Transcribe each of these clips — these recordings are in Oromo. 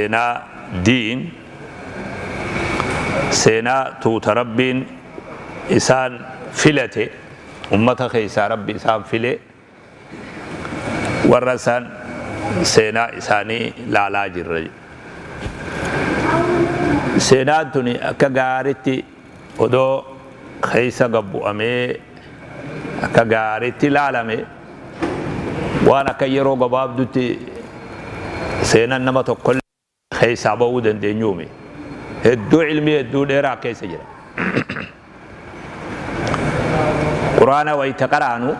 Seenaa diin, seenaa tuuta Rabbiin isaan filate, ummata keessaa Rabbi isaan file, warra san seenaa isaanii laalaa jirra. Seenaan tuni akka gaaritti odoo keessa gad bu'amee akka gaaritti laalame waan akka yeroo gabaabdutti seenan nama tokkollee keessaa ba'uu dandeenyuumi. Hedduu ilmii hedduu dheeraa keessa jira. Quraana wayita qaraanu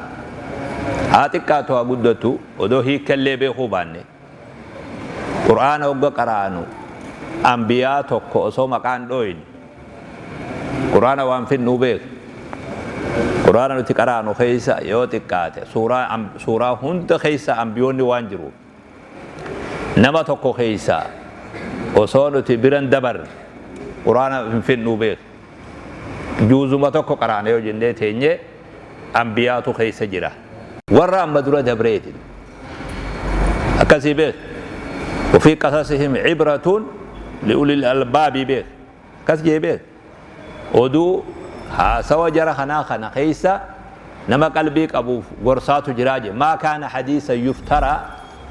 haa xiqqaatu haa guddatu odoo hiikkallee beekuu baanne Qur'aana hogga qara'anu anbiyaa tokko osoo maqaan dhooyne Qur'aana waan finnuu beeka. Qur'aana nuti qara'anu keessa yoo xiqqaate suuraa suuraa hunda keessa anbiyoonni waan jiruuf nama tokko keessa osoo nuti biran dabarre Qur'aana hin finnuu beeka. Juuzuma tokko qaraana yoo jennee teenye anbiyaatu keessa jira. Warra amma dura dabreeti. Akkasii beek. Wafii qasasihim cibratun li'ulil albaabi beek. Akkas jee beek. Oduu haasawa jara kanaa kana keessa nama qalbii qabuuf gorsaatu jiraa jee. Maa kaana hadiisa yuftara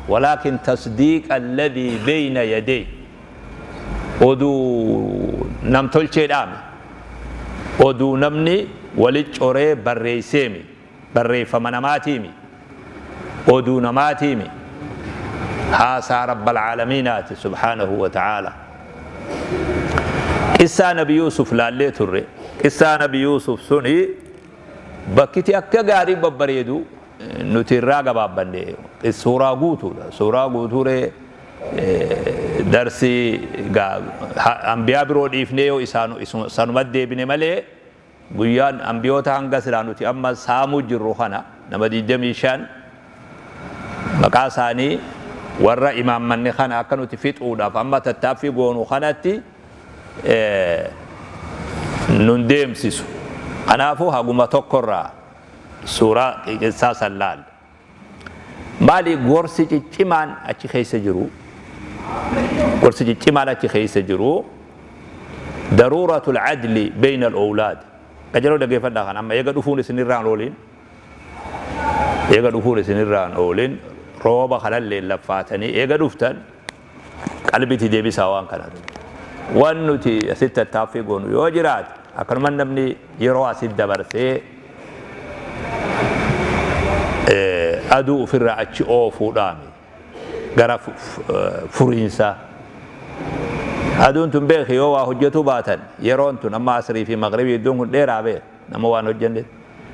walaakin tasdiiqa alladhii beeyna yadee. Oduu namtolcheedhaami. Oduu namni wali coree barreesseemi. Barreeffama namaatiimi. Oduu namaatiimi. Haasaa Rabbal Aalamiinaati subhaanahu wa ta'aala. Qissaa Nabi Yuusuf laallee turre. Qissaa Nabi Yuusuf suni bakkiti akka gaarii babbareedu nuti irraa gabaabbanne. Suuraa guutuudha. Suuraa guutuuree darsii anbiyaa biroo dhiifnee yoo isaanuma deebine malee guyyaan anbiyoota hanga silaa nuti amma saamuu jirru kana nama 25 maqaa isaanii warra imaammanne kana akka nuti fixuudhaaf amma tattaaffii goonu kanatti nun deemsisu. Kanaafuu haguma tokkorraa suuraa qissaa san laalla. Maali gorsi ciccimaan achi keessa jiru? Gorsi ciccimaan achi keessa jiru daruuratul adli beeyna al-owlaad. Qajeeloo dhaggeeffadhaa kan amma eega dhufuun isinirraan oolin eega dhufuun isinirraan oolin rooba kanallee laffaatanii eega dhuftan qalbitti deebisaa waan kana. Waan nuti asitti tattaaffii goonu yoo jiraate akkanuma namni yeroo asitti dabarsee aduu ofirraa achi oofuudhaami gara furiinsaa. Aduun tun beeki yoo waa hojjetuu baatan yeroon tun amma asrii fi magribii iddoon kun dheeraa beek nama waan hojjenne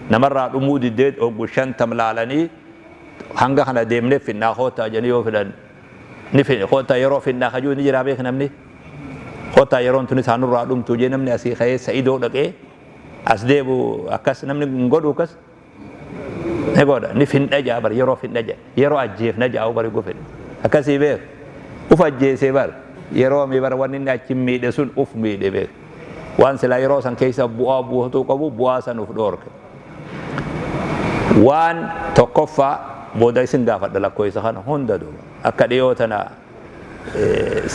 namarraa dhumuu diddee oggu 50 laalanii hanga kana deemnee finnaa koottaa jedhanii yoo fedhan ni fedhe koottaa yeroo finnaa kajuu ni jiraa beek namni koottaa yeroon tunis haa nurraa dhumtuu jee namni asii ka'ee sa'idoo dhaqee as deebu akkas namni hin godhu akkas ni godha ni findha jaa bar yeroo findha jaa yeroo ajjeefna jaa bari gofedhe akkasii beek uf ajjeesee bar yeroo mi bar wanni inni achi miidhe sun uf miidhe beek waan silaa yeroo san keessa bu'aa buufatuu qabu bu'aa san uf dhoorke. Waan tokkoffaa booda isin gaafadha lakkoofsa kana hunda duuba. Akka dhiyoo tana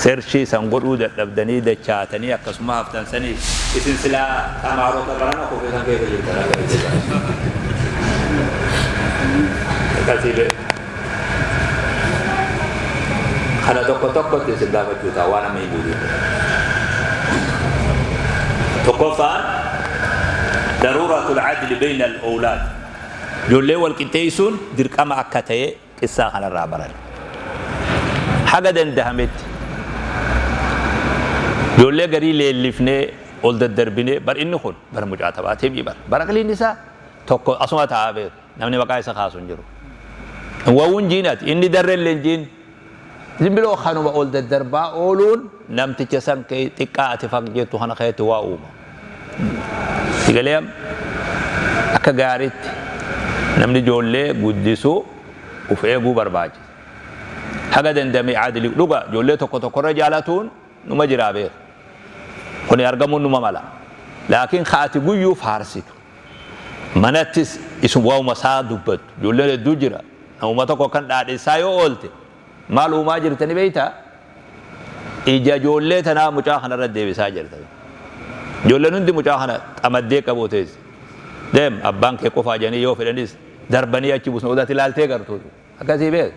searchii san godhuu dadhabdanii dachaatanii akkasuma haftan sanii isin silaa tamaarota barana kufe san keessa jirtan akka itti Akkasii bee. Kana tokko tokkotti isin gaafachuu ta'a waan amma himuu jiru. Tokkoffaan daruuratul adli bayna al-awlaad. Ijoollee wal qixxeessuun dirqama akka ta'e qissaa kanarraa baran. Haga dandahametti ijoollee garii leellifnee ol daddarbinee bar inni kun bara mucaa taphaatee bar bara qiliin isaa tokko asuma taa'aa beeku namni maqaa isa kaasu hin jiru. Wawuun jiinati inni darrellee hin jiin. Zimbiloo kanuma ol daddarbaa ooluun namticha san xiqqaa ati faq jettu kana keessatti waa uuma. Sigalee akka gaariitti namni ijoollee guddisuu uf eeguu barbaachisa. Haga dandame adli dhuga ijoollee tokko tokkorra jaalatuun numa jiraa beeka. Kuni argamuun numa mala. Laakiin ka ati guyyuu faarsitu manattis isum waa'uma isaa dubbattu ijoolleen hedduu jira. Namuma tokko akkan dhaadhessaa yoo oolte maal uumaa jirta ni beektaa? Ija ijoollee tanaa mucaa kanarra deebisaa jirta. Ijoolleen hundi mucaa kana xamaddee qabuu teessi. Deem, abbaan kee qofaa jedhanii yoo fedhanis darbanii achi buusan, odaati ilaaltee gartuutu. Akkasii beek.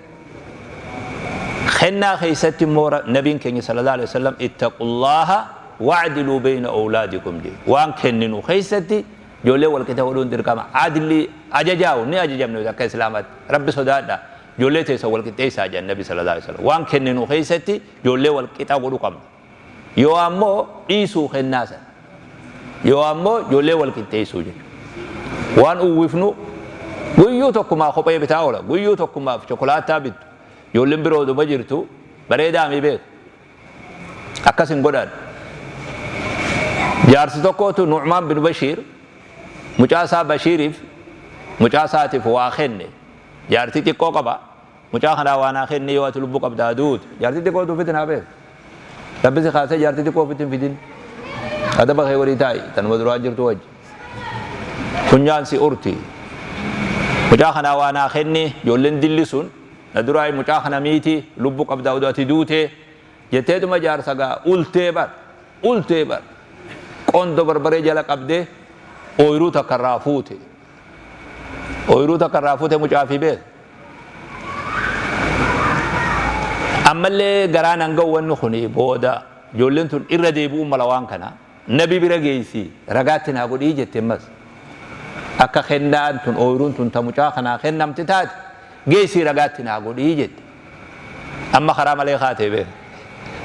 Kennaa keessatti immoo nabiin keenya sallallahu alaihi wasallam ittaqullaha wa'diluu bayna awlaadikum jedhe. Waan kenninu keessatti ijoollee wal qixa godhuun dirqama. Adli ajajaa'u ni ajajamne nuti akka Islaamaatti. Rabbi sodaadha. Ijoollee teessan wal qixxeessaa jedhan nabi sallallahu alaihi wasallam. Waan kenninu keessatti ijoollee wal qixa godhu qabna. Yoo ammoo dhiisuu kennaa sana. Yoo ammoo ijoollee wal qixxeessuu jechuudha. Waan uwwifnu guyyuu tokkumaa kophee bitaa oola. Guyyuu tokkumaaf chokolaataa bittu. Ijoolleen biroo oduma jirtu bareedaa mii beeku. Akkas hin godhan. Jaarsi tokkootu Nu'maan bin Bashiir mucaa isaa Bashiiriif, mucaa isaatiif waa kenne. Jaartii xiqqoo qaba. Mucaa kanaa waa naa kenni, yoo ati lubbu qabdaa duute. Jaartii xiqqootu ofitti naa beeka. Rabbi si kaasee jaartii xiqqoo ofitti hin fidin. Adaba kee godhii taa'i, tanuma duraan jirtu wajji. Funyaan si urti. Mucaa kanaa waa naa kenni, ijoolleen dilli sun na duraa mucaa kana miiti, lubbu qabdaa odoo ati duute jetteetuma jaarsa gaa ultee bar ultee bar qondo barbaree jala qabdee ooyiruu takka irraa fuute. Ooyiruu takka irraa fuute mucaa fi beeka. Ammallee garaan hanga wanni kuni booda ijoolleen tun irra deebi'uu mala, waan kana nabi bira geessi, ragaatti naa godhii jette. Ammas akka kennaan tun, ooyiruun tun ta mucaa kanaa kennamte taate, geessii ragaatti naa godhii jette. Amma karaa malee kaatee beeka.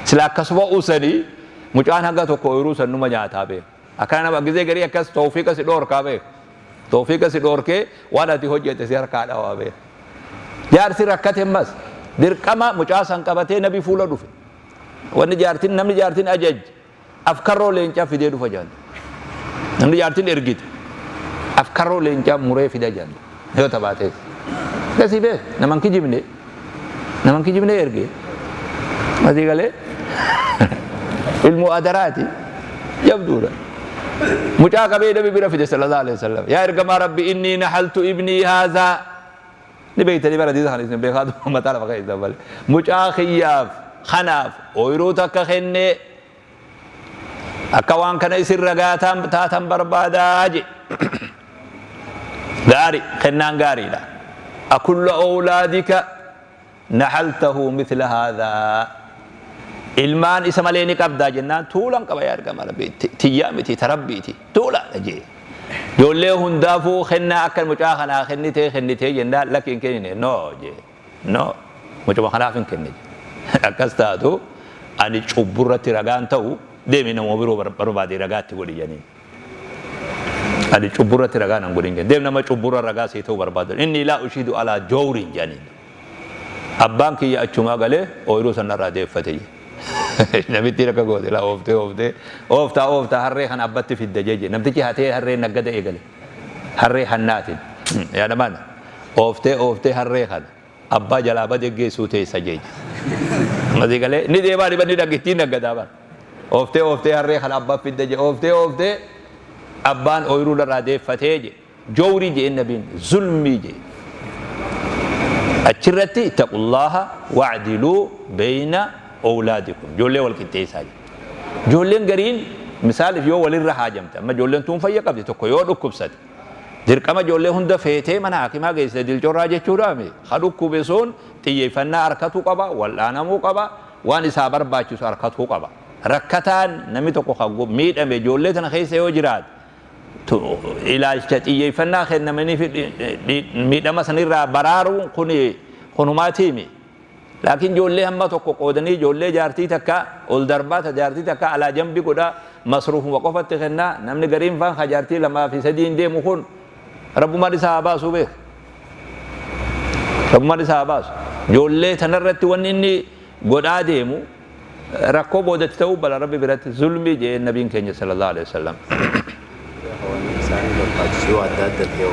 Sila akkasuma usanii mucaan hanga tokko ooyiruu san numa nyaataa beeka. Akkana nama gizee garii akkas tawfiiqa si dhoorkaa beeka. Tawfiiqa si dhoorkee waan ati hojjette si harkaa dhawaa beeka. Jaarsi rakkate, ammas dirqama mucaa san qabatee nabi fuula dhufe. Wanni jaartin, namni jaartin ajaj afkarroo leencaa fidee dhufa jaan. Namni jaartin ergite afkarroo leencaa muree fida jaan. Yoo taphatees. Akkasii beek, naman kijibne, naman kijibne erge. Asii galee ilmoo adaraati jabduudha. Mucaa qabee nabi bira fide sallallahu alaihi wasallam. Yaa ergamaa Rabbi, inni nahaltu ibnii haazaa. Ni beektanii bara hadiisa kana, isin beekaa mataa lafa keessa malee. Mucaa kiyyaaf kanaaf ooyiruu takka kennee, akka waan kana isin ragaa taatan barbaadaa je. Gaari, kennaan gaariidha. Akulla awlaadika nahaltahu mithla haadhaa. Ilmaan isa malee ni qabdaa jennaan, tuulan qaba yaa ergama Rabbii, tiyyaa miti, ta Rabbiiti, tuulaadha jee. Ijoollee hundaafuu kennaa akka mucaa kanaa kennitee kennitee jennaan, lakki, hin kennine, no jee, no, mucuma kanaaf hin kenne jee. Akkas taatu ani cubburratti ragaan ta'u, deemi nama biroo barbaade ragaatti godhi jedhaniin. Ani cubburratti ragaa nan godhin jedhan. Deem, nama cubburra ragaa sii ta'u barbaadu. Inni laa ushiidu alaa jawriin jedhaniin. Abbaan kiyya achumaa galee ooyiruu sanarraa deeffate jedhe. Namittiin akka goote laa, ooftee ooftee ooftaa ooftaa harree kana abbatti fidda jeje. Namtichi hatee harree naggada eegale. Harree hannaatiin. Yaadamaan ooftee ooftee harree kana abbaa jalaa bade geessuu teessa jeje. Masii galee ni deemaa dhiba ni dhaggittiin naggadaa bara. Ooftee ooftee harree kana abbaa fidda je, ooftee ooftee abbaan ooyiruu irraa deeffatee je. Jawrii jeen nabiin, zulmii jee. Achirratti ittaqullaaha wa'diluu beeyna owlaadikum, ijoollee wal qixxeessaa jedhe. Ijoolleen gariin misaaliif yoo walirra haajamte, amma ijoolleen tuun fayya qabdi, tokko yoo dhukkubsate, dirqama ijoollee hunda feetee mana hakimaa geessite dilcorraa jechuudhaami. Ha dhukkube sun xiyyeeffannaa arkatuu qaba, wal'aanamuu qaba, waan isaa barbaachisu arkatuu qaba. Rakkataan namni tokko kan miidhame ijoollee tana keessa yoo jiraate, ilaalcha xiyyeeffannaa kennamaniif miidhama sanirraa baraaruun kun kunumaatiimi. Laakiin ijoollee hamma tokko qoodanii, ijoollee jaartii takka ol darbaa, ta jaartii takka alaa jambi godha, masruufuma qofatti kennaa, namni gariin faan ka jaartii lamaa fi sadiin deemu kun rabbumaan isaa haa baasuu beeka. Rabbumaan isaa haa baasu. Ijoollee tanarratti wanni inni godhaa deemu rakkoo boodatti ta'uu bala, Rabbi biratti zulmii jee nabiin keenya sallallahu alaihi wasallam. Wanni isaanii barbaachisu yoo adda adda ta'e,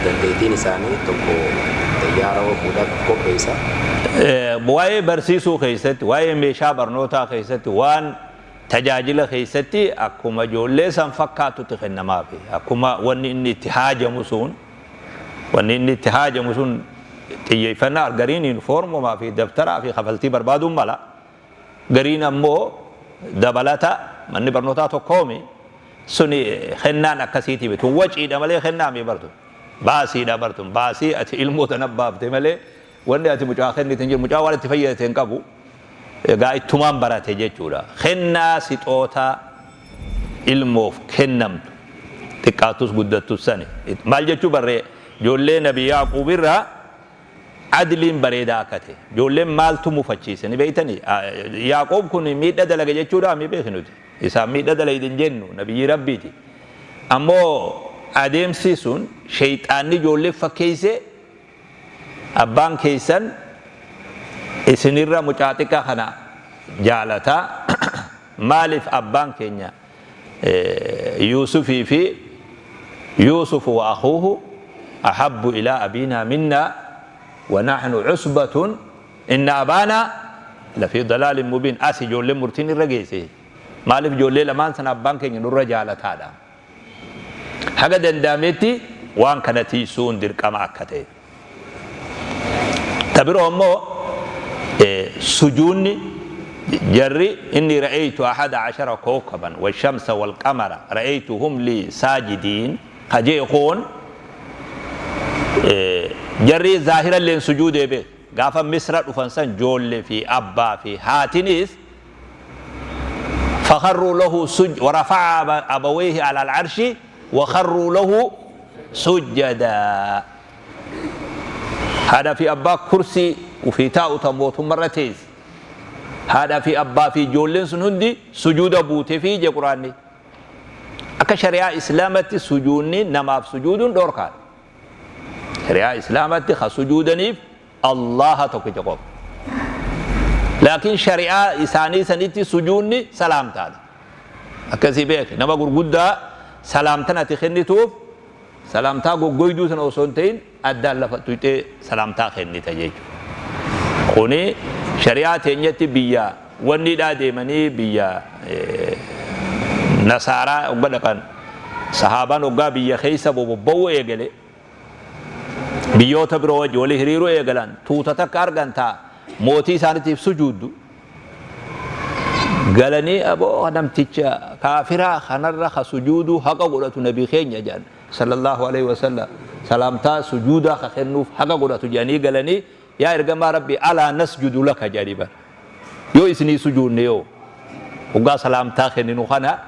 dandeettiin isaanii tokko xayyaara oofuudhaaf qopheessa. Waa'ee barsiisuu keessatti, waa'ee meeshaa barnootaa keessatti, waan tajaajila keessatti akkuma ijoollee san fakkaatutti kennamaafi. Akkuma wanni inni itti haajamu sun, wanni inni itti haajamu sun xiyyeeffannaa gariin yuunifoormumaa fi dabtaraa fi kafaltii barbaaduun mala. Gariin ammoo dabalata manni barnootaa tokkoomi suni kennaan akkasiitii miti. Tun waciidha malee kennaa mi bartu. Baasiidha bartun. Baasii ati ilmoo tana baafte malee wanni ati mucaa kennite hin jiru. Mucaa waan itti fayyadate hin qabu. Egaa ittumaan barate jechuudha. Kennaa sixootaa ilmoof kennamtu xiqqaattus guddattus sani. Maal jechuu barree ijoollee Nabi Yaaquub irraa adliin bareedaa akka ta'e. Ijoolleen maaltu mufachiise ni beektanii? Yaaqoob kun miidha dalage jechuudhaa mi beeki nuti. Isaan miidha dalayde hin jennu, nabiyyii Rabbiiti. Ammoo adeemsi sun sheyxaanni ijoolleef fakkeessee abbaan keessan isinirra mucaa xiqqaa kana jaalata, maaliif abbaan keenya Yuusufii fi Yuusufu wa akhuuhu ahabbu ilaa abiinaa minnaa wa nahnu usbatun inna abaanaa lafii dalaalin mubiin. As ijoolleen murtiin irra geesse, maaliif ijoollee lamaan sana abbaan keenya nurra jaalataadha? Haga danda'ametti waan kana tiisuun dirqama akka ta'e. Ta biroo immoo sujuunni jarri inni ra'aytu ahada ashara kawkaban washamsa walqamara ra'aytuhum lii saajidiin ka je'e kun jarri zaahiralleen sujuudee beek. Gaafa Misra dhufan san joolle fi abbaa fi haatinis fakharruu lahu suj warafa'a abawayhi ala al-arshi wa kharruu lahu sujjadaa. Haadha fi abbaa kursii ufii taa'u ta mootummarra teesse. Haadha fi abbaa fi ijoolleen sun hundi sujuuda buutefi je Qur'aanni. Akka shari'aa Islaamatti sujuunni namaaf sujuuduun dhoorkaadha. Shari'aa Islaamatti ka sujuudaniif Allaaha tokkicha qofa. Laakiin shari'aa isaanii sanitti sujuunni salaamtaadha. Akkasii beeki, nama gurguddaa salaamtan ati kennituuf salaamtaa goggoyduu sana osoo hin ta'in addaan lafa tuyxee salaamtaa kennita jechuudha. Kuni shari'aa teenyatti biyya wanniidhaa deemanii biyya nasaaraa hogga dhaqan, sahaabaan hoggaa biyya keessa bobobba'uu eegale, biyyoota biroo wajji walii hiriiruu eegalan, tuuta takka argan taa mootii isaaniitiif sujuuddu galanii, aboo namticha kaafiraa kanarra ka sujuuduu haqa godhatu nabii keenya jedhan sallallahu alaihi wasallam, salaamtaa sujuudaa ka kennuuf haqa godhatu jedhanii galanii, yaa ergamaa Rabbii, alaa nasjudu laka jedhanii bara, yoo isinii sujuudne, yoo hoggaa salaamtaa kenninu kana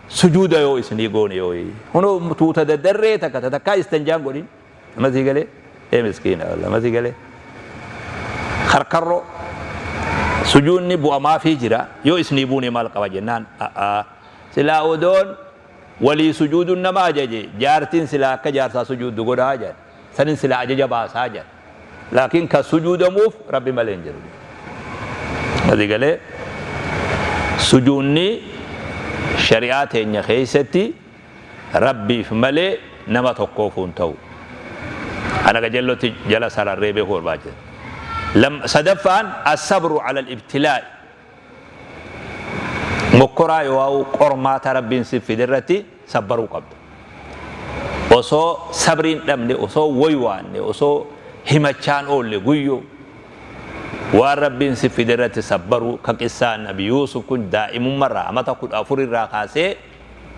sujuuda yoo isinii goone, yoo hunoo tuuta daddarree takka takkaa istanjaan godhin nama sii galee, ee miskiina wallah, nama sii galee karkarroo sujuudni bu'amaafii jira, yoo isinii buune maal qaba jennaan, a'aa, silaa odoon walii sujuuduun nama ajaje jaartiin silaa akka jaarsaa sujuuddu godhaa jedhan, sanin silaa ajaja baasaa jedhan, laakiin kan sujuudamuuf Rabbi malee hin jiru. Asii galee sujuunni shari'aa teenya keessatti Rabbiif malee nama tokkoofuu hin ta'u. Kana qajeellotti jala sararree beekuu barbaachisa. Sadaffaan as-sabru ala al-ibtilaa'i. Mokkoraa yoo'aa'u qormaata Rabbiin si fide irratti sabbaruu qabda. Osoo sabriin dhabne, osoo woywaanne, osoo himachaan oolle guyyuu waan Rabbiin si fide irratti sabbaruu, ka qissaa Nabi Yuusuf kun daa'imummarraa amata 14 irraa kaasee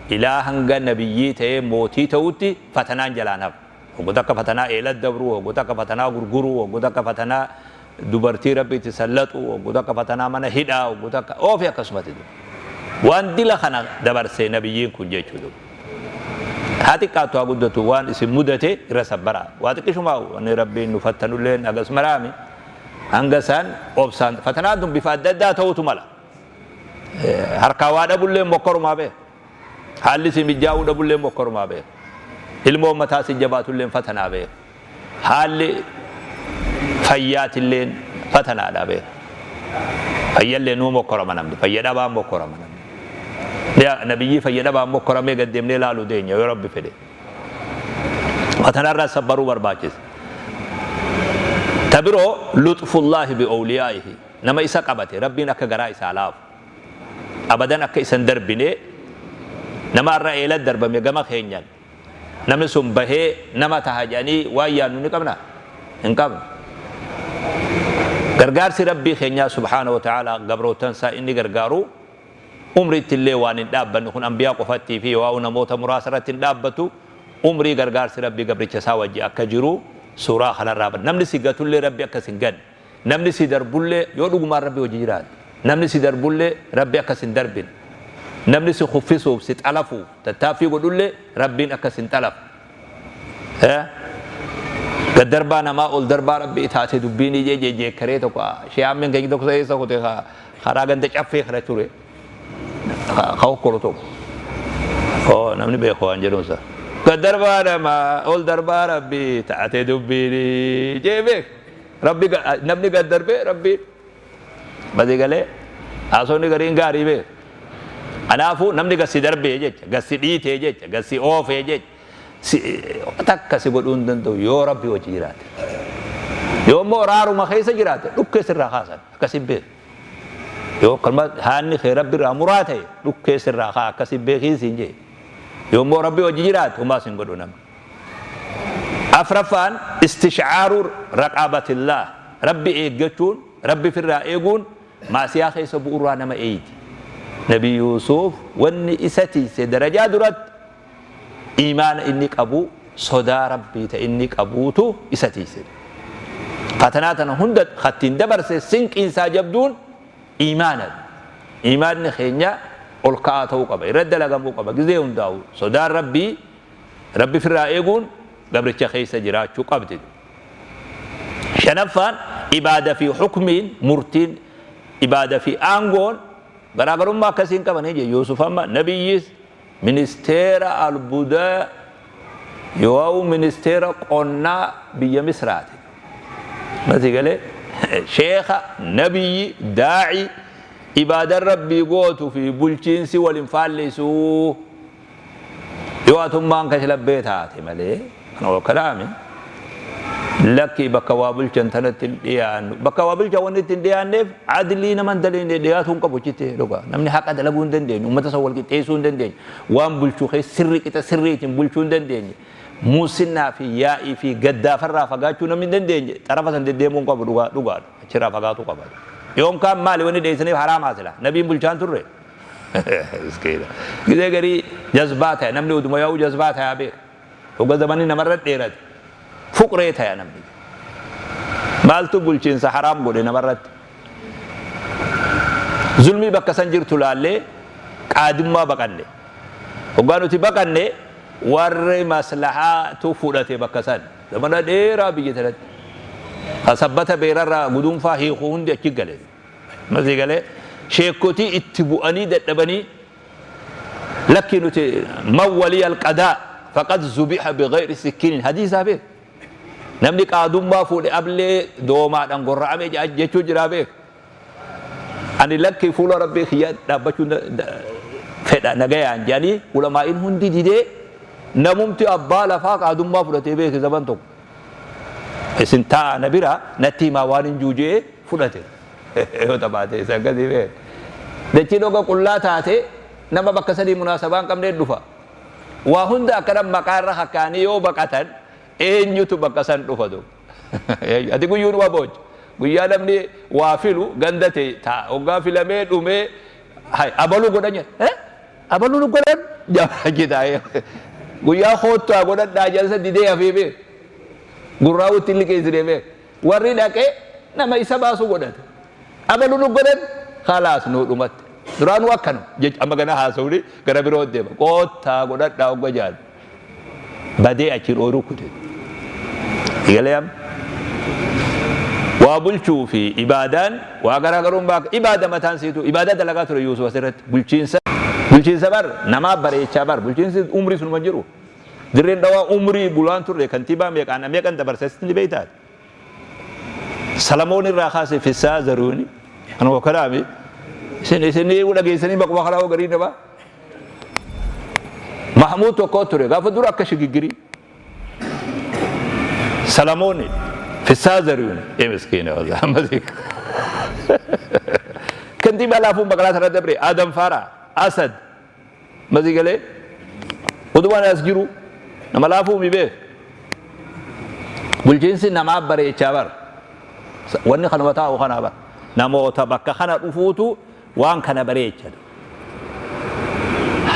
ilaa hanga nabiyyii ta'ee mootii ta'utti fatanaan jalaan hafe. Hoggu takka fatanaa eela dabruu, hoggu takka fatanaa gurguruu, hoggu takka fatanaa dubartii Rabbi itti sallaxuu, hoggu takka fatanaa mana hidhaa, hoggu takka oofi akkasumatti duuba. Waan dila kana dabarse nabiyyiin kun jechuu duuba. Haa xiqqaattu haa guddatu waan isin mudate irra sabbaraa. Waa xiqqishumaa wanni Rabbiin nu fattanulleen hagas maraami. Hanga isaan obsaan fatanaan tun bifa adda addaa ta'uutu mala. Harkaa waa dhabulleen mokkorumaa beeka. Haalli si mijjaa'uu dhabulleen mokkorumaa beeka. Ilmoon mataa si jabaatulleen fatanaa beeka. Haalli fayyaatilleen fatanaadha beeka. Fayyallee nuu mokkorama namni. Fayya dhabaan mokkorama namni. Nabiyyii fayya dhabaan mokkoramee gad deemnee laaluu deenya yoo Rabbi fedhe. Fatanarraa sabbaruu barbaachisa. Ta biroo luxfullaahi bi awliyaa'ihi. Nama isa qabate Rabbiin akka garaa isaa laafu. Abadan akka isa hin darbine. Nama har'a eela darbame gama keenyan namni sun bahee nama taha jedhanii waan yaadnu ni qabna? Hin qabnu. Gargaarsi Rabbii keenyaa subhaanahu wa ta'aalaa gabrootan isaa inni gargaaru umriitti illee waan hin dhaabbanne. Kun anbiyaa qofattii fi waa'u namoota muraasa irratti hin dhaabbatu. Umrii gargaarsi Rabbii gabricha isaa wajji akka jiru suuraa kanarraa bar. Namni si gatullee Rabbi akka si hin ganne, namni si darbullee, yoo dhugumaan Rabbi wajji jiraate, namni si darbullee Rabbi akka si hin darbine, namni si kuffisuuf, si xalafuuf tattaaffii godhullee Rabbiin akka si hin xalafne. Gad darbaa namaa ol darbaa Rabbii taate dubbiin ijee jeekkaree tokko shiyaammeen keenya tokko eessa kute, karaa ganda Caffee kana ture ka hokkolu tokko. Oo, namni beeku waan jedhuunsa. Gad darbaa namaa ol darbaa Rabbii taate dubbiin jee beek. Rabbi namni gad darbee Rabbiin badii galee haasofni gariin gaarii beek. Kanaafuu namni gad si darbee jecha, gad si dhiitee jecha, gad si oofee jecha, takka si godhuu hin danda'u yoo Rabbi wajji jiraate. Yoo immoo raaruma keessa jiraate, dhukkee sirraa kaasan, akkasi beeku. Yoo akkanuma haanni kee Rabbi irraa muraa ta'e, dhukkee sirraa kaa, akkasi beekiin siin jee. Yoo immoo Rabbi wajji jiraate, homaa sin godhu namni. Afraffaan, istishcaaru raqaabatillah. Rabbi eeggachuun, Rabbi firraa eeguun maasiyaa keessa bu'urraa nama eeydi. Nabi Yuusuf wanni isa tiise darajaa duratti iimaana inni qabu, sodaa Rabbii ta inni qabuutu isa tiise. Fatanaa tana hunda kattiin dabarse sinqiin isaa jabduun iimaana. Iimaanni keenya ol ka'aa ta'uu qaba. Irra dalagamuu qaba. Gizee hundaa'u sodaan Rabbii, Rabbi firraa eeguun gabricha keessa jiraachuu qabdi. Shanaffaan, ibaada fi hukmiin, murtiin ibaada fi aangoon garaagarummaa akkasii hin qabanii jee. Yuusuf amma nabiyyis, ministeera albuudaa yoo'u ministeera qonnaa biyya Misraati. Masii galee sheekha, nabiyyi, daa'i, ibaadan Rabbii gootu fi bulchiinsi wal hin faalleessuu, yoo atummaan kashlabbee taate malee. Kana kalaami lakki, bakka waa bulchan tanatti hin dhiyaannu. Bakka waa bulchan wanni itti hin dhiyaanneef adlii nama hin dalagne dhiyaatuu hin qabu achitti. Dhugaa namni haqa dalaguu hin dandeenye, uummata san wal qixxeessuu hin dandeenye, waan bulchuu keessa sirri qixa sirriitiin bulchuu hin dandeenye, muusinnaa fi yaa'ii fi gaddaafarraa fagaachuu namni hin dandeenye xarafa san deddeemuu hin qabu. Dhugaa dhugaadha, achirraa fagaatuu qaba. Yoom kaan maali wanni dheessaniif haraamaa? Sila nabiin bulchaan turre. Miskiina. Gizee garii jazbaa ta'e namni, oduma yaa'uu jazbaa ta'aa beeka. Hogga zamanni namarra dheerate fuqree ta'e namni. Maaltu bulchiinsa haraam godhe namarratti? Zulmii bakka san jirtu laallee qaadummaa baqanne. Hoggaa nuti baqanne, warri maslahaatu fudhate bakka san. Zamana dheeraa biyya tanatti. Ka sabbata beerarraa guduunfaa hiiku hundi achi gale. Masii galee sheekotii itti bu'anii dadhabanii, lakki nuti man waliya alqadaa faqad zubiha bighayri sikkinin hadiisaa beek. Namni qaadummaa fuudhe ablee doomaadhaan gorra'ame jechuu jiraa beek. Ani lakki, fuula Rabbii kiyyaa dhaabbachuu fedha nagayaan jedhanii ulamaa'iin hundi didee, namumti abbaa lafaa qaadummaa fudhatee beeke zaman tokko. Isin taa'aa na bira, natti himaa waan hin juujee fudhate. Yoo taphaate isa akkasii beek. Dachiin oga qullaa taate nama bakka sadii munaasabaa hin qabnee dhufa. Waa hunda akkana maqaa irra hakkaanii yoo baqatan, eenyutu bakka san dhufa du? Ati guyyuun waa boocha. Guyyaa namni waa filu ganda ta'e ta'a. Hoggaa filamee dhumee hay abaluu godhan jedha. Abaluu nu godhan achi taa'ee. Guyyaa koottaa godhadhaa jalsa didee hafee beek. Gurraa itti liqeessinee beek. Warri dhaqee nama isa baasu godhate. Abaluu nu godhan khalaas nuu dhumatte. Duraanuu akkana jecha amma gana haasawni gara biroo deema. Koottaa godhadhaa hogga jaan. Badee achiin ooyiruu kute. Egalee amma waa bulchuu fi ibaadaan waa garaagarummaa, ibaada mataan siitu ibaadaa dalagaa ture Yuusuf asirratti. Bulchiinsa bar namaa bareechaa bar, bulchiinsi umrii sunuma jiru. Dirreen Dhawaa umrii bulaan turre kantiibaa meeqaan meeqan dabarse asitti ni beektaati. Salamoon irraa kaase Fissaa Zaruuni kanuma kanaami isin dhageessanii maquma kanaa garii namaa. Mahmuud tokko ture gaafa dura akka shigigirii. Salamooni, Fissaa Zarihuun, ee miskiina wallahi. Kantiibaa laafuun magaalaa sana dabre Adam Faraa, Asad, masii galee utumaan as jiru nama laafuu mi beek. Bulchiinsi namaa bareechaa bara. Wanni kanuma taa'u kanaa bara. Namoota bakka kana dhufuutu waan kana bareecha.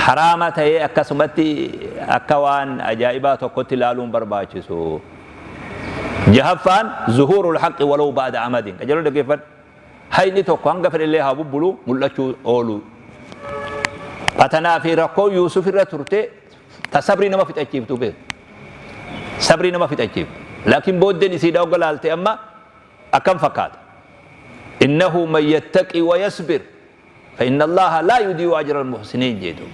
Haraama ta'ee akkasumatti akka waan ajaa'ibaa tokkotti ilaaluun barbaachisu. Jahaffaan zuhuurul haqqi walaw ba'da amadin. Qajeeloo dhaggeeffadhu. Hayni tokko hanga fedhellee haa bubbulu mul'achuu oolu. Fatanaa fi rakkoo Yuusuf irra turte ta sabrii nama fixachiiftu beeku. Sabrii nama fixachiiftu. Laakiin booddeen isiidha hogga laalte amma akkam fakkaata. Innahu man yattaqi wa yasbir fa inna Allaha laa yudii'u ajra al-muhsiniin jedhu.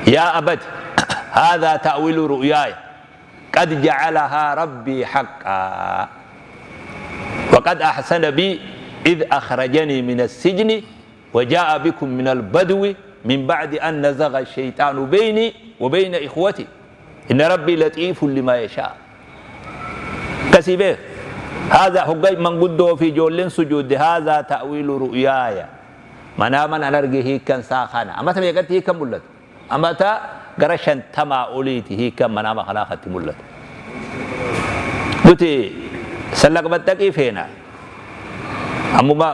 Yaa abati haadhaa ta'wilu ru'yaaya qad ja'alahaa rabbii haqqaa وقد أحسن بي إذ أخرجني من السجن وجاء بكم من البدو من بعد أن نزغ الشيطان بيني وبين إخوتي إن ربي لطيف لما يشاء. كسيبه هذا حقي من قده في جولين سجود هذا تأويل رؤياي مناما أنا أرجه كان ساخانا أما تبي قلت هي كم ملت أما تا قرشن تما أوليتي هي كم منام خلاقة ملت قلت سلك بتقي فينا أمما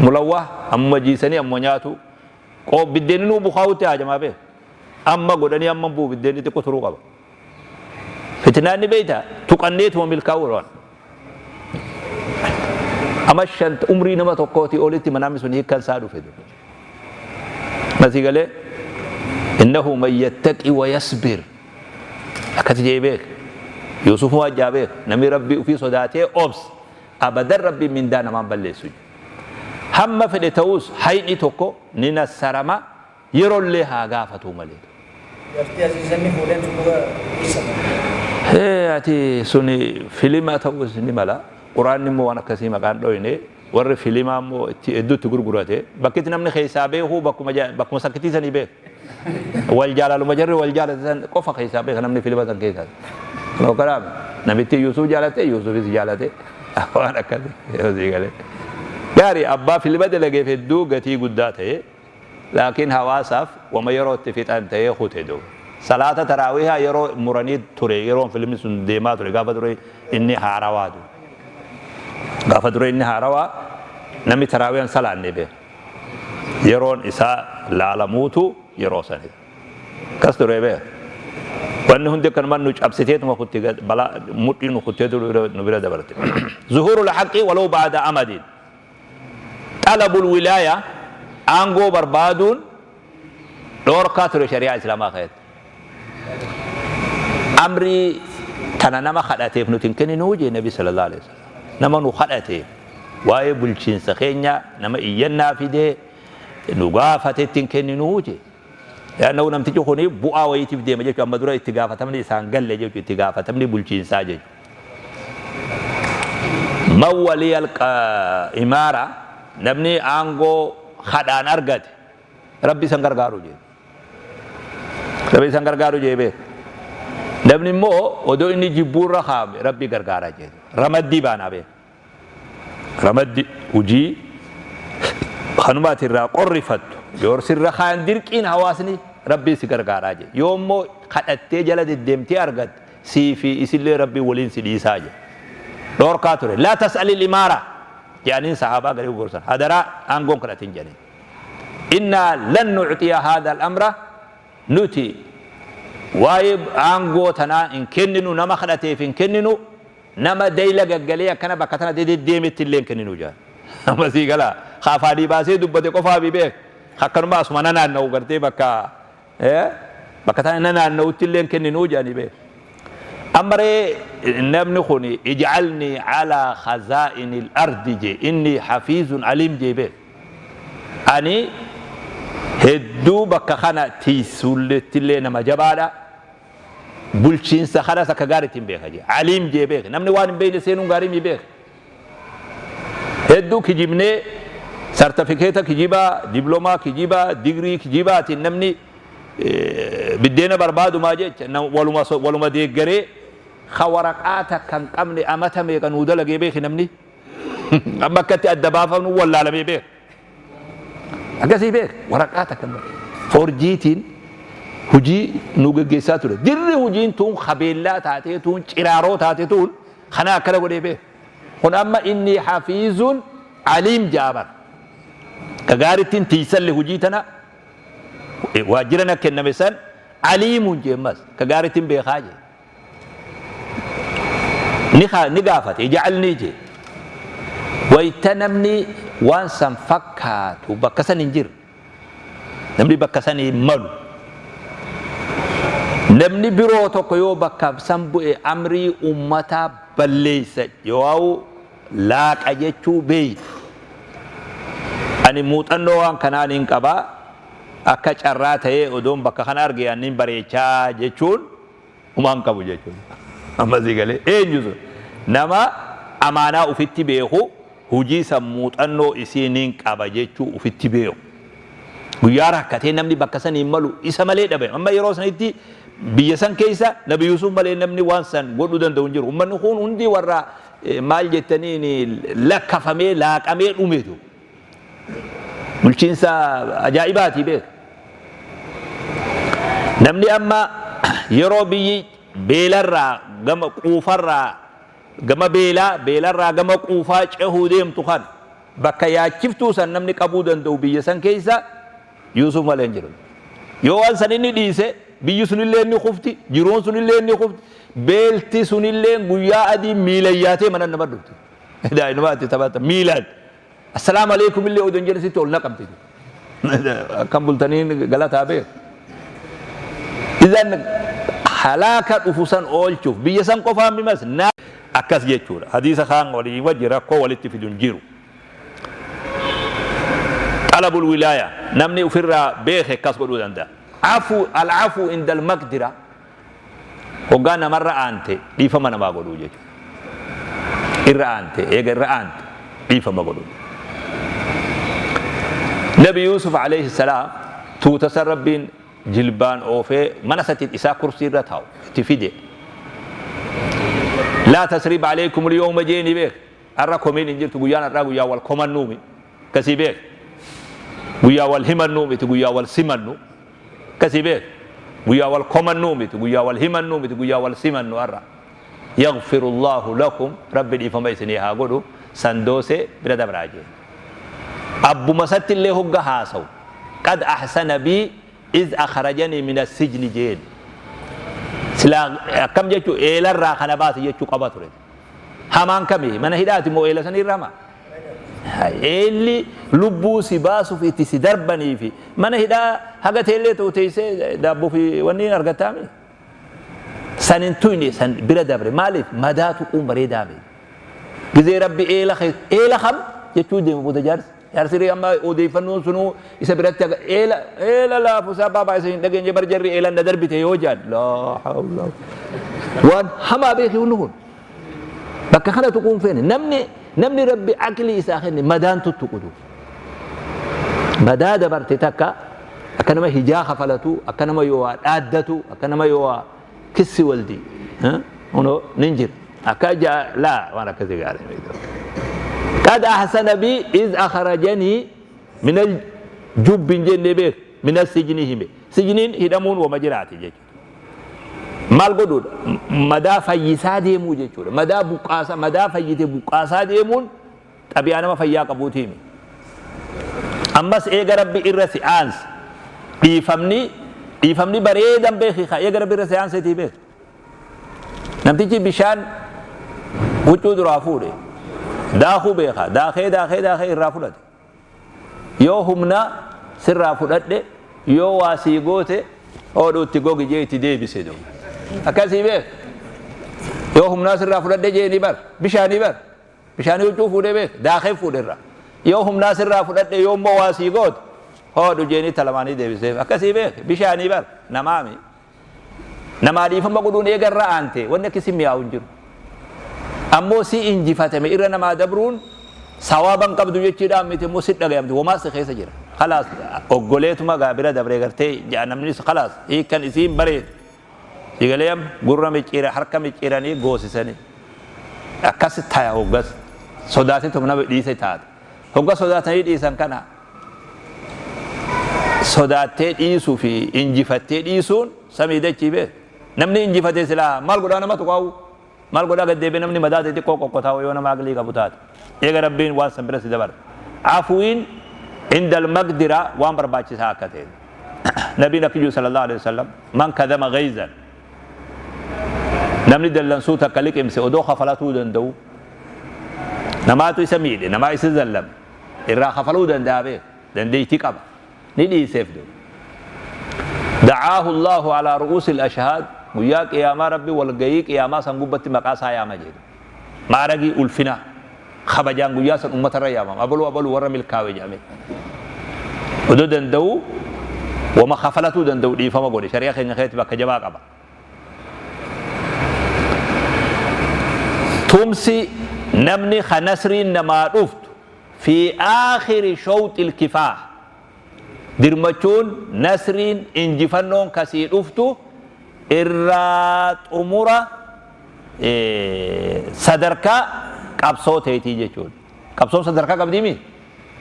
ملوه أمما جيسني أمما نياتو قو بدين نو بخاوتي يا جماعة به أما قدني أما بو بدين تكترو قبا فتناني بيتا تقنيت وملكاورون أما شنت عمري نما تقوتي أولتي منامي سني كان سادو فيدو ما قال إنه من يتقي ويصبر أكت جيبك يوسف ما جابك نمي ربي في صداته أوبس أبدا ربي من دانا ما بلسوج هم في التوس حين توكو نينا سرما يرول لها غافتو ملي هي أتي سني فيلم توس نملا قرآن مو أنا كسيما كان دوينه ور فيلم مو إدو تغرغرته بكيت نمني خيسابه هو بكم بكم سكتي سني به والجلال مجر والجلال سن قف خيسابه نمني فيلم سن كيسا لو كلام نبيتي يوسف جالته يوسف جالته وانا كذا يوسف قال gaarii abbaa filma dalageef hedduu gatii guddaa ta'e laakiin hawaasaaf wama yeroo itti fixan ta'ee kute duuba. Salaata taraawihaa yeroo muranii ture yeroon filmni sun deemaa ture gaafa ture inni haarawaa ture. Gaafa ture inni haarawaa namni taraawihaan salaanne beeka. Yeroon isaa laalamuutu yeroo sanidha. Akkas ture beeka. Wanni hundi akkanuma nu cabsiteetuma kutti balaa mudhii nu kutteetu nu bira dabarte. Zuhuurul haqqi walaw ba'da amadin. Xalabul wilaaya aangoo barbaaduun dhoorkaa ture shari'aa islaamaa keessatti. Amrii tana nama kadhateef nuti hin kenninuu jee Nabi sallallahu alaihi wasallam. Nama nu kadhateef waa'ee bulchiinsa keenya nama iyyannaa fidee nu gaafatetti hin kenninuu jee. Yaanna'u namtichi kun bu'aa wayiitiif deema jechuudha. Amma dura itti gaafatamni isaan galle jechuudha. Itti gaafatamni bulchiinsaa jechuudha. Man waliya imaara namni aangoo kadhaan argate Rabbi isan gargaaru jee. Rabbi isan gargaaru jee beeka. Namni immoo odoo inni jibbuurra kaa'ame Rabbi gargaara jee. Ramaddii baanaa beeka. Ramaddi hojii kanuma ati irraa qorrifattu yoo sirra kaayan dirqiin hawaasni Rabbiin si gargaaraa jee. Yoo immoo kadhattee jala deddeemtee argatte sii fi isillee Rabbiin waliin si dhiisaa jee. Dhoorkaa ture. Laa tas'alil imaara jedhaniin sahaabaa garii gorsan. Hadaraa aangoon kadhatin jedhaniin. Innaa lan nucxiya haadha al-amra nuti waa'ee aangoo tanaa hin kenninu nama kadhateef hin kenninu nama dayla gaggalee akkana bakka tana deddeemetti illee hin kenninu jedhan. Amma sii galaa ka afaanii baasee dubbate qofaa mi beek akkanuma asuma nanaanna'u gartee bakka bakka tana nanaanna'utti illee hin kenninu jedhanii beek. Amma ree namni kun ij'alnii calaa khazaa'inil ardi jee inni hafiizun aliim jee beek. Ani hedduu bakka kana tiisuullettillee nama jabaadha. Bulchiinsa kanas akka gaariitti hin beeka jee. Aliim jee beek. Namni waan hin beekne seenuun gaarii mi beek. Hedduu kijibnee sartifikeeta kijibaa, diplomaa kijibaa, digrii kijibaatiin namni biddeena barbaadumaa jecha waluma waluma deeggaree ka waraqaa takka hin qabne amata meeqa nuu dalagee beeki namni. Amma akkatti adda baafamnu wallaalamee beeka. Akkasii beeka waraqaa takka hin qabne. Forjiitiin hojii nu geggeessaa ture. Dirri hojiin tuun kabeellaa taatee tuun ciraaroo taate tuun kana akkana godhee beeka. Kun amma inni hafiizun aliim jaabar. Ka gaarittiin tiisalle hujii tana waajjira na kenname san aliimuun jeemmas ka gaarittiin beekaa jee. Ni gaafate ija'alnii jee. Wayta namni waan san fakkaatu bakka san hin jirre. Namni bakka san hin malu. Namni biroo tokko yoo bakka san bu'e amrii ummataa balleessa yoo laaqa jechuu beeytu. Ani muuxannoo waan kanaan hin qaba. Akka carraa ta'ee odoon bakka kana arge annin bareechaa jechuun humaan qabu jechuudha. Amma sii galee eenyu sun nama amaanaa ufitti beeku, hujii san muuxannoo isii nin qaba jechuu ufitti beeku. Guyyaa rakkatee namni bakka san hin malu isa malee dhabe. Amma yeroo sanitti biyya san keessa Nabi Yuusuf malee namni waan san godhuu danda'u hin jiru. Ummanni kun hundi warra maal jettaniin lakkafamee laaqamee dhumetu. Bulchiinsa ajaa'ibaati beeka. Namni amma yeroo biyyi beelarraa gama quufarraa gama beelaa, beelarraa gama quufaa cehuu deemtu kana bakka yaachiftuu san namni qabuu danda'u biyya san keessa Yuusuf malee hin jiru. Yoo waan san inni dhiise biyyi sunillee ni kufti, jiruun sunillee ni kufti, beelti sunillee guyyaa adii miilan yaatee mana nama dhufti. Daa'inumaatti taphata miilaan. Assalaamu alaikum illee odoo hin jedhin sitti ol naqamti. Akkam bultaniin galataa beeku. Idan halaaka dhufu san oolchuuf biyya san qofaan mimas na akkas jechuudha. Hadiisa kaan walii wajji rakkoo walitti fidu hin jiru. Xalabul wilaaya namni ofirraa beeke akkas godhuu danda'a. Afu al-afu indal maqdira hoggaa namarra aante dhiifama namaa godhuu jechuudha. Irra aante, eega irra aante dhiifama godhuu. Nabi Yuusuf alayhi salaam tuuta san Rabbiin jilbaan oofee mana isatti isaa kursii irra taa'u itti fide. Laa tasriib alaykum al-yawma jeeni beek. Har'a komiin hin jirtu, guyyaan har'aa guyyaa wal komannuumi. Akkasii beek. Guyyaa wal himannuu miti, guyyaa wal simannu. Akkasii beek. Guyyaa wal komannuu miti, guyyaa wal himannuu miti, guyyaa wal simannu har'a. Yaghfirullaahu lakum, Rabbi dhiifama isinii haa godhu, san doosee bira dabraa jee. Abbuma isatti illee hogga haasawu, qad ahsana bii iz akhrajanii mina sijni jeen. Silaa akkam jechuu eelarraa kana baase jechuu qaba ture. Hamaan kami? Mana hidhaati moo eela sanii irra hamaa? Eelli lubbuu si baasuuf itti si darbanii fi mana hidhaa haga teellee ta'u teessee daabboo fi wanni hin argattaami. San hin tuyne, san bira dabre. Maaliif? Madaa tuquun bareedaa miti. Gizee Rabbi eela eela kam jechuu deema booda jaarsi. Jaarsi ree amma odeeffannoon sunuu isa biratti haga eela eela laafu isaa baabaa isa hin dhageenye bar jarri eelan na darbite yoo jaan laa hawla waan hamaa beeki hunni kun bakka kana tuquun feene. Namni Rabbi aqlii isaa kenne madaan tuttuqutu madaa dabarte takka akka nama hijaa kafalatu, akka nama yoo waa dhaaddatu, akka nama yoo waa kissi waldi kunoo nin jira akka jaa laa waan akkasii gaarii miti. Qad ahsana bi iz akhrajanii min al-jubbi hin jenne beek, min as-sijni hime. Sijniin hidhamuun wama jiraati jechuudha. Maal godhuudha? Madaa fayyisaa deemuu jechuudha. Madaa buqqaasa, madaa fayyite buqqaasaa deemuun xabi'aa nama fayyaa qabuuti hime. Ammas eega Rabbi irra si aanse dhiifamni bareedan beeki ka eega Rabbi irra si aanseetii beeki. Namtichi bishaan huccuu duraa fuudhe daakuu beeka, daakee daakee daakee irraa fudhate. Yoo humna sirraa fudhadhe, yoo waa sii goote, hoodhu itti gogi jee itti deebise duuba. Akkasii beek. Yoo humnaa sirraa fudhadhe jee ni bar bishaanii bar. Bishaanii huccuu fuudhee beek, daakee fuudhe irraa. Yoo humnaa sirraa fudhadhe, yoo immoo waa sii goote, hoodhu jeeni talamaanii deebiseef. Akkasii beek, bishaanii bar, namaami. Namaa dhiifama godhuun eega irra aante wanni akka isin mi'aawu hin jiru. Ammoo si injifatame irra namaa dabruun sawaaba hin qabdu jechiidhaan miti, immoo si dhagayamti womaa si keessa jira. Khalaas oggoleetuma gaa bira dabree gartee ja'a namnis khalaas hiikkan isiin bareedu. Sigalee amma gurra micciira harka micciiranii goosisanii akkas taya hoggas sodaateetuma nama dhiise taata. Hogga sodaatanii dhiisan kana sodaattee dhiisuu fi injifattee dhiisuun samii dachii beek. Namni injifate silaa maal godhaa nama tuqaa'u? Maal godhaa gad deebi'ee namni madaa xixiqqoo qoqqotaa yoo nama aqlii qabu taate. Eega Rabbiin waan san bira si dabarse. Afwiin indal maqdira waan barbaachisaa akka ta'e. Nabiin akki jiru sallallahu alaihi wasallam man kadama ghayzan namni dallansuu takka liqimse odoo kafalatuu danda'u namaatu isa miidhe namaa isa zallame irraa kafaluu danda'a beek dandeettii qaba ni dhiiseef du da'aahu Allahu alaa ru'uusil ashhaad guyyaa qiyaamaa rabbi walgayii qiyaamaa san gubbatti maqaa isaa yaama jedhe Ma'aragii ulfinaa, kabajaan guyyaa san ummatarra yaamama. Abaluu abaluu warra milkaawe jedhamee. Odoo danda'uu wama kafalatuu danda'u dhiifama godhe. Shari'a keenya keessatti bakka jabaa qaba. Tumsi namni ka nasriin namaa dhuftu fi aakhiri shawxil kifaah. Dirmachuun nasriin injifannoon kasii dhuftu irraa xumura sadarkaa qabsoo teetii jechuudha. Qabsoon sadarkaa qabdii mii?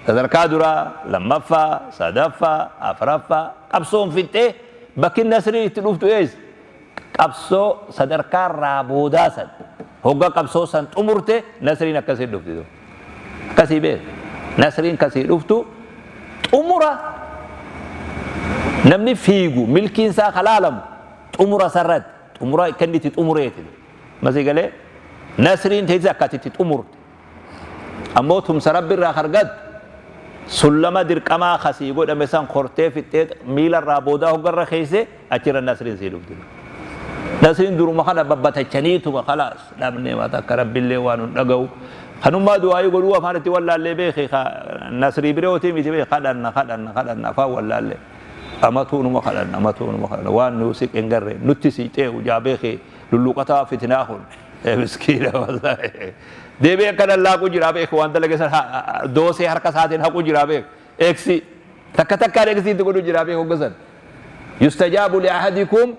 Sadarkaa duraa, lammaffaa, sadaffaa, afraffaa qabsoon fixxee bakki nasriin itti dhuftu eessa? Qabsoo sadarkaa irraa boodaa san. Hogga qabsoo san xumurte nasriin akkasii dhufti. Akkasii beek. Nasriin kasii dhuftu xumura namni fiigu milkiin isaa kalaalamu xumura sarratti. Xumura akka inni itti xumureeti. Masii galee nasriin teessi akka ati itti xumurte. Ammoo tumsa Rabbi irraa argattu sullama dirqamaa kasii godhame san kortee fixxee miila irraa boodaa hoggarra keesse achirra nasriin sii dhufti. Nasriin duruma kana babbatachaniituma kalaas dhabne waan takka Rabbillee waan hin dhaga'u. Kanummaa du'aayii godhuu afaan itti wallaallee beeki nasrii birootii miti beeki kadhanna kadhanna kadhanna afaan wallaallee. Amatuu numa kadhanna amatuu numa kadhanna waan nu siqe hin garre nutti siqxee hujaa beeki lulluqataa fitinaa kun miskiina wallaahi. Deebi'ee akka lallaaquu jiraa beeki waan dalage san doosee harka isaatiin haquu jiraa beeki eegsii takka takkaan eegsii itti godhuu jiraa beeki hogga san. Yustajaabu li ahadikum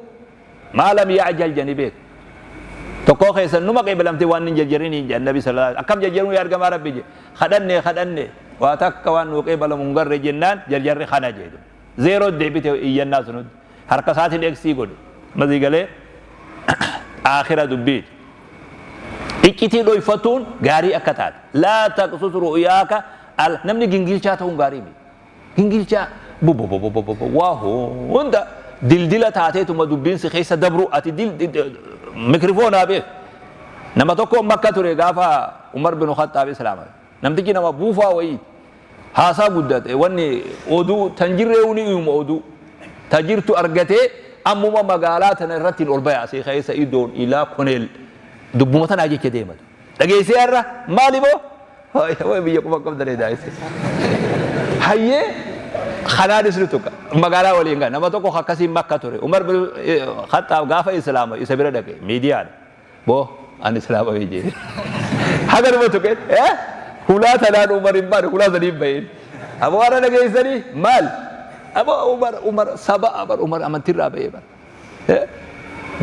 maa lam ya'jal jedhanii beeku. Tokkoo keessan numa qeebalamtee waan hin jarjariniin jedhan Nabi sallallahu alaihi akkam jarjaruu yaa ergamaa Rabbi jedhe kadhanne kadhanne waa takka waan nuu qeebalamu hin garre jennaan jarjarri kana jedhe zeeroo deebite iyyannaa sun hundi harka isaatiin eegsii godhe masii galee aakhira dubbiiti. Iccitii dhoyfatuun gaarii akka taate laa taqsus ru'yaaka namni gingilchaa ta'uun gaarii miti. Gingilchaa bubububububub waa hunda dildila taateetuma dubbiin si keessa dabru ati mikrifoonaa beek. Nama tokko Makka ture gaafa Umar bin Khattaab Islaama. Namtichi nama buufaa wayii haasaa guddate wanni oduu tan jirree ni uuma oduu ta jirtu argatee ammuma magaalaa tana irratti ol baya asii keessa idoon ilaa koneel dubbuma tanaa jecha deematu. Dhageessee har'a maali boo? Way biyya quba qabdan edaa isin. Hayyee kanaanis ni tuqa. Magaalaa waliin gaa nama tokko akkasiin Makka ture. Umar bin Khattaab gaafa Islaama isa bira dhaqe miidiyaadha. Boo ani Islaama jee. Haga numa tuqe hulaa tanaan Umar hin baane hulaa sanii hin bahin. Aboo har'a dhageessanii maal? Aboo Umar Umar saba abar Umar amantiirraa bahee bara.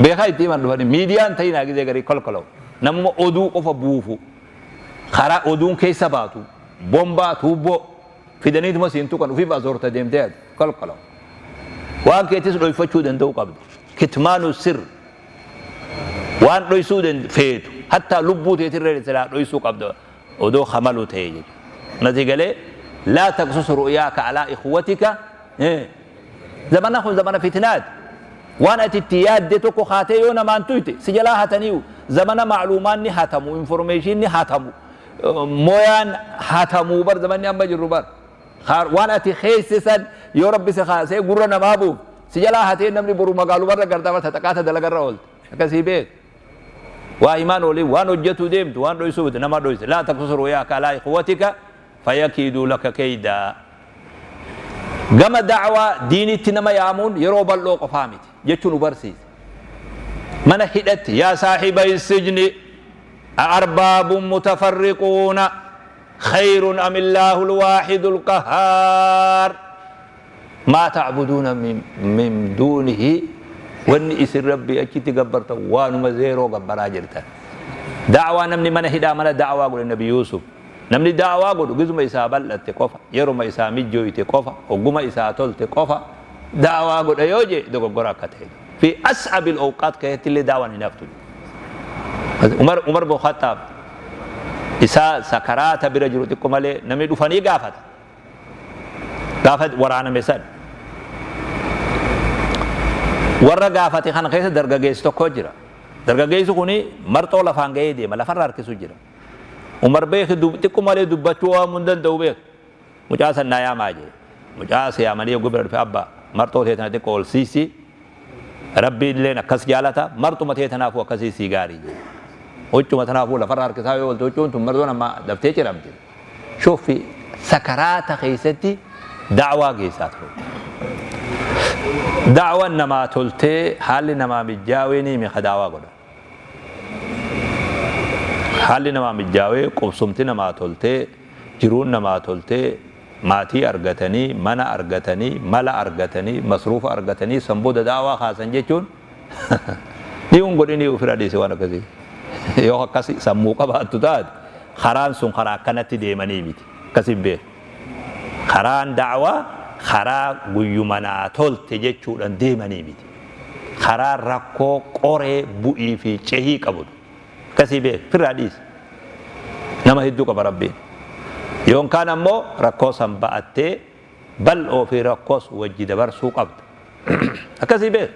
Beekaa itti himan dhufanii miidiyaan ta'inaa gizee garii kolkolaw namuma oduu qofa buufu karaa oduun keessa baatu bombaa tuubboo fidaniituma siin tuqan ofiif azoorta deemtee ati kolkolaw waan keetis dhoyfachuu danda'uu qabda kitmaanu sir waan dhoysuu feetu hattaa lubbuu teetirra silaa dhoysuu qabda odoo kamalu ta'e jechuudha. Nati galee laa taqsus ru'yaaka alaa ikhwatika Zamana kun zamana fitnaati. Waan ati itti yaadde tokko kaatee yoo namaan tuyte si jalaa hataniiyu. Zamana macluumaanni hatamu, informationni hatamu, moyaan hatamu bar zamanni amma jirru bar. Waan ati keesse san yoo Rabbi si kaasee gurra namaa buuf si jalaa hatee namni boru magaalumarra gartaa bar taxaqaata dalagarra oolte. Akkasii beek. Waa himaan oolii waan hojjetuu deemtu waan dhoysuu nama dhoyse. Laa taqsus ru'yaaka alaa ikhwatika fayakiiduu laka keydaa. Gama da'waa diiniitti nama yaamuun yeroo bal'oo qofaa miti jechuu nu barsiise. Mana hidhatti yaa saahibai sijni a'arbaabun mutafarriquuna khayrun am illaahu lwaahidul qahhaar maa ta'buduuna min duunihi wanni isin Rabbii achitti gabbartan waanuma zeeroo gabbaraa jirtan. Da'waa namni mana hidhaa mana da'waa godhe Nabi Yuusuf. Namni da'waa godhu gizuma isaa bal'atte qofa, yeruma isaa mijjooyte qofa, hogguma isaa tolte qofa da'waa godha yoo jee dogoggora akka ta'e. Fi as'abil awqaat keessatti illee da'waan hin haftu. Umar bin Khattaab isaa sakaraata bira jiru xiqqo malee namni dhufanii gaafata. Gaafa waraaname san. Warra gaafate kana keessa dargaggeessi tokko jira. Dargaggeessi kuni marxoo lafaan ga'ee deema, lafarra harkisu jira. Umar beeki xiqqo malee dubbachuu waan hin danda'u beeku. Mucaa san naa yaamaa jee. Mucaa si yaamanii yogguu bira dhufe, abba marxoo tee tana xiqqoo ol siisi. Rabbi illeen akkas jaalata, marxuma tee tanaafuu akkasii sii gaarii jee. Huccuma tanaafuu lafarra harkisaa yoo oolte huccuun tun marxoon amma daftee ciramti. Shufi sakaraata keessatti da'waa geessaa ture. Da'waan namaa toltee haalli namaa mijjaawee ni hime ka da'waa godha. Haalli namaa mijjaawee, qubsumti namaa toltee, jiruun namaa toltee, maatii argatanii, mana argatanii, mala argatanii, masruufa argatanii, san booda da'waa kaasan jechuun dhi'uun godhinii ofirraa dhiisi waan akkasii. Yoo akkasi sammuu qabaattu taate karaan sun karaa akkanatti deemanii miti. Akkasi beeku. Karaan da'waa karaa guyyuma naa tolte jechuudhaan deemanii miti. Karaa rakkoo qoree bu'ii fi cehii qabudha. Akkasii beeku. Ofirraa dhiisi. Nama hedduu qaba Rabbiin. Yookaan ammoo rakkoo san ba'attee bal'oo fi rakkoos wajji dabarsuu qabda. Akkasii beeku.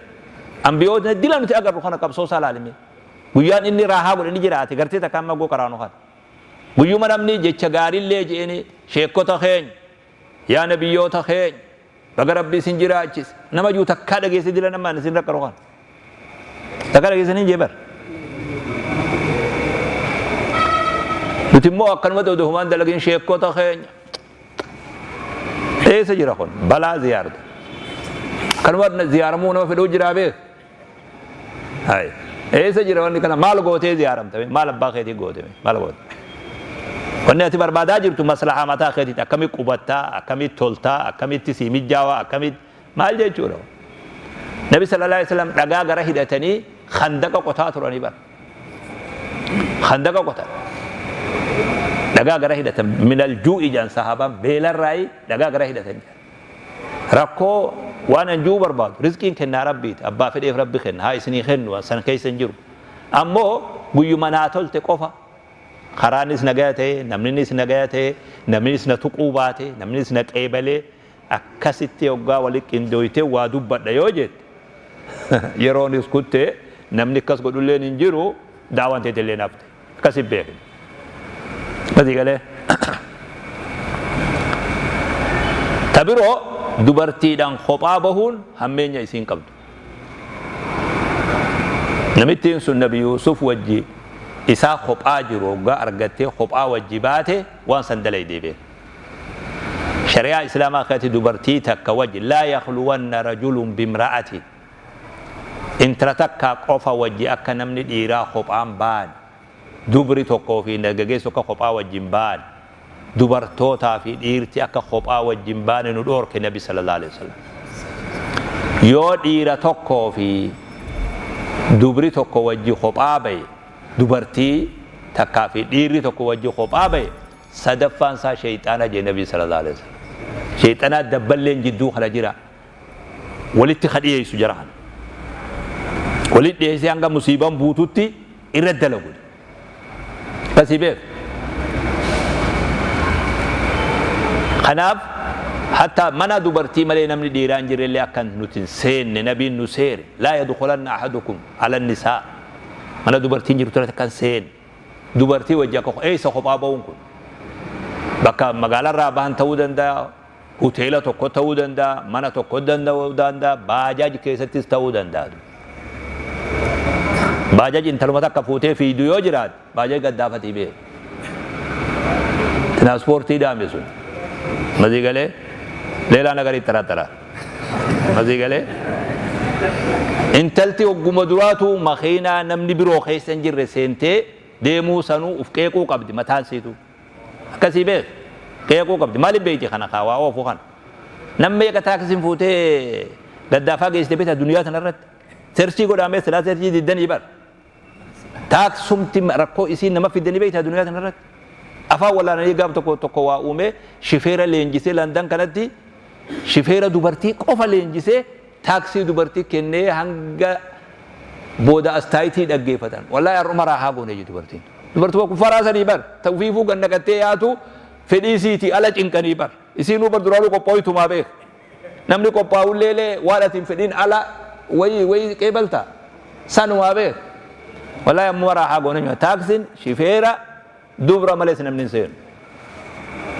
Ambiyoota dila nuti agarru kana qabsoo isaa laalime. Guyyaan inni raahaa godhe ni jiraate gartee takka amma goo qaraanu kana. Guyyuma namni jecha gaariillee je'eni sheekota keenya yaa nabiyyoota keenya baga Rabbi isin jiraachise nama jiru takkaa dhageesse dila namaan isin rakkanu kana. Takkaa dhageessanii jee bar. Nuti immoo akkanumatti oduu humaan dalagin sheekota keenya. Eessa jira kun? Balaa ziyaarda. Akkanuma ziyaaramuu nama fedhuu jiraa beek. Hai. Eessa jira wanni kana? Maal gootee ziyaaramta? Maal abbaa keetii goote? Maal goote? Wanni ati barbaadaa jirtu maslahaa mataa keetiiti. Akkamitti qubattaa? Akkamitti toltaa? Akkamitti sii mijaawaa? Akkamitti maal jechuudha? Nabi sallallahu alaihi wasallam dhagaa gara hidhatanii khandaqa qotaa turanii bara. Khandaqa qotan. Dhagaa gara hidhatan minal juu'i jedhan sahaabaan beelarraayi dhagaa gara hidhatan jedhan. Rakkoo waan an ji'uu barbaadu rizqiin kennaa Rabbiiti, abbaa fedheef Rabbi kenna, haa isinii kennu, an san keessa hin jiru. Ammoo guyyuma naa tolte qofa karaanis nagaya ta'e, namninis nagaya ta'e, namninis na tuquu baate, namninis na qeebalee akkasitti hoggaa wali qindooytee waa dubbadha yoo jette, yeroonis kutte, namni akkas godhulleen hin jiru, da'waan teetilleen hafte. Akkasi beekne. Akkasii galee. Ta biroo dubartiidhaan kophaa bahuun hammeenya isiin qabdu. Namittiin sun Nabi Yuusuf wajji isaa kophaa jiru hoggaa argattee kophaa wajji baate waan san dalaydee beeka. Shari'aa Islaamaa keessatti dubartii takka wajji laa yakhluwanna rajulun bimra'atin, intala takka qofa wajji akka namni dhiiraa kophaan baane, dubri tokkoo fi dargaggeessi tokko kophaa wajji hin baane, dubartootaa fi dhiirti akka kophaa wajji hin baane nu dhoorke Nabi sallallahu alaihi wasallam. Yoo dhiira tokkoo fi dubri tokko wajji kophaa bahe, dubartii takkaa fi dhiirri tokko wajji kophaa bahe, sadaffaan isaa sheyxaana jee Nabi sallallahu alaihi wasallam. Sheyxanaa dabballeen jidduu kana jira. Walitti ka dhiyeessu jara kana. Walitti dhiyeessee hanga musiibaan buututti irra dalagu. Akkasii beeku. Kanaaf hatta mana dubartii malee namni dhiiraa hin jirre illee akka nuti hin seenne nabiin nu seere, laa yadkhulanna ahadukum ala nisaa, mana dubartiin jirtu irratti akka hin seenne, dubartii wajji akka eessa kophaa ba'uun kun bakka magaalarraa bahan ta'uu danda'a, hoteela tokko ta'uu danda'a, mana tokko ta'uu danda'a, baajaaj keessattis ta'uu danda'a. Baajaaj intaluma takka fuutee fiidu yoo jiraate baajaaj gaddaafatii beeku. Tiraanspoortii daame sun. Mazii galee leelaa nagarii xaraxara. Mazii galee intalti hogguma duraatu makiinaa namni biroo keessa hin jirre seentee deemuu sanuu uf qeequu qabdi mataan siitu. Akkasii beek. Qeequu qabdi. Maaliif beekti kana kaa waa oofu kana? Nam meeqa taaksiin fuutee gaddaafaa geessite beekta duniyaa tana irratti? Searchii godhaamee silaa searchii diddanii bar. Taaksumti rakkoo isiin nama fiddanii beekta duniyaa tana irratti? Afaan wallaananii gaaf tokko tokko waa uumee shifeera leenjisee Landan kanatti shifeera dubartii qofa leenjisee taaksii dubartii kennee hanga Booda astaayitii dhaggeeffatan. Wallaahi har'uma raahaa goone jetti dubartiin. Dubartuma kuffaraa sanii bar ta ufiifuu gad naqattee yaatu fedhii isiitii ala cinqanii bar. Isiinuu bar duraanuu qophooytumaa beek. Namni qophaa'ullee lee waan ati hin fedhin ala wayii wayii qeebalta. Sanumaa beek. Wallaahi ammuma raahaa goone jetti. Taaksiin shifeera dubra malees namni hin seenu.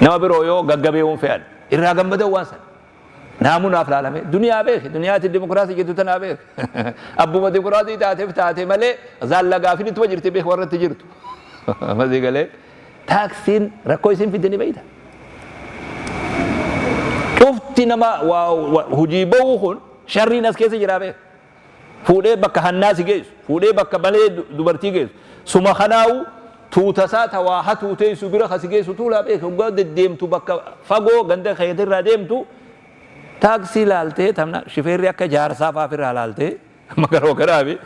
Nama biroo yoo gaggabeewwan fe'an irraa gammadan waan sana. Naamunaaf laalame duniyaa beeki duniyaati dimokiraasii jettu tanaa beeki abbuma dimokiraasii taateef taate malee zaalla gaafin ittuma jirti beeki warratti jirtu masii galee taaksiin rakkoo isin fidde ni beeyta cufti nama hojii ba'uu kun sharriin as keessa jiraa beeki fuudhee bakka hannaa si geessu, fuudhee bakka malee dubartii geessu, suma kanaawu tuutasaa ta waa hatuu teessu bira ka si geessu tuulaa beeki. Hoggaa deddeemtu bakka fagoo ganda keetirraa deemtu taaksii laaltee tamna shifeerri akka jaarsaa faa firraa laaltee makaroo kanaafi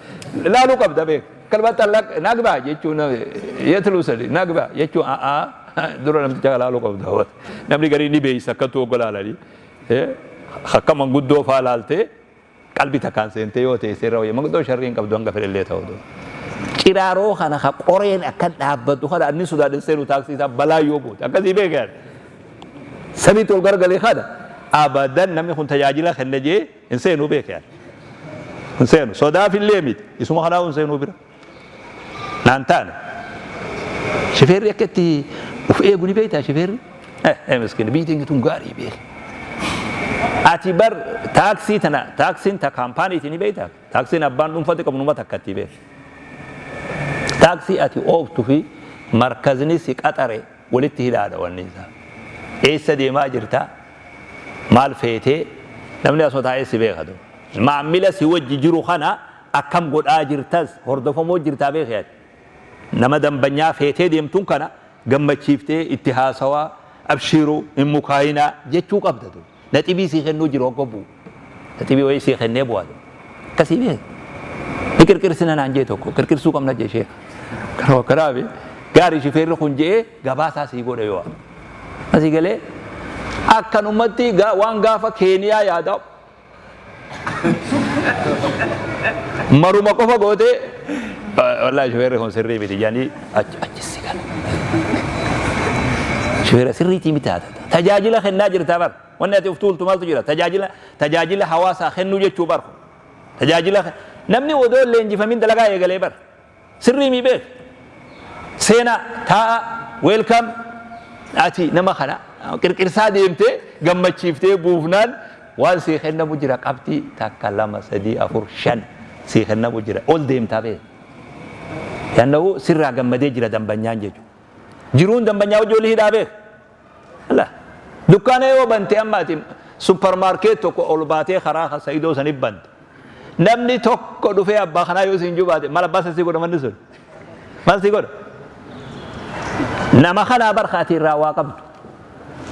laaluu qabda beek. Kalmatti allaq nagbaa jechuun yetluu sadi nagbaa jechuun a'aa dura namticha laaluu qabda. Namni garii ni beeysa akkattuu hogga laalanii akka manguddoo faa laaltee Qalbi takkaan seentee yoo teesse irra wayya. Manguddoo sharrii hin qabdu hanga fedhellee ta'u. Ciraaroo kana ka qoreen akka dhaabbatu kana anni sodaadhin seenu taaksii isaa balaa yoo buute akkasii beekan. Samiitti ol garagalee kana abadan namni kun tajaajila kenna jee hin seenuu beekan. Hin seenu sodaafillee miti isuma kanaa hin seenuu bira. Naan taane. Shifeerri akka itti of eegu ni beektaa shifeerri? Eh miskiin biyyi teenya tun gaarii beeki. Ati bar taaksii tana taaksiin ta kaampaaniiti ni beektaa? Taaksiin abbaan dhuunfatti qabu numa takkatti beeki. Taaksii ati ooftu fi markazni si qaxare walitti hidhaadha wanni isaa. Eessa deemaa jirta? Maal feetee? Namni asuma taa'ee si beeka. Maamila si wajji jiru kana akkam godhaa jirtas hordofamoo jirtaa beeki ati. Nama dambanyaa feetee deemtuun kana gammachiiftee itti haasawaa abshiiruu hin mukaayinaa jechuu qabda tu. Naxibii sii kennuu jiru hogga bu'u. Naxibii wayii sii kennee bu'a tu. Akkasii beeki. Ni qirqirsina naan jee tokko qirqirsuu qabna jee sheeka. Kanuma kanaafi gaarii shifeerri kun je'ee gabaasaa sii godha yoo. Asii galee akkanumatti waan gaafa Keeniyaa yaadaa Maruma qofa gootee wallahi shufeerri kun sirrii miti jedhanii achi achi si gala. Shufeera sirriitii miti haata. Tajaajila kennaa jirtaa bar. Wanni ati of tuultu maaltu jira? Tajaajila tajaajila hawaasaa kennuu jechuu bar. Tajaajila namni odoo leenjifamin dalagaa eegalee bar. Sirrii mii beek. Seenaa taa'a welcome ati nama kana qirqirsaa deemtee gammachiiftee buufnaan waan sii kennamu jira qabxii takka lama sadii afur shan sii kennamu jira ol deemtaa beek. Yannahu sirraa gammadee jira dambanyaan jechuudha. Jiruun dambanyaa wajji olii hidhaa beek. La. Dukkaana yoo bante amma ati supermarket tokko ol baatee karaa kan Sa'idoo sanif bante. Namni tokko dhufee abbaa kanaa yoo siin jubaate maal abbaa san sii godha manni sun? Maal sii godha? Nama kanaa bar ati irraa waa qabdu.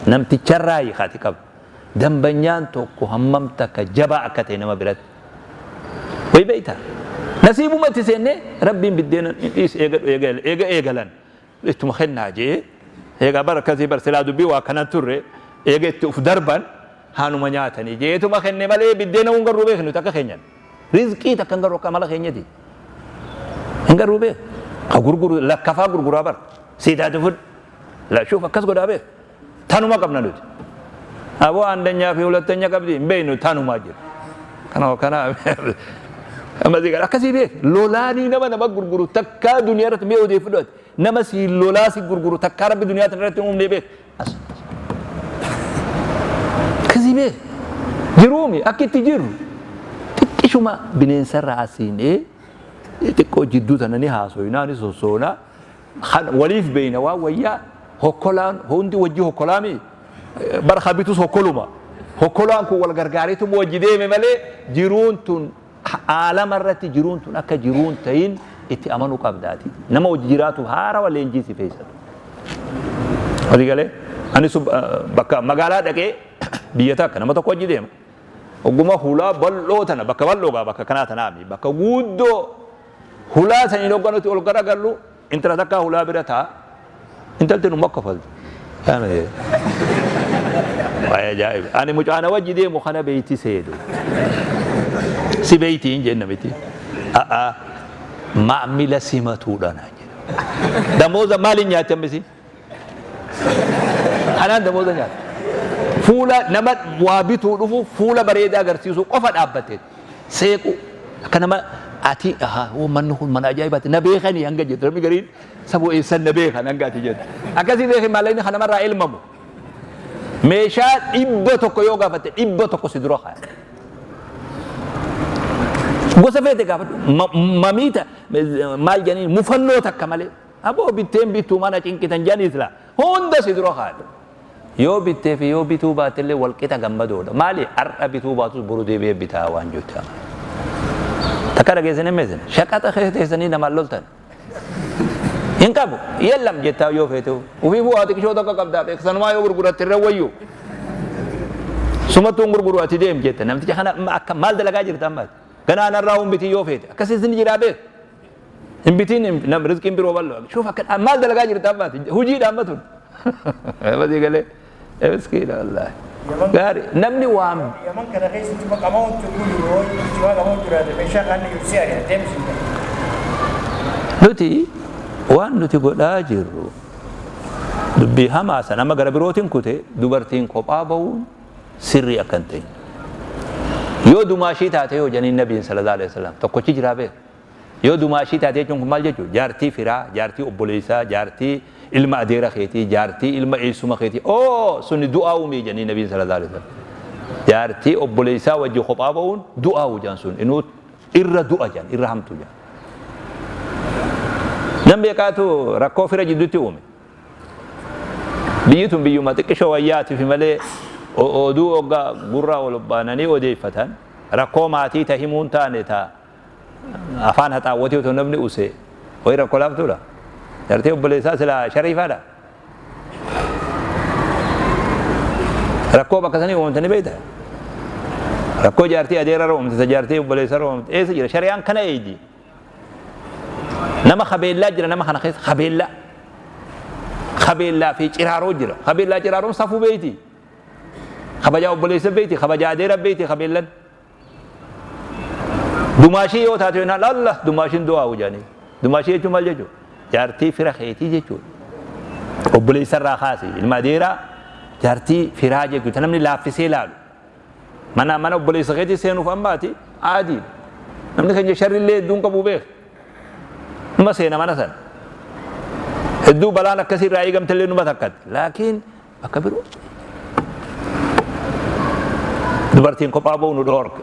Namticharraa ati qabdu. Dambanyaan tokko hammam takka jabaa akka ta'e nama biratti. Way beektaa? Nasiibuma itti seennee rabbiin biddeena dhiis eega eega eegalan. Ittuma kennaa je'ee eegaa bar akkasii bar silaa dubbii waa kanan turre eega itti uf darban haanuma nyaatanii je'eetuma kenne malee biddeena hin garruu beeknu takka keenyan rizqii takka hin garru akka amala keenyati hin garruu beek ka gurguru lakkafaa gurguraa bar sii taate fudhu la shuuf akkas godhaa beek tanuma qabna nuti aboo andanyaa fi hulattanya qabdi hin beeknu tanumaa jira kana kana amma si akkasii beek lolaanii nama nama gurguru takkaa duniyaa irratti mee odeeffadhu ati nama si lolaa si gurguru takkaa rabbi duniyaa tana irratti hin uumne beek as akkasii beek jiruumi akka itti jirru xiqqishuma bineensarraa asiinee xiqqoo jidduu tana ni haasoynaa ni sossoonaa Kan waliif beeyna waan wayyaa hokkolaan hundi wajji hokkolaami bar ka bitus hokkoluma hokkolaan kun wal gargaareetuma wajji deeme malee jiruun tun aalama irratti jiruun tun akka jiruun tayin itti amanuu qabdaati nama wajji jiraatuuf haarawa leenjii si feessatu. Asii galee ani bakka magaalaa dhaqee biyya takka nama tokko wajji deema. Ogguma hulaa bal'oo tana bakka bal'oo gaa bakka kanaa tanaami bakka guuddoo Hulaa saniin hogga nuti ol garagallu intala takkaa hulaa bira taa intalti numa kofalti. Waa'ee ajaa'iba. Ani mucaana wajji deemu kana beeyti seedu. Si beeyti hin jenne miti. A'a. Maamila simatuudha naan jedhe. Damooza maaliin nyaatti amma isiin? Kanaan damooza nyaatti. Fuula nama waa bituu dhufu fuula bareedaa agarsiisuu qofa dhaabbatte. Seequu akka nama ati ahaa hoo manni kun mana ajaa'ibaati na beekanii hanga jettu namni gariin saboo eessan na beekan hanga ati jettu. Akkasii beeki maallaqni kan namarraa elmamu. Meeshaa 100 yoo gaafatte 100 si dura kaaya. Gosa feete gaafadhu. Mamii maal jedhanii mufannoo takka malee. Aboo bitteen bittuu mana cinqitan jedhanii silaa hunda si dura kaaya. Yoo bittee fi yoo bituu baatellee wal qixa gammadoodha. Maali har'a bituu baatus boru deebi'ee bitaa waan jettu. Takka dhageessanii meessan shaqaxa keessa teessanii namaan loltan. Hin qabu. Yellam jettaa yoo feete. Ufiifuu haa xiqishoo takka qabdaa beek sanumaa yoo gurguratte irra wayyu. Sumattuu hin gurguru ati deem jette namticha kana amma akka maal dalagaa jirta amma ati. Ganaa narraa hin bitiin yoo feete. Akkasii isin jiraa beek. Hin bitiin nam rizqiin biroo bal'oo. Shuuf akka maal dalagaa jirta amma ati. Hojiidha amma tun. Masii galee. Miskiina wallaahi. Gaari namni waan. Yaman kana keessatti maqama wanti kun yeroo jimaa qamoo jiraate meeshaa kaan ibsee ari'atee deemsisa. Nuti waan nuti godhaa jirru dubbii hamaa sana amma gara birootiin kute dubartiin kophaa ba'uun sirrii akka hin ta'in. Yoo dumaashii taate yoo janiin nabiin sallallahu alaihi wasallam tokkochi jiraa beeka. Yoo dumaashii taate jechuun kun maal jechuudha? Jaartii firaa, jaartii obboleessaa, jaartii ilma adeera keetii, jaartii ilma eessuma keetii. Oo suni du'aa uumii jedhanii nabiin sallallahu alaihi wasallam. Jaartii obboleessaa wajji kophaa ba'uun du'aa jedhan sun inuu irra du'a jedhan irra hamtu jedhan. Nam beekaatu rakkoo fira jidduutti uume. Biyyi tun biyyuma xiqqishoo wayyaatiif malee oduu hoggaa gurra ol baananii odeeffatan rakkoo maatii ta himuun taane ta Afaan haxaawwatee otoo namni use wayi rakkoo laaftuudha. Jaartii obboleessaa silaa shariifaadha. Rakkoo bakka sanii uumamte ni beekta. Rakkoo jaartii adeerarra uumamte, ta jaartii obboleessarra uumamte eessa jira? Shari'aan kana eeydi. Nama kabeellaa jira nama kana keessa kabeellaa. Kabeellaa fi ciraaroo jira. Kabeellaa ciraaroon safuu beeyti. Kabajaa obboleessa beeyti, kabajaa adeera beeyti kabeellan. Dumaashii yoo taate jennaan Allah dumaashiin du'aa jedhanii. Dumaashii jechuun maal jechuudha? Jaartii fira keetii jechuudha. Obboleessa irraa kaasi ilma adeeraa jaartii firaa jechuudha. Namni laaffisee laalu. Mana mana obboleessa keetii seenuuf ammaati aadii. Namni keenya sharrillee hedduun qabu beeka. Numa seena mana sana. Hedduu balaan akkasii irraa eegamtellee numa takkatti. Laakiin Bakka biroo dubartiin kophaa ba'u nu dhoorke.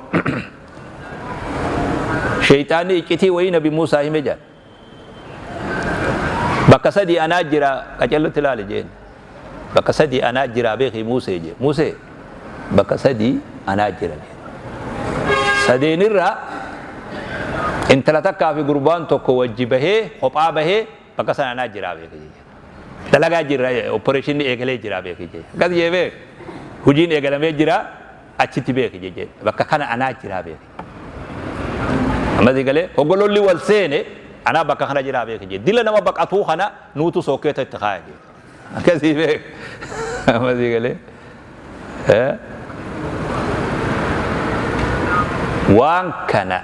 Sheeyxaanni iccitii wayii Nabi Muusaa hime jedha. Bakka sadii anaa jira qacellotti ilaali jeen. Bakka sadii anaa jira beeki Muusee jee. Muusee bakka sadii anaa jira jeen. Sadeenirraa intala takkaa fi gurbaan tokko wajji bahee kophaa bahee bakka sana anaa jira beeki jee. Dalagaa jirra opereeshinni eegalee jira beeki jee. Akkas jee beek. Hojiin eegalamee jira achitti beeki jee. Bakka kana anaa jira beeki. Ammas eegalee hoggololli wal seene anaa bakka kana jira beeki jee. Dila nama baqatuu kana nuutu sookeeta itti kaaya jee. Akkasii beek. Ammas eegalee. Waan kana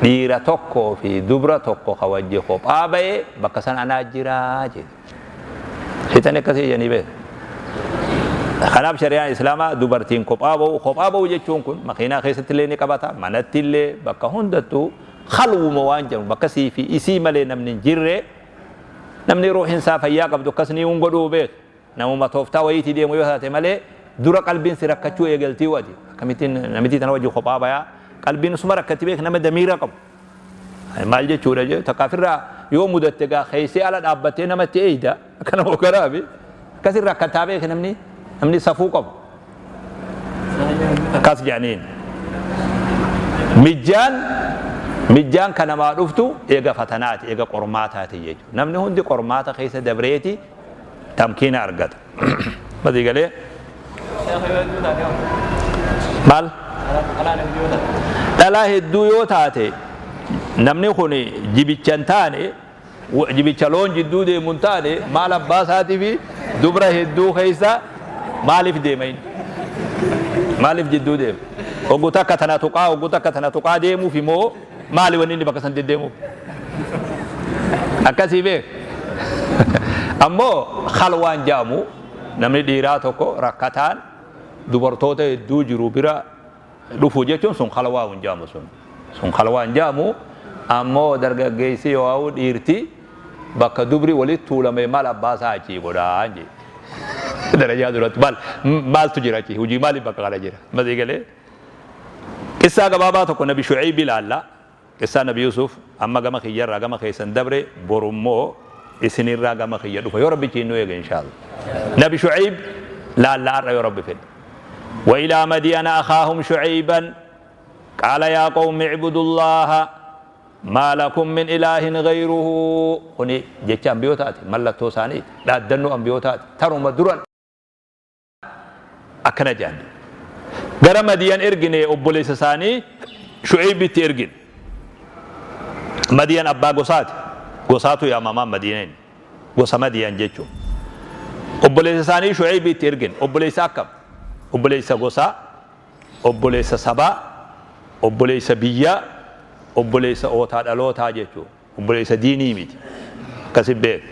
dhiira tokkoo fi dubra tokko ka wajji kophaa baye bakka san anaa jiraa jedhe. Seexanni akkasii jedhanii beeka. Kanaaf shari'aan Islaamaa dubartiin kophaa ba'u, kophaa ba'u jechuun kun makiinaa keessatti illee ni qabata, manatti illee bakka hundattuu khalwuma waan jedhamu bakka sii fi isii malee namni hin jirre namni ruuhin isaa fayyaa qabdu akkas ni hin godhuu beeka. Namuma tooftaa wayiitii deemu yoo taate malee dura qalbiin si rakkachuu eegaltii ati akkamittiin namitii tana wajji kophaa bayaa qalbiin suma rakkatti beek nama damiira qabu maal jechuudha jee takka ofirraa yoo mudatte gaa keessee ala dhaabbattee namatti eeyda akkana hogaraafi akkasin rakkataa beek namni namni safuu qabu akkas jedhaniin mijjaan mijjaan kan namaa dhuftu eega fatanaati eega qormaataati jechuudha namni hundi qormaata keessa dabreeti tamkiina argata. Masii galee maal dhalaa hedduu yoo taate namni kun jibicha hin taane jibicha loon jidduu deemu hin taane maal abbaa isaatii fi dubra hedduu keessa maaliif deema inni? Maaliif jidduu deema? Oggu takka tana tuqaa oggu takka tana tuqaa deemuuf immoo maali wanni inni bakka san deddeemuuf? Akkasii beek. Ammoo khalwaan jaamu namni dhiiraa tokko rakkataan dubartoota hedduu jiru bira dhufu jechuun sun khalwaa hin jaamu sun. Sun khalwaa hin jaamu. Ammoo dargaggeessi yoo ha'u dhiirti bakka dubri walitti tuulame maal abbaa isaa achii godhaa jee. Darajaa duratti maal maaltu jira achii, hojii maaliif bakka kana jira? Masii galee. Qissaa gabaabaa tokko Nabi Shu'ayb ilaalla. Qissaa Nabi Yusuf amma gama kiyyarraa gama keessan dabre, borummoo isinirraa gama kiyya dhufa yoo Rabbichi nu eege inshaallah. Nabi Shu'ayb laalla har'a yoo Rabbi fedhe. Wa ilaa Madiyana akhaahum Shu'ayban qaala yaa qawmi i'budullaaha maa lakum min ilaahin ghayruhu. Kuni jecha ambiyootaati, mallattoo isaaniiti, dhaaddannoo ambiyootaati. Taruma dura akkana jedhan. Gara Madiyan ergine, obboleessa isaanii Shu'aybitti ergine. Madiyan abbaa gosaati. Gosaatu yaamamaa Madiineen. Gosa Madiyan jechuun. Obboleessa isaanii Shu'aybitti ergine. Obboleessa akkam? Obboleessa gosaa, obboleessa sabaa, obboleessa biyyaa, obboleessa ootaa dhalootaa jechuudha. Obboleessa diinii miti. Akkasi beek.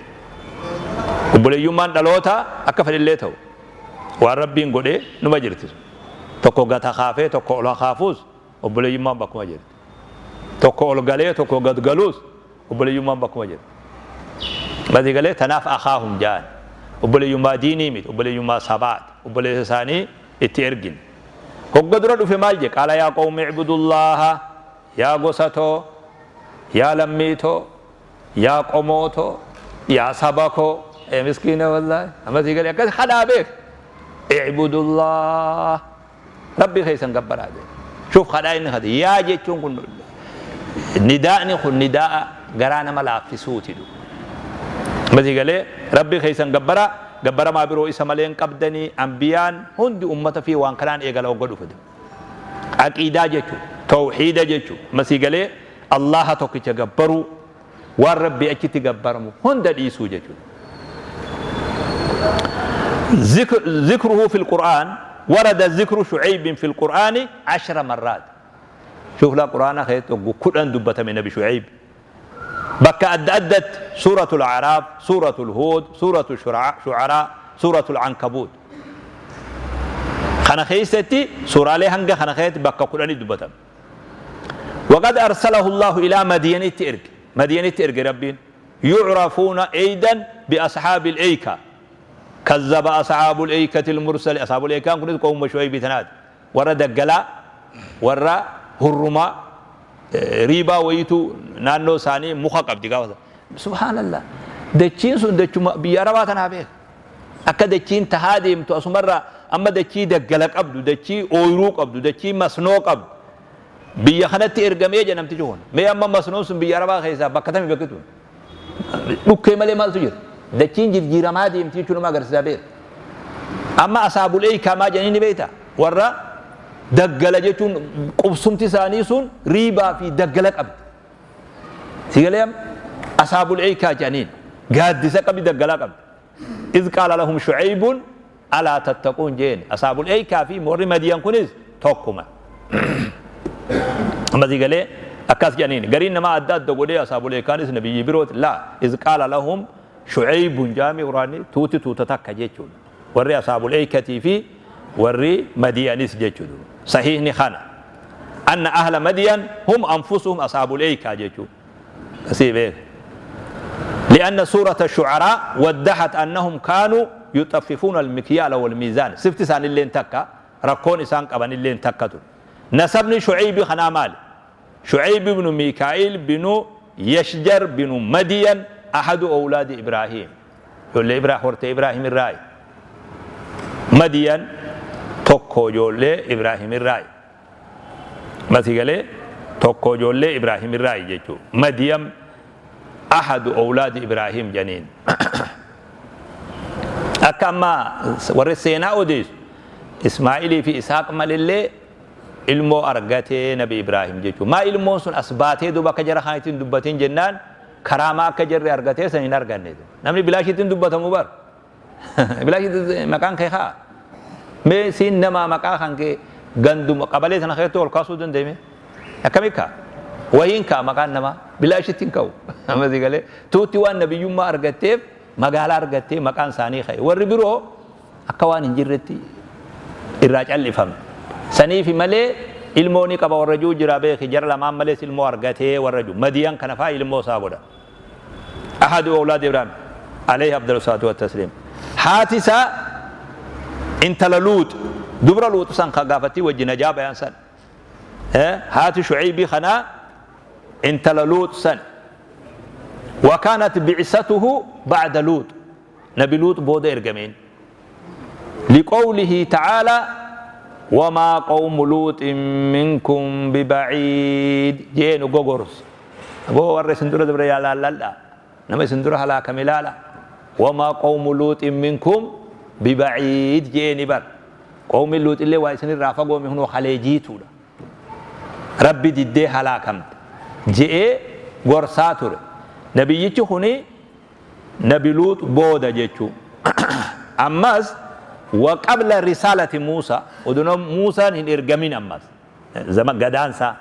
Obboleeyyummaan dhalootaa akka fedhillee ta'u waan Rabbiin godhee numa jirti. Tokko gata kaafee tokko ol kaafuus obboleeyyummaan bakkuma jirti. Tokko ol galee tokko gad galuus obboleeyyummaan bakkuma jirti. Gadi galee tanaaf akaahum ja'an. Obboleeyyummaa diinii miti, obboleeyyummaa sabaati. Obboleessa isaanii itti ergine. Hogga dura dhufe maal jedhe? Qaala yaa qawmi i'budullaaha, yaa gosa too, yaa lammii too, yaa qomoo too, yaa saba koo. Ee miskiina wallaahi. Amma sii galee akkas hadhaa beek. I'budullaah. Rabbii keessan gabbaraa jedhe. Shuuf kadhaa inni kadhe. Yaa jechuun kun nidaa'ni kun nidaa'a garaa nama laaffisuuti du. Amma sii galee Rabbii keessan gabbaraa, gabbaramaa biroo isa malee hin qabdanii. Ambiyaan hundi ummata fi waan kanaan eegala hogga dhufe. Aqiidaa jechuun tawhiida jechuun masii galee Allaha tokkicha gabbaruu, waan Rabbii achitti gabbaramu hunda dhiisuu jechuudha. ذكره في القرآن: ورد ذكر شعيب في القرآن 10 مرات. شوف لا قرآن خيت كدن دبت من نبي شعيب بك أد أدت سورة الأعراف، سورة الهود، سورة الشعراء، سورة العنكبوت. Kana keessatti suuraalee hanga kana keessatti bakka 10 dubbatame. وقد أرسله الله إلى مدين erge، مدينة erge Rabbiin. يعرفون أيضا بأصحاب الأيكة، كذب أصحاب الأيكة المرسل. أصحاب الأيكة كنت قوم شعيب تناد ورا دقلا ورا هرما riibaa wayitu naannoo isaanii muka qabdi gaafa. Subhaanallah, dachiin sun dachuma biyya Arabaa tanaa beeka. Akka dachiin tahaa deemtu asumarraa amma dachii daggala qabdu, dachii ooyiruu qabdu, dachii masnoo qabdu biyya kanatti ergamee jedha namtichi kun. Mee amma masnoon sun biyya Arabaa keessaa bakka tamii bakki tun dhukkee malee maaltu jira? Dachiin jijjiiramaa deemti jechuun nama agarsiisaa beeka. Amma asaabul eeykaa maa jedhanii ni beekta? Warra daggala jechuun qubsumti isaanii sun riibaa fi daggala qabdi. Sigalee asaabul eeykaa jedhaniin gaaddisa qabdi, daggalaa qabdi. إذ قال لهم شعيب ألا تتقون jeen. Asaabul eeykaa fi warri Madiyan kunis tokkuma. Amma sigalee akkas jedhaniin gariin nama adda adda godhee asaabul eeykaanis nabiyyi birooti. لا، إذ قال لهم شعيب jaami quraanni tuuti tuuta takka jechuudha. Warri asaabul eeykatii fi warri Madiyanis jechuudha. Sahiihni kana. أن أهل مدين هم أنفسهم أصحاب الأيكة jechuudha. Asii beeka. لأن سورة الشعراء وضحت أنهم كانوا يطففون المكيال والميزان. Sifti isaan illeen takka, rakkoon isaan qaban illeen takkatu. Nasabni Shu'aybi kanaa maali? شعيب بن ميكائيل بن يشجر بن مدين، أحد أولاد إبراهيم. Ijoollee Ibrahim hortee Ibrahim irraayi. Madiyan tokko ijoollee Ibrahim irraayi. Masii galee tokko ijoollee Ibrahim irraayi jechuudha. Madiyam أحد أولاد إبراهيم janiin. Akka amma warri seenaa odeessu Ismaa'ilii fi Isaaq malillee ilmoo argatee Nabi Ibrahim jechuudha. Maa ilmoon sun as baatee duuba akka jara kaanitti dubbatiin jennaan karaamaa akka jarri argatee san hin arganne. Namni bilaashitti hin dubbatamu bar. Bilaashitti maqaan kee haa. Mee siin nama maqaa kan kee ganduma qabalee sana keessatti ol kaasuu dandeenye. Akkamii kaa? Wahiin ka'a maqaan namaa bilaashitti hin ka'u. Amma si galee tuutti waan nabiyyummaa argatteef magaalaa argattee maqaan isaanii ka'e. Warri biroo akka waan hin jirretti irraa callifame. Saniifi malee ilmoo ni qaba warra jiru jira beeki, jara lamaan malees ilmoo argatee warra jiru. Madiyan kana fa'aa ilmoo isaa godha. Ahadu awlaad Ibraahim alayhi afdalu salaatu wa tasliim. Haati isaa intala Luux, dubra Luux san ka gaafattii wajji najaa bayan san. Haati Shu'aybii kanaa intala Luux san. Wa kaanat bi'satuhu ba'da Luux. Nabi Luux booda ergameen. Liqawlihi ta'aalaa wamaa qawmu luuxin minkum bibaciid jee nu gogorse. Aboo warra isin dura dabre yaa laalladha. Nama isin dura halaakame laala. Wamaa qawmu luuxin minkum bibaciid jee ni bar. Qawmiin luuxillee waa isinirraa fagoomi hunoo halee jiituudha. Rabbi diddee halaakamte je'ee gorsaa ture. Nabiyyichi kuni Nabi Luux booda jechuu. Ammas wa qabla risaalati Muusaa, odoo Muusaan hin ergamin ammas zama gadaansaa.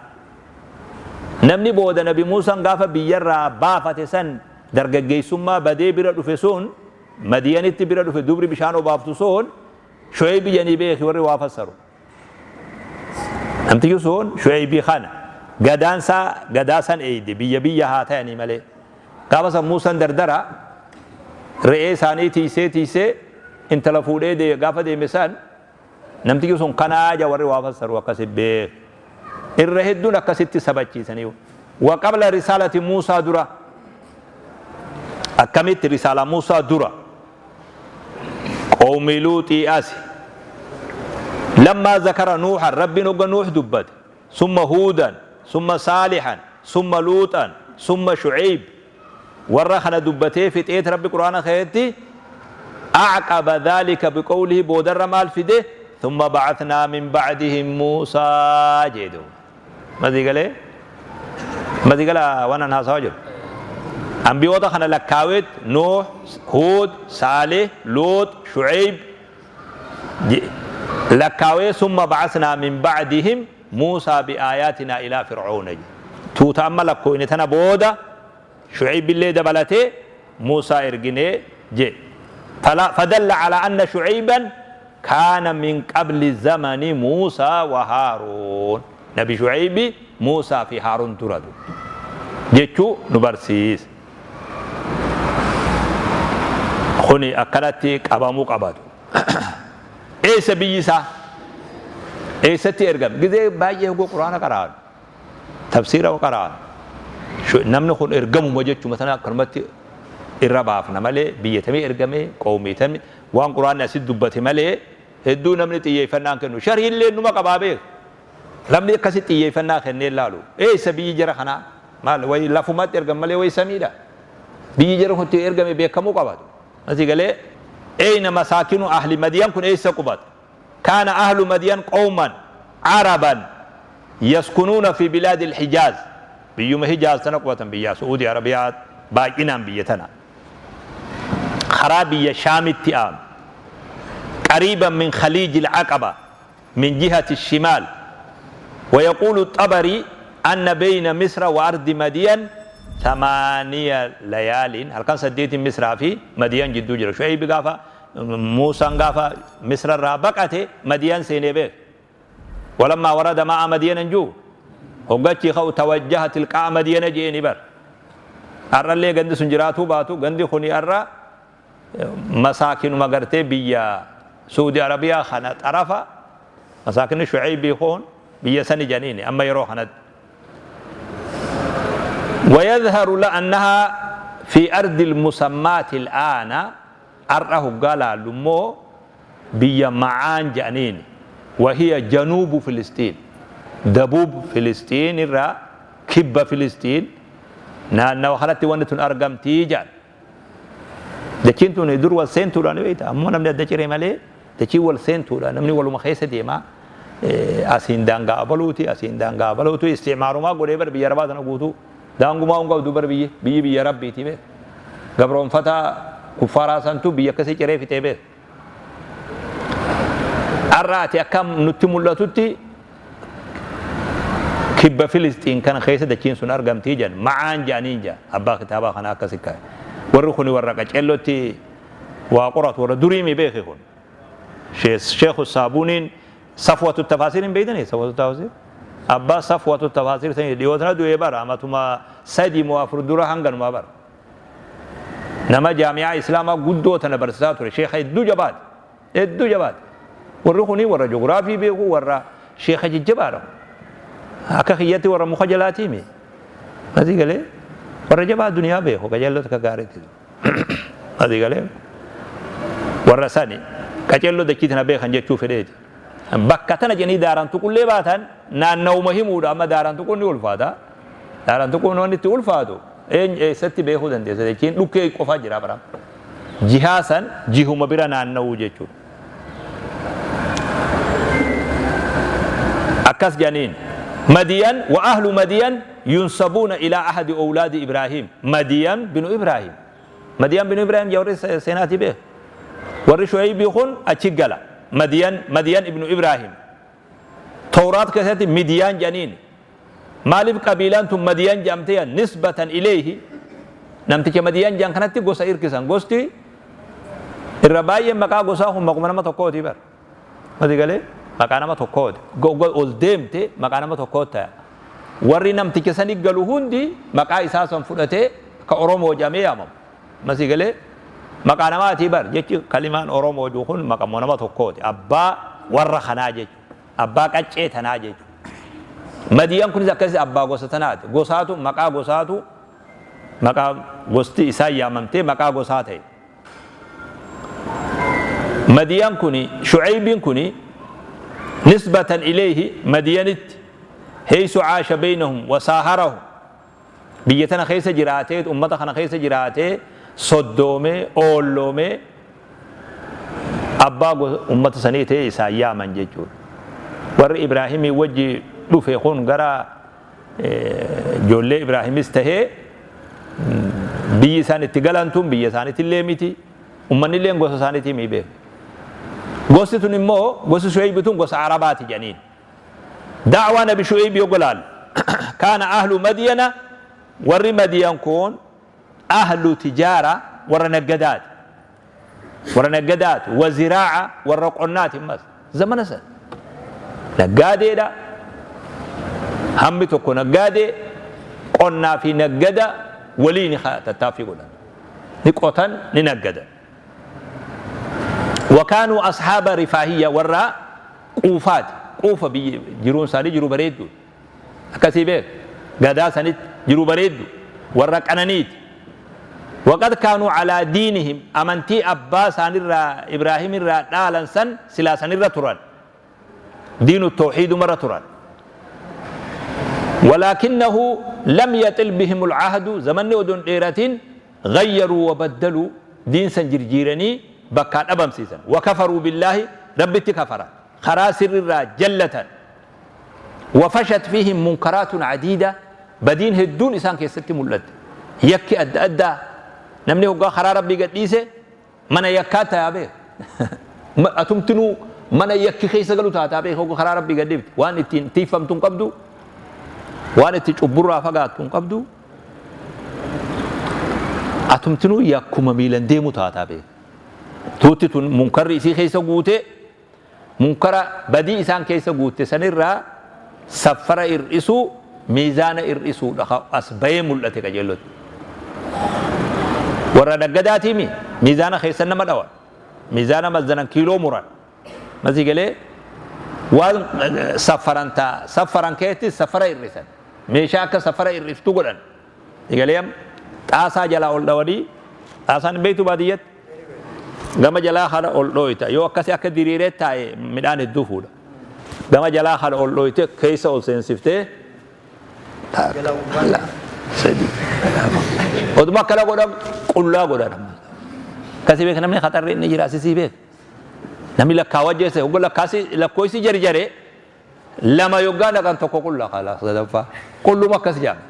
Namni booda Nabi Muusaan gaafa biyyarraa baafate san dargaggeessummaa badee bira dhufe sun, Madiyanitti bira dhufe dubri bishaan obaaftu sun Shu'aybi jedhanii beeki warri waa fassaru. Namtichi sun Shu'aybii kana gadaansaa gadaa san eeyde biyya biyya haa tayanii malee. Gaafa san Muusan dardara re'ee isaanii tiysee tiysee intala fuudhee dee gaafa deeme san namtichi sun kanaa ja warri waa fassaru akkasi beek. Irra hedduun akkasitti sabachiisanii. Wa qabla risaalati Muusaa dura akkamitti risaalaa Muusaa dura Qawmi Luuxii asi. Lammaa zakara Nuuhan, Rabbiin hogga Nuuh dubbate, summa Huudan, summa Saalihan, summa Luuxan, summa Shu'eyb, warra kana dubbatee fixeet Rabbi Qur'aana keessatti a'qaba dhaalika biqawlihi boodarra maal fide? Thumma ba'athnaa min ba'dihim Muusaa jee duuba. Masii galee? Masii gala waan an haasawaa jiru. Ambiyoota kana lakkaaweet Nuuh, Huud, Saalih, Luux, Shu'eyb lakkaawee summa ba'asnaa min ba'dihim Muusaa bi'aayaatinaa ilaa Fir'oona jedhe. Tuuta amma lakkooyne tana booda Shu'eybillee dabalatee Muusaa ergine jedhe. Fadalla alaa anna Shu'eyban kaana min qabli zamani Muusaa wa Haaruun. Nabi Shu'eybi Muusaa fi Haaruun dura du jechuu nu barsiisa. Kuni akkanatti qabamuu qabatu. Eessa biyyi isaa? Eessatti ergame? Gizee baay'ee hoguu Qur'aana qara'an, tafsiira qara'an, namni kun ergamuma jechuma sana akkanumatti irra baafna malee biyya tamii ergame, qawmii tamii, waan Qur'aanni asitti dubbate malee hedduu namni xiyyeeffannaa hin kennu. Sharhiillee numa qabaa beeka. Namni akkasitti xiyyeeffannaa kennee laalu. Eessa biyyi jara kanaa? Maal wayi lafumatti ergan malee wayi samiidha. Biyyi jara kun itti ergame beekamuu qaba. Asii galee eyna masaakinu ahli Madiyan kun eessa qubata? Kaana ahlu Madiyan qawman araban yaskunuuna fi bilaadi al-Hijaaz. Biyyuma Hijaaz tana qubatan, biyya Su'uudii Arabiyaa baay'inaan biyya tana. Karaa biyya Shaamitti aanu. Qariiban min khaliiji al-Aqaba min jihati shimaal. ويقول الطبري أن بين مصر وأرض مدين 8 ليال halkan saddeetiin Misraa fi Madiyan jidduu jira. Shu'aybi gaafa Muusaan gaafa Misra irraa baqate Madiyan seenee beeka. Walammaa warada ma'a Madiyana hin jiru. Hoggachi ka'u tawajjaha tilqaa'a Madiyana je'ee ni bar. Har'allee gandi sun jiraatuu baatu gandi kuni har'a masaakinuma gartee biyya Suudi Arabiyaa kana xarafa masaakinni Shu'aybii kun biyya sani janiini amma yeroo kanatti. ويظهر لأنها في أرض المسمات الآن أرأه قال لمو بيا معان جانين وهي جنوب فلسطين دبوب فلسطين الرا كب فلسطين naannawa kanatti wanni tun argamtii jedhan. Dachiin tun dur wal seentuudha ni beekta. Ammoo namni adda ciree malee dachiin wal seentuudha. Namni waluma keessa deema. Asiin daangaa abaluuti, asiin daangaa abaluuti. Isticmaarumaa godhee bar biyya arabaa tana guutuu. Daangumaa hin qabdu bar biyyi. Biyyi biyya rabbiiti beek. Gabroonfataa kuffaaraa santu biyya akkasii ciree fixee beek. Har'a ati akka nutti mul'atutti Kibba Filisxiin kana keessa dachiin sun argamtii jedhan. Ma'aan jedhaniin jedha. Abbaa kitaabaa kana akkasi kaa'e. Warri kuni warra qaceellotti waa qoratu, warra durii mi beeki kun. Sheekhu Saabuuniin Safwatu Tafaasiir hin beektanii? Safwatu Tafaasiir? Abbaa Safwatu Tafaasiir sanii dhiyoo tana du'ee bara amatuma 3 moo 4 dura hanganumaa bara. Nama jaami'aa Islaamaa guddoo tana barsiisaa ture. Sheekha hedduu jabaati. Hedduu jabaati. Warri kuni warra jogiraafii beeku, warra sheekha jajjabaadha. Akka kiyyatti warra muka jalaatii mi? Asii galee warra jabaa duniyaa beeku, qajeelloo takka gaariitti. Asii galee warra sani qajeelloo dachii tana beekan jechuu fedheeti. Bakka tana jedhanii daaraan tuqullee baatan naannawuma himuudha. Amma daaraan tuquun ni ulfaata. Daaraan tuquun wanni itti ulfaatu eessatti beekuu dandeessa? Dachiin dhukkee qofaa jira bara. Jihaa san jihuma bira naanna'uu jechuudha. Akkas jedhaniin. Madiyan wa ahlu Madiyan yunsabuuna ilaa ahadi owlaadi Ibraahim. Madiyan binu Ibraahim. Madiyan binu Ibraahim jaa warri seenaatii beeku. Warri Shu'aybii kun achi gala. Madiyan, Madiyan ibnu Ibraahim. Tawraat keessatti Midiyaan jedhaniin. Maaliif qabiilaan tun Madiyan jedhamte jedhan? Nisbatan ilayhi, namticha Madiyan jedhan kanatti gosa irkisan. Gosti irra baay'een maqaa gosaa kun maquma nama tokkooti bar. Mati galee maqaa nama tokkooti. Gogga ol deemte maqaa nama tokkooti ta'a. Warri namticha sani galu hundi maqaa isaa san fudhatee akka Oromoo jedhamee yaamamu. Masi galee maqaa namaatii bar, jechi kalimaan Oromoo jedhu kun maqaa nama tokkooti. Abbaa warra kanaa jechuudha. Abbaa qaccee tanaa jechuudha. Madiyan kunis akkasii abbaa gosa tanaati. Gosaatu maqaa gosaatu maqaa gosti isaa yaamamtee maqaa gosaa ta'e. Madiyan kuni, Shu'aybiin kuni, nisbatan ilayhi Madiyanitti, heysu caasha beynahum wa saaharahum, biyya tana keessa jiraatee, ummata kana keessa jiraatee, soddoomee, oolloomee, abbaa ummata sanii ta'e isaan yaaman jechuudha. Warri Ibraahimii wajji dhufe kun gara ijoollee Ibraahimis tahee, biyyi isaan itti galan tun biyya isaaniitillee miti, ummannillee gosa isaaniitii mii beeku. Gosti tun immoo gosti Shu'aybi tun gosa Arabaati jedhaniin. Da'waa Nabi Shu'aybi yoo golaalu, kaana ahlu Madyana, warri Madyan kun ahlu tijaara, warra naggadaati. Warra naggadaati, wa ziraa'a, warra qonnaati. Ammas zamana san naggaadeedha. Hammi tokko naggaadee, qonnaa fi naggada waliin tattaaffii godhan, ni qotan, ni naggadan. Wakaanuu ashaaba rifaahiyya, warra quufaati. Quufa biyyi jiruun isaanii jiru bareeddu akkasii beek, gadaa sanitti jiru bareeddu, warra qananiiti. Waqad kaanuu calaa diinihim, amantii abbaa isaanirraa Ibraahimirraa dhaalan san silaa sanirra turan, diinu tawxiidumarra turan. Walaakinnahu lam yaxil bihim alcahdu, zamanni odon dheeratin gayyaruu wabaddaluu, diin san jirjiiranii bakkaa dhabamsiisan. Wakafaruu billaahi, Rabbitti kafaran, karaa sirrirraa jallatan. Wafashat fiihim munkaraatun cadiida, badiin hedduun isaan keessatti mul'atte. Yakki adda addaa, namni hoggaa karaa Rabbii gad dhiise mana yakkaa tayaa beek. Atumtinuu mana yakki keessa galu taataa beek hogga karaa Rabbii gad dhiifte. Waan ittiin tiiffamtu hin qabdu, waan itti cubburraa fagaattu hin qabdu. Atumtinuu yakkuma miilan deemu taataa beek. Tuutti tun munkarri isii keessa guutee, munkara badii isaan keessa guutte sanirraa saffara ir'isuu, miizaana ir'isuudha ka as bayee mul'ate qajeellotti. Warra naggadaatiimi miizaana keessan nama dhawan, miizaana mazzanan, kiiloo muran. Masii galee waan saffaran ta saffaran keessatti saffara ir'isan, meeshaa akka saffara ir'iftu godhan. Galee xaasaa jalaa ol dhawanii, xaasaan hin beektu, baadiyyatti gama jalaa kana ol dhooyta, yoo akkasi akka diriiree taa'e midhaan hedduu fuudha. Gama jalaa kana ol dhooyte, keessa ol seensiftee, 1, 2, 3, 4, oduma akkana godhan, qullaa godhan. Akkasii beek, namni khaxarri inni jira asisii beek. Namni lakkaawaa jeessa hogga lakkaasi lakkooysi jarjare, lama yoggaa dhaqan tokko qulla, kalaas sadaffaa qulluma akkas jedhama.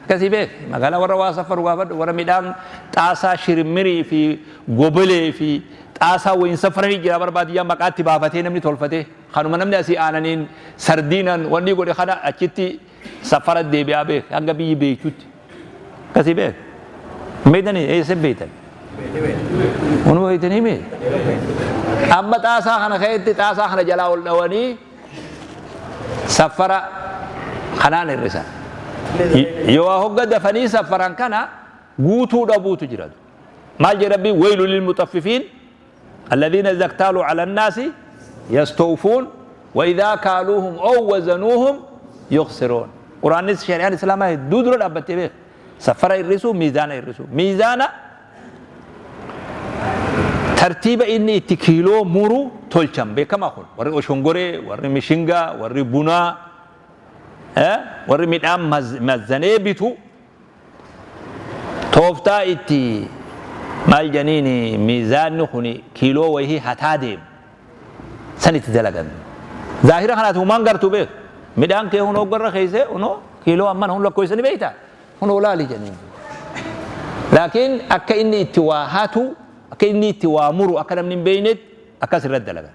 Akkasii beek, magaalaa warra waa safaru gaafadhu, warra midhaan xaasaa shirmirii fi gobolee fi xaasaa wayin safaranii jira barbaadiyyaa maqaatti baafatee namni tolfatee, kanuma namni asii aananiin sardiinan wanni godhe kana achitti. Safara deebi'aa beek hanga biyyi beektutti. Akkasii beek. Hin beektanii eessa beektan? Wanuma beektanii mee? Amma xaasaa kana keessatti xaasaa kana jalaa ol dhawanii safara kanaan hir'isan. Yoo hogga dafanii safaran kana guutuu dhabuutu jira. Maal jedha Rabbiin waylu lil muxaffifiin alladhiina idha iktaaluu ala annaasi yastawfuun wa idhaa kaaluuhum aw wazanuuhum yukhsiruun. Quraannis shari'aan Islaamaa hedduu dura dhaabbattee beeka. Safara hir'isuu, miizaana hir'isuu. Miizaana tartiiba inni itti kiiloo muru tolchan beekamaa kun. Warri oshongoree, warri mishingaa, warri bunaa, warri midhaan mazzanee bitu Tooftaa itti maal janiin miizaanni kun kiiloo wayii hataa deemu san itti dalagan. Zaahira kanaati humaan gartuu beeku. Midhaan kee hunoo garra keessee hunoo kiiloo amman hun lakkoofsa ni beektaa? Hunoo laali janiin. Laakiin akka inni itti waa hatu, akka inni itti waa muru akka namni hin beeknetti akkas irratti dalagan.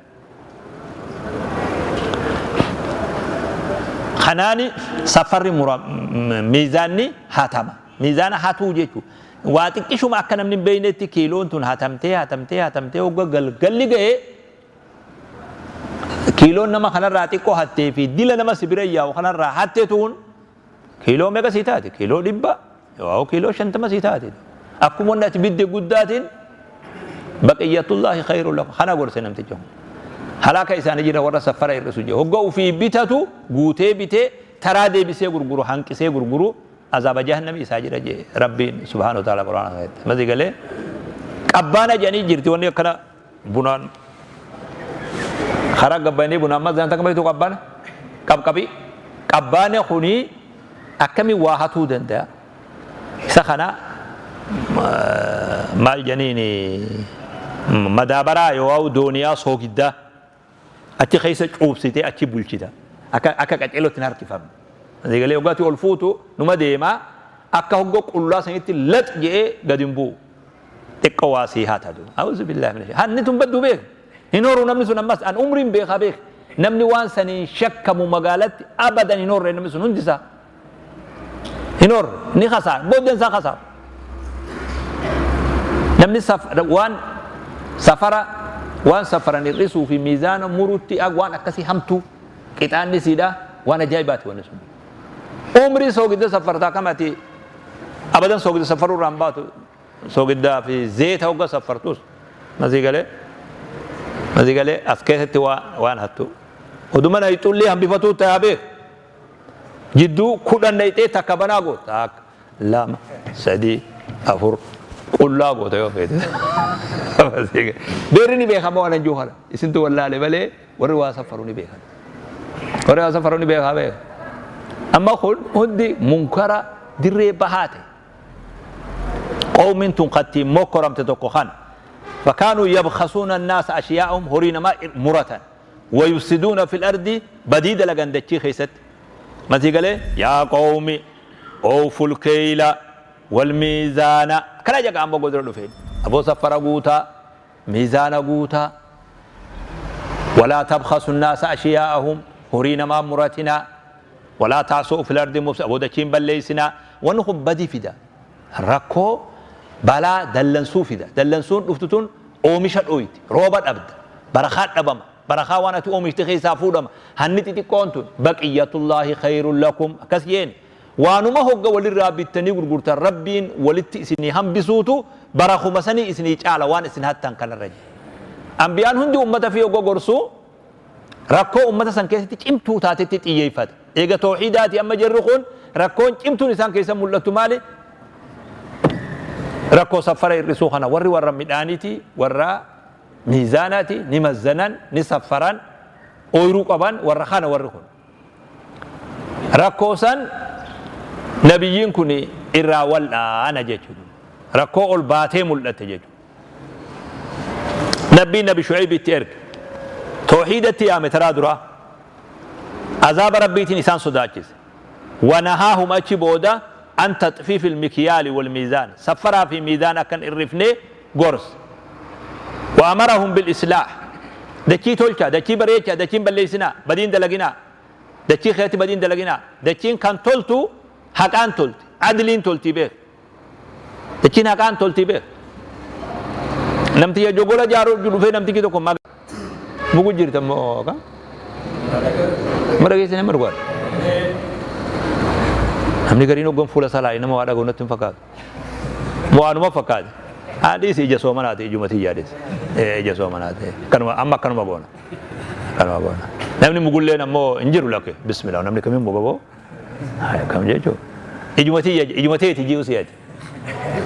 Kanaani safarri mura miizaanni hatama. Miizaana hatuu jechuun waa xiqqishuma akka namni hin beeknetti kiiloon tun hatamtee hatamtee hatamtee hogga galgalli ga'e kiiloon nama kanarraa xiqqoo hattee fi dila nama si bira yaa'u kanarraa hatte tuun kiiloo meeqa sii taate? Kiiloo 100 yookaan kiiloo 50 sii taate. Akkuma wanni ati bidde guddaatiin baqiyyatullaahi khayru lakum. Kana gorse namticha kun. Halaaka isaanii jira warra saffara hir'isu jira. Hogga ofii bitatu guutee bitee taraa deebisee gurguru hanqisee gurguru azaaba jahannamii isaa jira jee Rabbiin subhaanahu wa ta'ala quraana keessatti. Masii galee qabbaana jedhanii jirti wanni akkana bunaan karaa gabbaanii bunaan mazaan takka beektu qabbaana qabqabii qabbaana kuni akkamiin waa hatuu danda'a isa kana maal janiin madaabaraa yoo dooniyaa soogiddaa achi keessa cuubsitee achi bulchita akka akka qaceelootti hin harkifamne. Eegalee hoggaatti ol fuutu numa deemaa akka hogga qullaa sanitti lax je'ee gadi hin bu'u. Xiqqoo waa sii haa taatu. A'uuzu billaahi mina Hanni tun badduu beek. Hin horu namni sun ammas an umriin beekaa beek. Namni waan saniin shakkamu magaalatti abadan hin horre namni sun hundi isaa. Hin horre ni kasaara booddeen isaa kasaara. Namni waan safara waan safaran hir'isuu fi miizaana murutti waan akkasii hamtuu qixaanni siidha waan ajaa'ibaati wanni sun. Umrii soogidda safartaa kam ati abadan soogidda safaruu irraa hin baatu soogiddaa fi zeeta hogga safartus masii galee masii galee as keessatti waan hattu oduma nayxullee hambifatuu ta'aa beeku jidduu 10 nayxee takka banaa goota takka 2 3 4 qullaa goota yoo feete beerri ni beekama waan anjuu kana isintu wallaale malee warri waa safaru ni beekan warri waa safaru ni beekaa beeka amma kun hundi munkara dirree bahaate qawmiin tun kattiin mokkoramte tokko kana fakaanuu yabkhasuuna annaasa ashiyaa'ahum horii namaa muratan wayufsiduuna fil ardi badii dalagan dachii keessatti masii galee yaa qawmi ooful keeyla wal miizaana akkana jaqa amma godura dhufeen aboo saffara guutaa miizaana guutaa walaa tabkhasu nnaasa ashiyaa'ahum horii namaa muratinaa walaa taasuu fil ardi mufsi aboo dachii hin balleessinaa wanni kun badii fida rakkoo balaa dallansuu fida dallansuun dhuftu tun oomisha dhooyti rooba dhabda barakaa dhabama barakaa waan ati oomishte keessaa fuudhama hanni xixiqqoon tun baqiyyatullaahi khayrun lakum akkas jeen waanuma hogga walirraa bittanii gurgurtan rabbiin walitti isinii hambisuutu barakuma sanii isinii caala waan isin hattan kanarra jee ambiyaan hundi ummata fi hogga gorsuu rakkoo ummata san keessatti cimtuu taatetti xiyyeeffata. Eega tawhiidaati amma jarri kun rakkoon cimtuun isaan keessa mul'attu maali? Rakkoo saffara hir'isuu kana warri warra midhaaniiti, warra miizaanaati, ni mazzanan, ni saffaran, ooyruu qaban warra kana warri kun. Rakkoo san nabiyyiin kun irraa wal'aana jechuudha. Rakkoo ol baatee mul'atte jechuudha. Nabbiin nabi Shu'ayb itti erge. Tawhiidatti yaame taraa duraa. Azaaba Rabbiitiin isaan sodaachise. Wanahaahum achi booda an taxfiifil mikyaali wal miizaan. Saffaraa fi miizaan akka hin irrifne gorse. Wa amarahum bil islaah. Dachii tolchaa, dachii bareechaa, dachii hin balleessinaa, badiin dalaginaa. Dachii keessatti badiin dalaginaa. Dachiin kan toltu haqaan tolti, adliin tolti beek. Dachiin haqaan tolti beek. Namtiyya jogola jaaruu dhufee namtichi tokko mugu jirta moo ka? Mara keessa nama dhugaadha. Namni gariin hoggan fuula isaa laale nama waa dhaga'u natti hin fakkaatu. Waanuma fakkaate. Haadhiis ija soomanaati, ijuma tiyyaadhis. Ija soomanaati. Kanuma amma akkanuma goona. Kanuma goona. Namni mugulleen ammoo hin jiru lakke. Bismillah, namni kamiin muga boo? Akkam jechuudha. Ijuma tiyya, ijuma teeti jiru si'ati.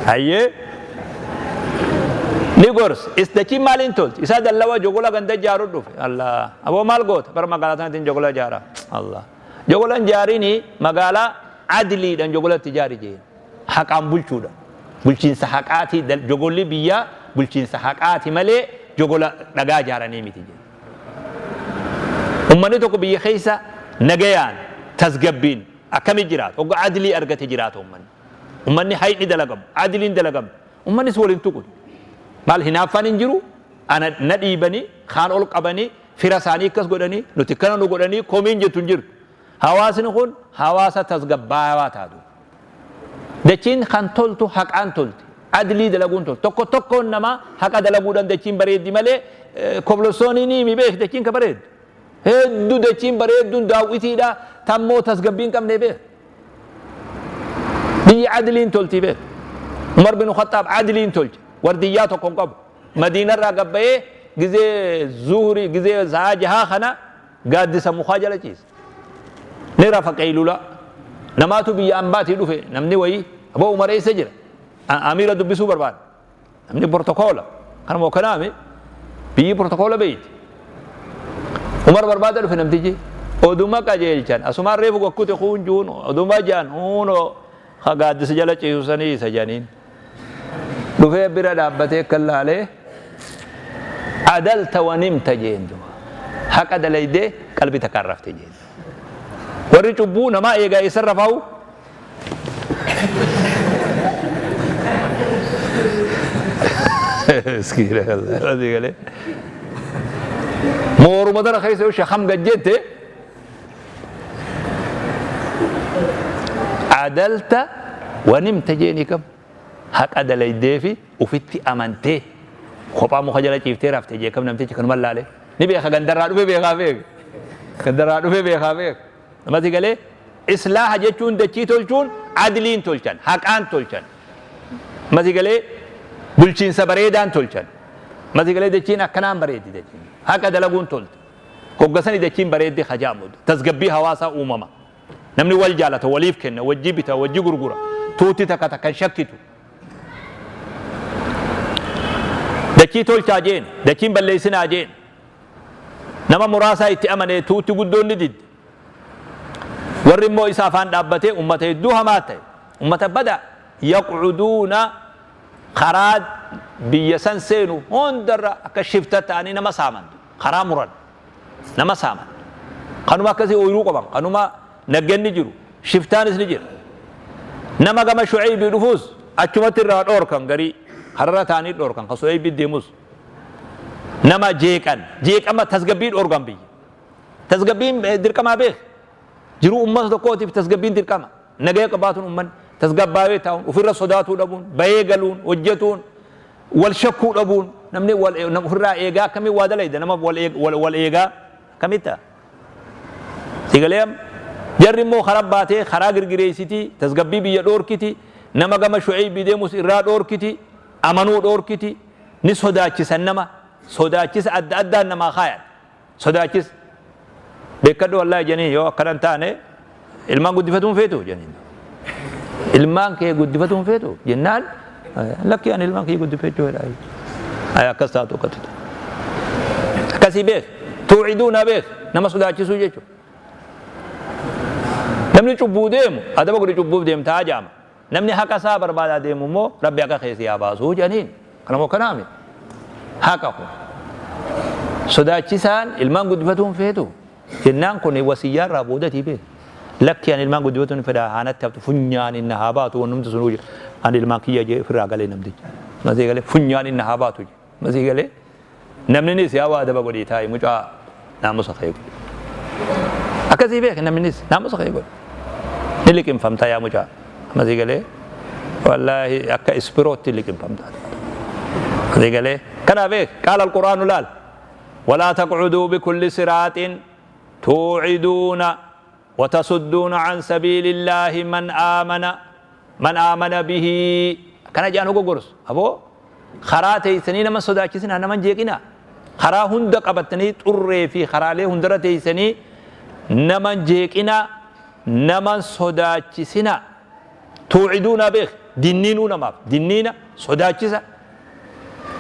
Hayyee. Ni gorsa. Dachiin maaliin tolti? Isaa dallawa jogola ganda ijaaru dhufe. Allah. Aboo maal goota? Bara magaalaa sanatti jogola ijaara. Allah. Jogolan jaarini magaalaa adliidhaan jogolatti ijaari jeen. Haqaan bulchuudha. Bulchiinsa haqaati, jogolli biyyaa bulchiinsa haqaati malee jogola dhagaa ijaaranii miti jeen. Ummanni tokko biyya keessa nagayaan tasgabbiin akkami jiraata? Hogga adlii argate jiraata ummanni. Ummanni hayni dalagamu, adliin dalagamu. Ummannis waliin tuqu. Maal hinaaffaan hin jiru? Ana na dhiibanii, kaan ol qabanii, fira isaanii akkas godhanii, nuti kana nu godhanii komiin jettu hin jirtu. Hawaasni kun hawaasa tasgabbaawaa taatu. Dachiin kan toltu haqaan tolti. Adlii dalaguun tolti. Tokko tokkoon namaa haqa dalaguudhaan dachiin bareeddi malee koblosoonii ni himi beek dachiin ka bareeddu. Hedduu dachiin bareedduun daawwitiidha, tammoo tasgabbii hin qabne beek. Biyyi adliin tolti beek. Umar bin Khattaab adliin tolche. Wardiyyaa tokko hin qabu. Madiinarraa gabbayee gizee zuhurii, gizee sa'a jahaa kana gaaddisa mukaa jala ciise. Ni rafa qeylula. Namaatu biyya ambaatii dhufe, namni wayii aboo Umar eessa jira? Amiira dubbisuu barbaada. Namni protokoola. Kanuma kanaami biyyi protokoola beeyti. Umar barbaada dhufe namtichi. Oduma qajeelchan asumaan reefu gokkute kuun juun oduma jaan huunoo ka gaaddisa jala ciisu sanii isa janiin. Dhufee bira dhaabbatee akka laalee, adalta wa nimta jeen duba. Haqa dalaydee qalbii takkaan rafte jeen. Warri cubbuu namaa eegaa eessan rafaa'u? Miskiina asii galee. Mooruma tana keessa yoo shakam gad jette, adalta wa nimta jeeni kam haqa dalaydee fi ufitti amantee kophaa muka jala ciiftee rafte jee kam. Namtichi kanuma laale ni beeka, gandarraa dhufe beekaa beeka, gandarraa dhufe beekaa beeka. Namatti galee islaaha jechuun dachii tolchuun adliin tolchan, haqaan tolchan. Namatti galee bulchiinsa bareedaan tolchan. Namatti galee dachiin akkanaan bareeddi, dachiin haqa dalaguun tolte. Hoggasani dachiin bareeddi hajaamu tasgabbii hawaasaa uumama. Namni wal jaalata, waliif kenna, wajji bita, wajji gurgura. Tuuti takka takkan shakkitu. Dachii tolchaa jeen, dachiin balleessinaa jeen. Nama muraasaa itti amanee tuutti guddoon ni didde. Warri immoo isa afaan dhaabbatee ummata hedduu hamaa ta'e, ummata bada yaqcuduuna karaa biyya san seenu hundarra akka shifta ta'anii nama saaman, karaa muran, nama saaman. Kanuma akkasii ooyiruu qaban, kanuma nagganni jiru, shiftaanis ni jira. Nama gama Shu'aybii dhufuus achumatti irraa dhoorkan, garii kararra ta'anii dhoorkan, ka Shu'aybii deemus nama jeeqan, jeeqama tasgabbii dhoorgan biyya. Tasgabbiin dirqamaa beek. Jiruu ummata tokkootiif tasgabbiin dirqama. Nagaya qabaatuun, ummanni tasgabbaawee taa'uun, ofirra sodaatuu dhabuun, bahee galuun, hojjetuun, wal shakkuu dhabuun, namni wal ofirraa eegaa akkamiin waa dalayda, nama wal eegaa akkamitti ta'a? Sigalee amma jarri immoo karaa baatee karaa girgireessiti, tasgabbii biyya dhoorkiti, nama gama Shu'aybii deemus irraa dhoorkiti, amanuu dhoorkiti, ni sodaachisan, nama sodaachisa adda addaan namaa kaayan. Sodaachisa. Beekadhu wallaahi janii, yoo akkana hin taane ilmaan guddifatuun feetu janiin. Ilmaan kee guddifatuun feetu jennaan, lakki ani ilmaan kee guddifachuu fedha. Ay akkas taatu akkatti taatu. Akkasii beek. Tuuciduuna beek. Nama sodaachisuu jechuudha. Namni cubbuu deemu adaba godhi, cubbuuf deemtaa jaama. Namni haqa isaa barbaadaa deemu immoo Rabbi haqa kee si haa baasuu jedhaniin. Kana moo kanaami? Haqa kun. Sodaachisaan ilmaan guddifatuun feetu jennaan kun wasiyyaa irraa boodatii beek. Lakki ani ilmaan guddifatuun fedha, haanatti haftu funyaan inni haa baatu wannumti sunuu jedha. Ani ilmaan kiyya jee ofirraa galee namtichi. Masii galee funyaan inni haa baatu jedhe. Masii galee namni nis yaa waa adaba godhii taa'i, mucaa naamusa kee godhi. Akkasii beeki namnis naamusa kee godhu. Ni liqimfamta yaa mucaa. Amma sii galee wallaahi akka ispirootti liqimfamta. Sii galee kana beek qaala alquraanu laal. Walaa taqcuduu bikulli siraaxin tuuciduuna watasudduuna an sabiilillaahi man aamana man aamana bihi. Akkana jedhan hogo gorsu. Aboo karaa teessanii nama sodaachisinaa nama hin jeeqinaa. Karaa hunda qabattanii xurree fi karaalee hundarra teessanii nama hin jeeqinaa nama hin sodaachisinaa. Tuuciduunaa beek dinniinuu namaaf dinniina sodaachisa.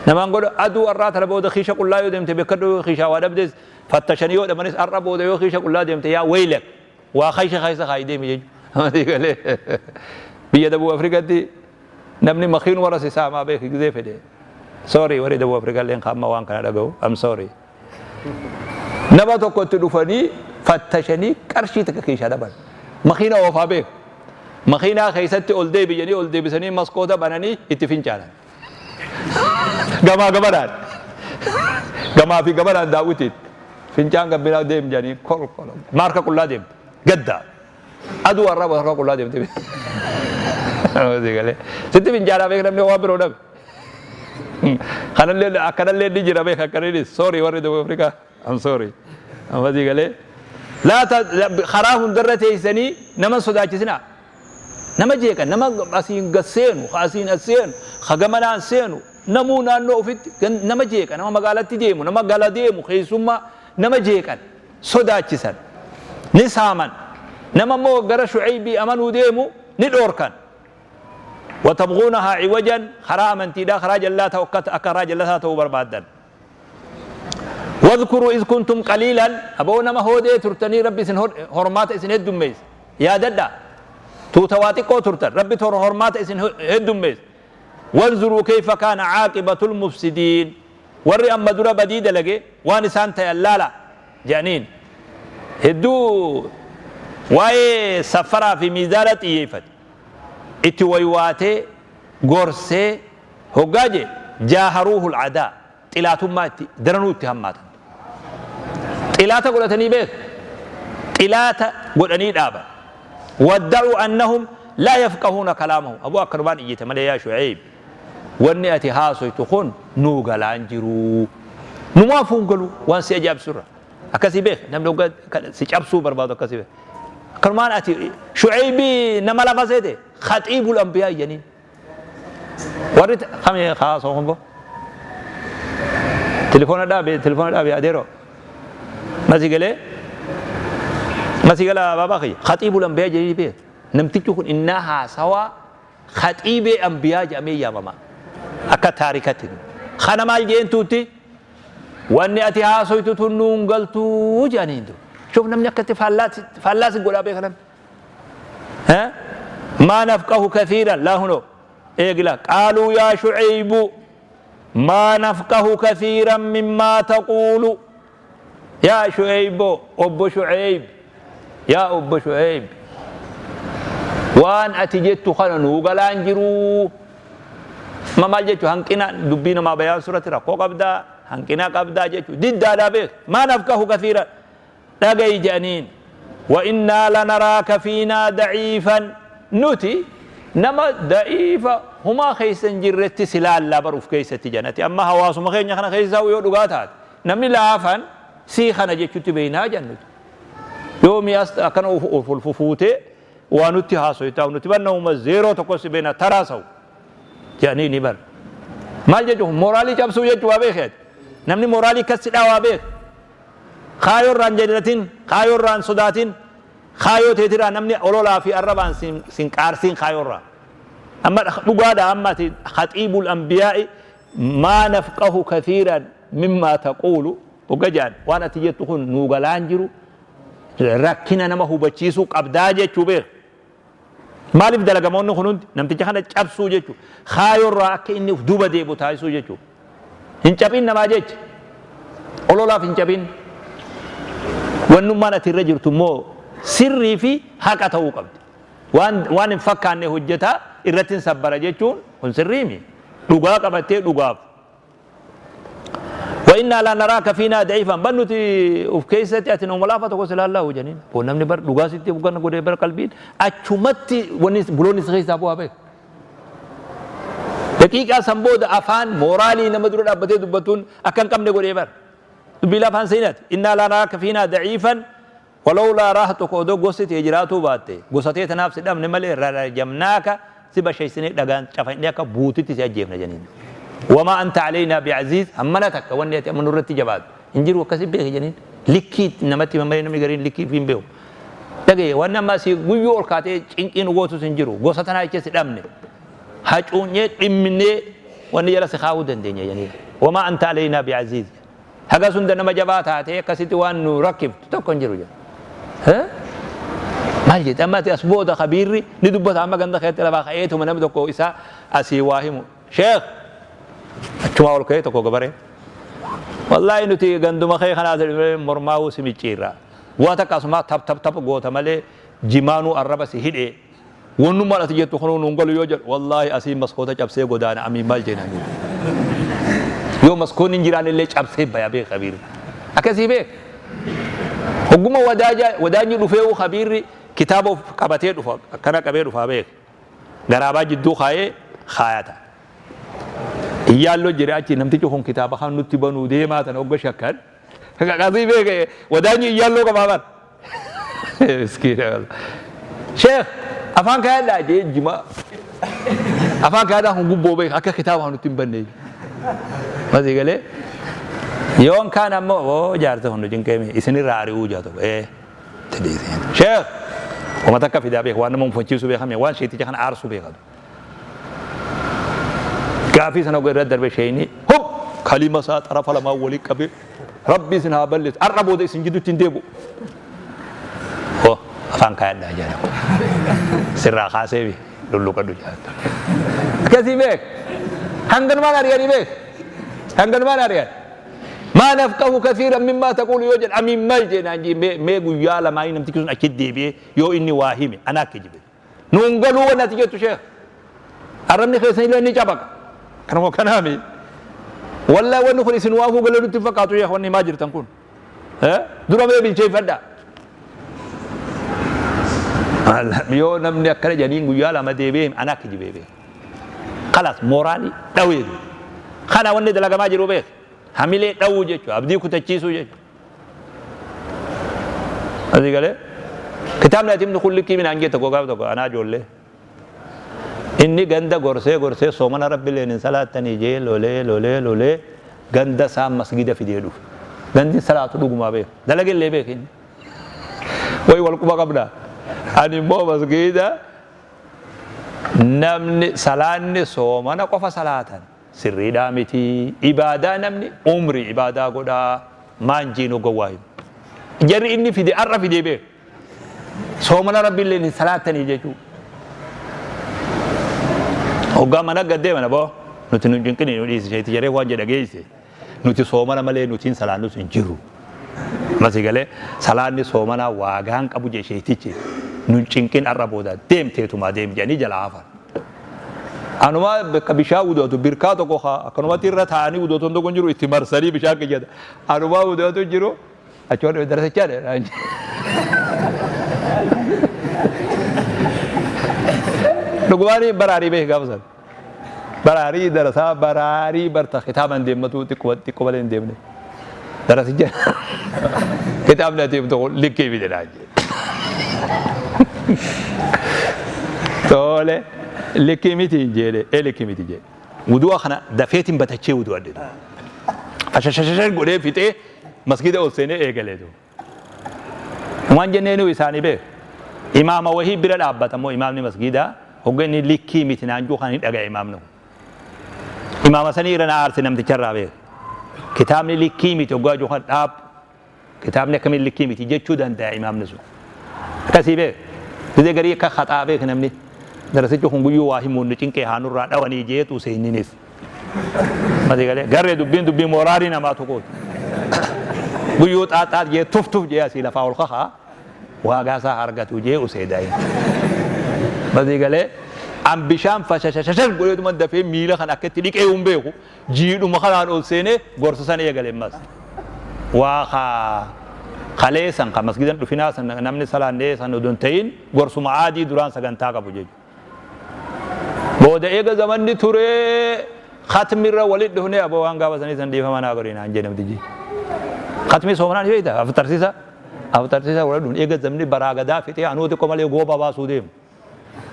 Namaan godha aduu har'aa tana booda kiisha qullaa yoo deemte beekadhu yoo kiishaa waa dhabdes fattashanii yoo dhabanis har'a booda yoo kiisha qullaa deemte yaa weeylak waa kiisha keessa kaayi deemi jechuudha. Biyya Dabuu Afrikaatti namni makiinuma irra si saamaa beeki gizee fedhe. Sorry warri Dabuu Afrikaa illee amma waan kana dhaga'u. I'm sorry. Nama tokkotti dhufanii fattashanii qarshii takka kiishaa dhaban. Makiina oofaa beeku. Makiinaa keessatti ol deebiyanii ol deebisanii maskoota bananii itti fincaanan. Gamaa gamanaan. Gamaa fi gamanaan daawwitiin. Fincaan gabbinaa deem jedhanii kol kol. Maarka qullaa deemte. Gaddaa. Aduu har'aa harka qullaa deemte. Sitti fincaanaa beek namni waan biroo dhabe. Kanallee akkanallee ni jira beek akkaniinis. Sorry warri Dabuu Afrikaa. I'm sorry. Amma sii galee. Laata karaa hundarra teessanii nama sodaachisinaa. Nama jeeqan nama asiin gad seenu asiin as seenu ka gamanaan seenu namuu naannoo ofitti nama jeeqa nama magaalatti deemu nama gala deemu keessummaa nama jeeqan sodaachisan ni saaman nama immoo gara Shu'aybii amanuu deemu ni dhoorkan. Watabghuunahaa ciwajan karaa amantiidhaa karaa jallaa ta'u akka karaa jallataa ta'uu barbaaddan. Wadhkuruu iz kuntum qaliilan aboo nama hoodee turtanii Rabbi isin hormaata isin heddummeesse yaadadha. Tuuta waa xiqqoo turtan Rabbi hormaata isin heddummeesse. Wanzuruu kayfa kaana caaqibatul mufsidiin warri amma dura badii dalage waan isaan tayan laala jedhaniin. Hedduu waa'ee saffaraa fi miizaana xiyyeeffate. Itti waywaatee gorsee hoggaa jee jaaharuuhul adaa xilaatummaa itti daranuu itti hammaatan. Xilaata godhatanii beek xilaata godhanii dhaaban. Wadda'uu annahum laa yafqahuuna kalaamahu. Aboo akkanumaan iyyite malee yaa Shu'ayb wanni ati haasoytu kun nuu galaan jiruu. Numaafuu hin galu waan si ajaa'ibsu irra. Akkasii beek namni hoggaa si cabsuu barbaadu akkasii beek. Akkanumaan ati Shu'aybii nama lafa seete khaxiibul anbiyaa iyyaniin. Warri kami haasoo kun boo? Telefoona dhaabe telefoona dhaabe adeeroo. Masii galee masii gala baabaa kiyya khaxiibul anbiyaa jedhanii beek. Namtichi kun innaa haasawaa khaxiibee anbiyaa jedhamee yaamama. Akka taarikatti. Kana maal jeentuutti wanni ati haasoytu tun nuun galtuu jedhaniin. Shuf namni akkatti faallaa si godhaa beeka namni. ما نفقه كثيرا لا هنا إيقلا قالوا يا شعيب ما نفقه كثيرا مما تقول يا شعيب أبو شعيب يا أبو شعيب وان أتجدت خنا نوغلان جرو ما مال جتو هنكنا دبينا ما بيان سورة رقو قبدا هنكنا قبدا جتو ضد بيك ما نفقه كثيرا dhagayi jedhaniin وإنا لنراك فينا ضعيفا nuti nama da'iifa humaa keessa hin jirretti si laallaa baruuf keessatti jannati amma hawaasuma keenya kana keessaa yoo dhugaa taate namni laafan sii kana jechutti beeynaa jennuti yoo mi'as akkana of ol fufuutee waa nutti haasoytaa nuti bannahuma zeeroo tokko si beena taraasawu jedhanii ni bar maal jechuun mooraalii cabsuu jechuu waa beekeeti namni mooraalii kassi dhaawaa beek kaayoo irraan jallatin kaayoo irraan sodaatin kaayoo teetirraa namni ololaa fi arrabaan sin qaarsiin kaayoo irraa amma dhugaadha amma ati khaxiibul anbiyaa'i maa nafqahu kathiiran mimmaa taquulu hogga jedhan waan ati jettu kun nuu galaan jiru rakkina nama hubachiisuu qabdaa jechuu beek maaliif dalagamoonni kun hundi namticha kana cabsuu jechuu kaayoo irraa akka inni uf duuba deebi'u taasisuu jechuu hin caphin namaa jecha ololaaf hin caphin wannummaan ati irra jirtu immoo sirrii fi haqa ta'uu qabdi waan hin fakkaanne hojjetaa irratti hin sabbara jechuun kun sirriimi dhugaa qabattee dhugaaf. وإنا لا نراك فينا ضعيفا بل نتي of keessatti ati nama laafa tokko si laallaahu janiin. Boo namni bar dhugaa sitti bugan godhee bar qalbiin achumatti wanni buloonni si keessaa bu'aa beek. Daqiiqaa san booda afaan mooraalii nama dura dhaabbatee dubbatuun akka hin qabne godhee bar. Dubbii lafaan seenati. إنا لا نراك فينا ضعيفا ولولا رهطك odoo gosti tee jiraatuu baatte gosa tee tanaaf si dhabne malee لرجمناك si basheessinee dhagaan cafannee akka buutitti si ajjeefna janiin. وما أنت علينا بعزيز hammana takka wanni ati amma nurratti jabaatu hin jiru akkasi beeki janiin. Likkii namatti hima malee namni gariin likkii fi hin beeku. Dhagaye wanni amma si guyyuu ol kaatee cinqiin gootus hin jiru gosa tanaa jecha si dhabne hacuunyee dhimminee wanni jala si kaa'uu dandeenya janiin. وما أنت علينا بعزيز haga sunda nama jabaa taatee akkasitti waan nu rakkiftu tokko hin jiru jedha. Maal jette amma ati as booda kabiirri ni dubbata amma ganda keetti lafaa ka'eetuma namni tokko isaa asii waa himu. Sheekh achumaa ol ka'ee tokko gabaree. Wallaahi nuti ganduma kee kanaa mormaa'uu si micciirra. Waa takka asumaa tap tap tap goota malee jimaanuu arraba si hidhee. Wannummaan ati jettu kunuu nuun galu yoo jedhu wallaahi asii maskoota cabsee godaana amiin maal jeenaan. Yoo maskoonni hin jiraan illee cabsee baya beek kabiirri. Akkasii beek. Hogguma wadaajni dhufee kabiirri kitaaba of qabatee dhufa akkana qabee dhufaa beek. Garaabaa jidduu kaayee kaayata. Iyyaalloo jira achi namtichi kun kitaaba kan nutti banuu deemaa tana hogga shakkan. Qasii beek wadaajni iyyaalloo qabaa bar. Miskiina. Sheekh afaan kaayadhaa jee jima. Afaan kaayadhaa kun gubboo beek akka kitaaba kan nutti hin banne. Masii galee yoon kaan ammoo oo jaarsa kun nu cinqeeme isinirraa ari'uu jaa tokko ee Sheekh wama takka fidaa beek waan nama mufachiisuu beekame waan sheeticha kana aarsuu beekatu. Gaafii sana irra darbe sheeyni hub kalima isaa xarafa lamaan walii qabee rabbi isin haa balleessu har'a booda isin jidduutti hin deebi'u. Oh afaan kaayadhaa jedhama. Sirraa kaasee bi lulluqadhu jedhama. Akkasii beek hanganumaan ari'anii beek hanganumaan ari'an. ما نفقه كثيرا مما تقول yoo jedhu amiin maal jeenaan jee mee guyyaa lamaanii namtichi sun achi deebi'ee yoo inni waa hime ana akka jibe. Nuun galuu wanni ati jettu sheekh. Arrabni keessan illee ni cabaqa. Kanuma kanaami. Wallahi wanni kun isin waafuu galee nutti hin fakkaatu sheekh wanni himaa jirtan kun. Dura mee bilcheeffadha. Yoo namni akkana jedhaniin guyyaa lama deebi'ee hime ana akka jibee beek. Kalaas mooraalii dhawee. Kana wanni dalagamaa jiru beek. Hamilee dhawuu jechuudha. Abdii kutachiisuu jechuudha. Asii galee kitaabni ati himtu kun likkii minaan jette tokko gaaf tokko anaa ijoollee. Inni ganda gorsee gorsee soomana rabbileen hin salaattanii jee lolee lolee lolee ganda isaa masgida fidee dhufe. Gandi salaatu dhugumaa beeku. Dalagellee beek inni. Wayi wal quba qabna. Ani immoo masgida namni salaanni soomana qofa salaatan sirriidhaa miti. Ibaadaa namni umrii ibaadaa godhaa maan jiinuu gowwaa himu. Jarri inni fide har'a fidee beeku. Soomana rabbiilleen hin salaattanii jechuudha. Hoggaa mana gad deeman aboo nuti nu cinqini nu dhiisi sheeti jaree waan jedha geesse nuti soomana malee nuti hin salaannus hin jiru. Masii galee salaanni soomanaa waagaan qabu jee sheetichi nu cinqin har'a booda deemteetumaa deem jedhanii jalaa hafan. Anumaa bakka bishaan wudu'atu birkaa tokko akkanumatti irra taa'anii wudu'atu tokko hin jiru itti marsanii bishaan kiyyata. Anumaa wudu'atu jiru achi waan darasichaa dha. Dhugumaan baraarii beek gaafa sana. Baraarii darasaa baraarii barta kitaaban deemmatu xiqqoo xiqqoo malee hin deemne. Darasicha kitaabni ati himtu kun likkii miti naan jedhe. Tole likkii miti hin jedhe ee likkii miti jedhe. Wudu'a kana dafeetiin batachee wudu'adhe. Fashashashashan godhee fixee masgida ol seenee eegalee tu. Waan jenneenu isaanii beek. Imaama wahii bira dhaabbata immoo imaamni masgidaa hogga inni likkii miti naan jiru kan hin dhaga'e imaamni kun. Imaama sanii irra na aarse namticharraa beek. Kitaabni likkii miti hoggaa jiru kan dhaab kitaabni akkamiin likkii miti jechuu danda'a imaamni sun. Akkasii beek. Gizee garii akka haxaa beek namni. Darasichi kun guyyuu waa himuun nu cinqee haanurraa dhawanii jeetu seenninis. Masii galee garee dubbiin dubbii mooraalii namaa tuquuti. Guyyuu xaaxaat jee tuf tuf jee asii lafaa ol kakaa waagaa isaa argatu jee usee daa'im. Masii galee An bishaan fashashashashas godheetuma dafee miila kan akka itti dhiqee hin beeku. Jiidhuma kanaan ol seenee gorsa san eegale ammas. Waa kaa kalee san ka masgidan dhufinaa san namni salaannee san odoo hin ta'in gorsuma aadii duraan sagantaa qabu jechuudha. Booda eega zamanni turee khatmirra walit dhufnee aboo waan gaafa sanii san dhiifama naa godhi naan jee namtichi. Khatmii soomanaa ni beekta aftarsiisa aftarsiisa wal dhufne eega zamni baraa gadaa fixee anuu xiqqoo malee gooba baasuu deemu.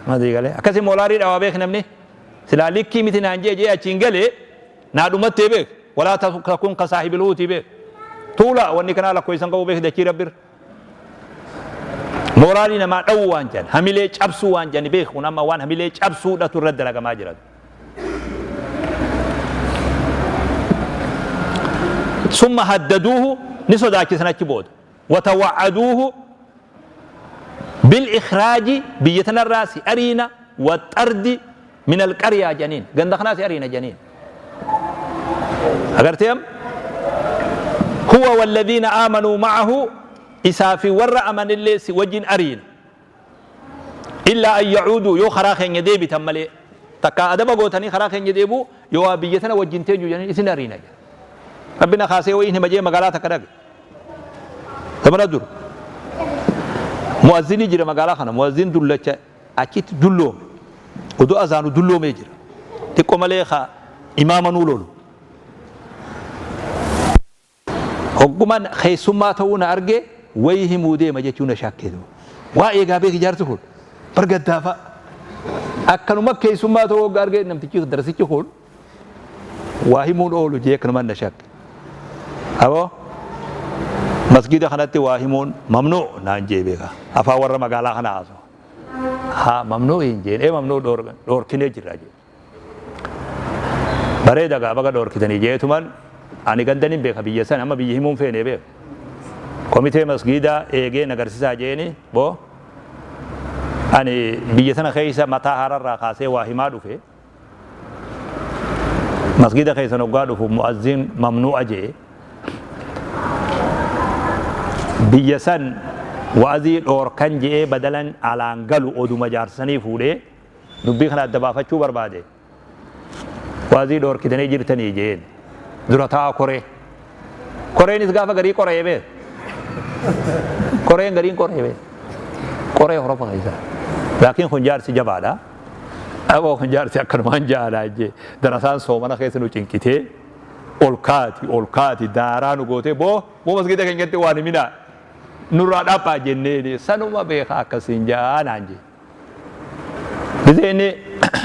Madii galee akkasii moolaarii dhawaa beek namni silaa likkii miti naan jee jee achiin galee naa dhumattee beek walaa takun ka saahibil huutii beek tuula wanni kanaa lakkoofsan qabu beek dachii rabbir. Mooraalii namaa dhawuu waan jedhan, hamilee cabsuu waan jedhan beeku kun amma waan hamilee cabsuudhatu irratti dalagamaa jira. Summa haddaduuhu ni sodaachisan achi booda. Watawa'aduuhu bil ikhraaji biyya tanarraa si ariina waxardi min alqaryaa jedhaniin ganda kanaa si ariina jedhaniin. Agartee am huwa walladhiina aamanuu ma'ahu isaa fi warra amanillee si wajjin ariina. Illaa an yacuuduu yoo karaa keenya deebitan malee takkaa adaba gootanii karaa keenya deebuu yoo waa biyya tana wajjin teenyu jedhanii isin ariina jedha. Rabbi na kaasee wayiin hima jee magaalaa takka dhaqe. Zamana dur. Mu'azzinii jira magaalaa kana mu'azzin dullacha achitti dulloome. Odoo azaanu dulloomee jira. Xiqqoo malee ka imaama nuu lolu. Hogguman keessummaa ta'uu na arge wayii himuu deema jechuu na shakke. Waa eegaa beeki jaarsi kun bar gaddaafa. Akkanuma keessummaa ta'uu hogga arge namtichi darasichi kun waa himuun oolu jee akkanumaan na shakke. Aboo masgiida kanatti waa himuun mamnuu naan jee beeka. Afaan warra magaalaa kana haasawa. Haa mamnuu hin jeen ee mamnuu dhoorkinee jirra jee. Bareeda gaa baga dhoorkitanii jeetuman ani gandan hin beeka biyya san amma biyya himuun feene beeka. Komitee masgiidaa eegee nagarsisaa jeeni boo ani biyya sana keessa mataa haararraa kaasee waa himaa dhufe. Masgiida keessan hoggaa dhufu mu'azzin mamnuu'a jee biyya san wa'azii dhoorkan je'ee badalan alaan galu oduma jaarsanii fuudhee dubbii kana adda baafachuu barbaade wa'azii dhoorkitanii jirtanii jeen dura taa'a koree koreenis gaafa garii qoree bee koreen gariin qoree bee qoree horofa keessa laakiin kun jaarsi jabaadha. Aboo kun jaarsi akkanumaan jaalaa jee darasaan soomana keessa nu cinqitee ol kaati ol kaati daaraa nu gootee boo boo masgiida keenyatti waan himinaa nurraa dhaphaa jennee sanuma beekaa akkasiin jaa naan jee. Gisee inni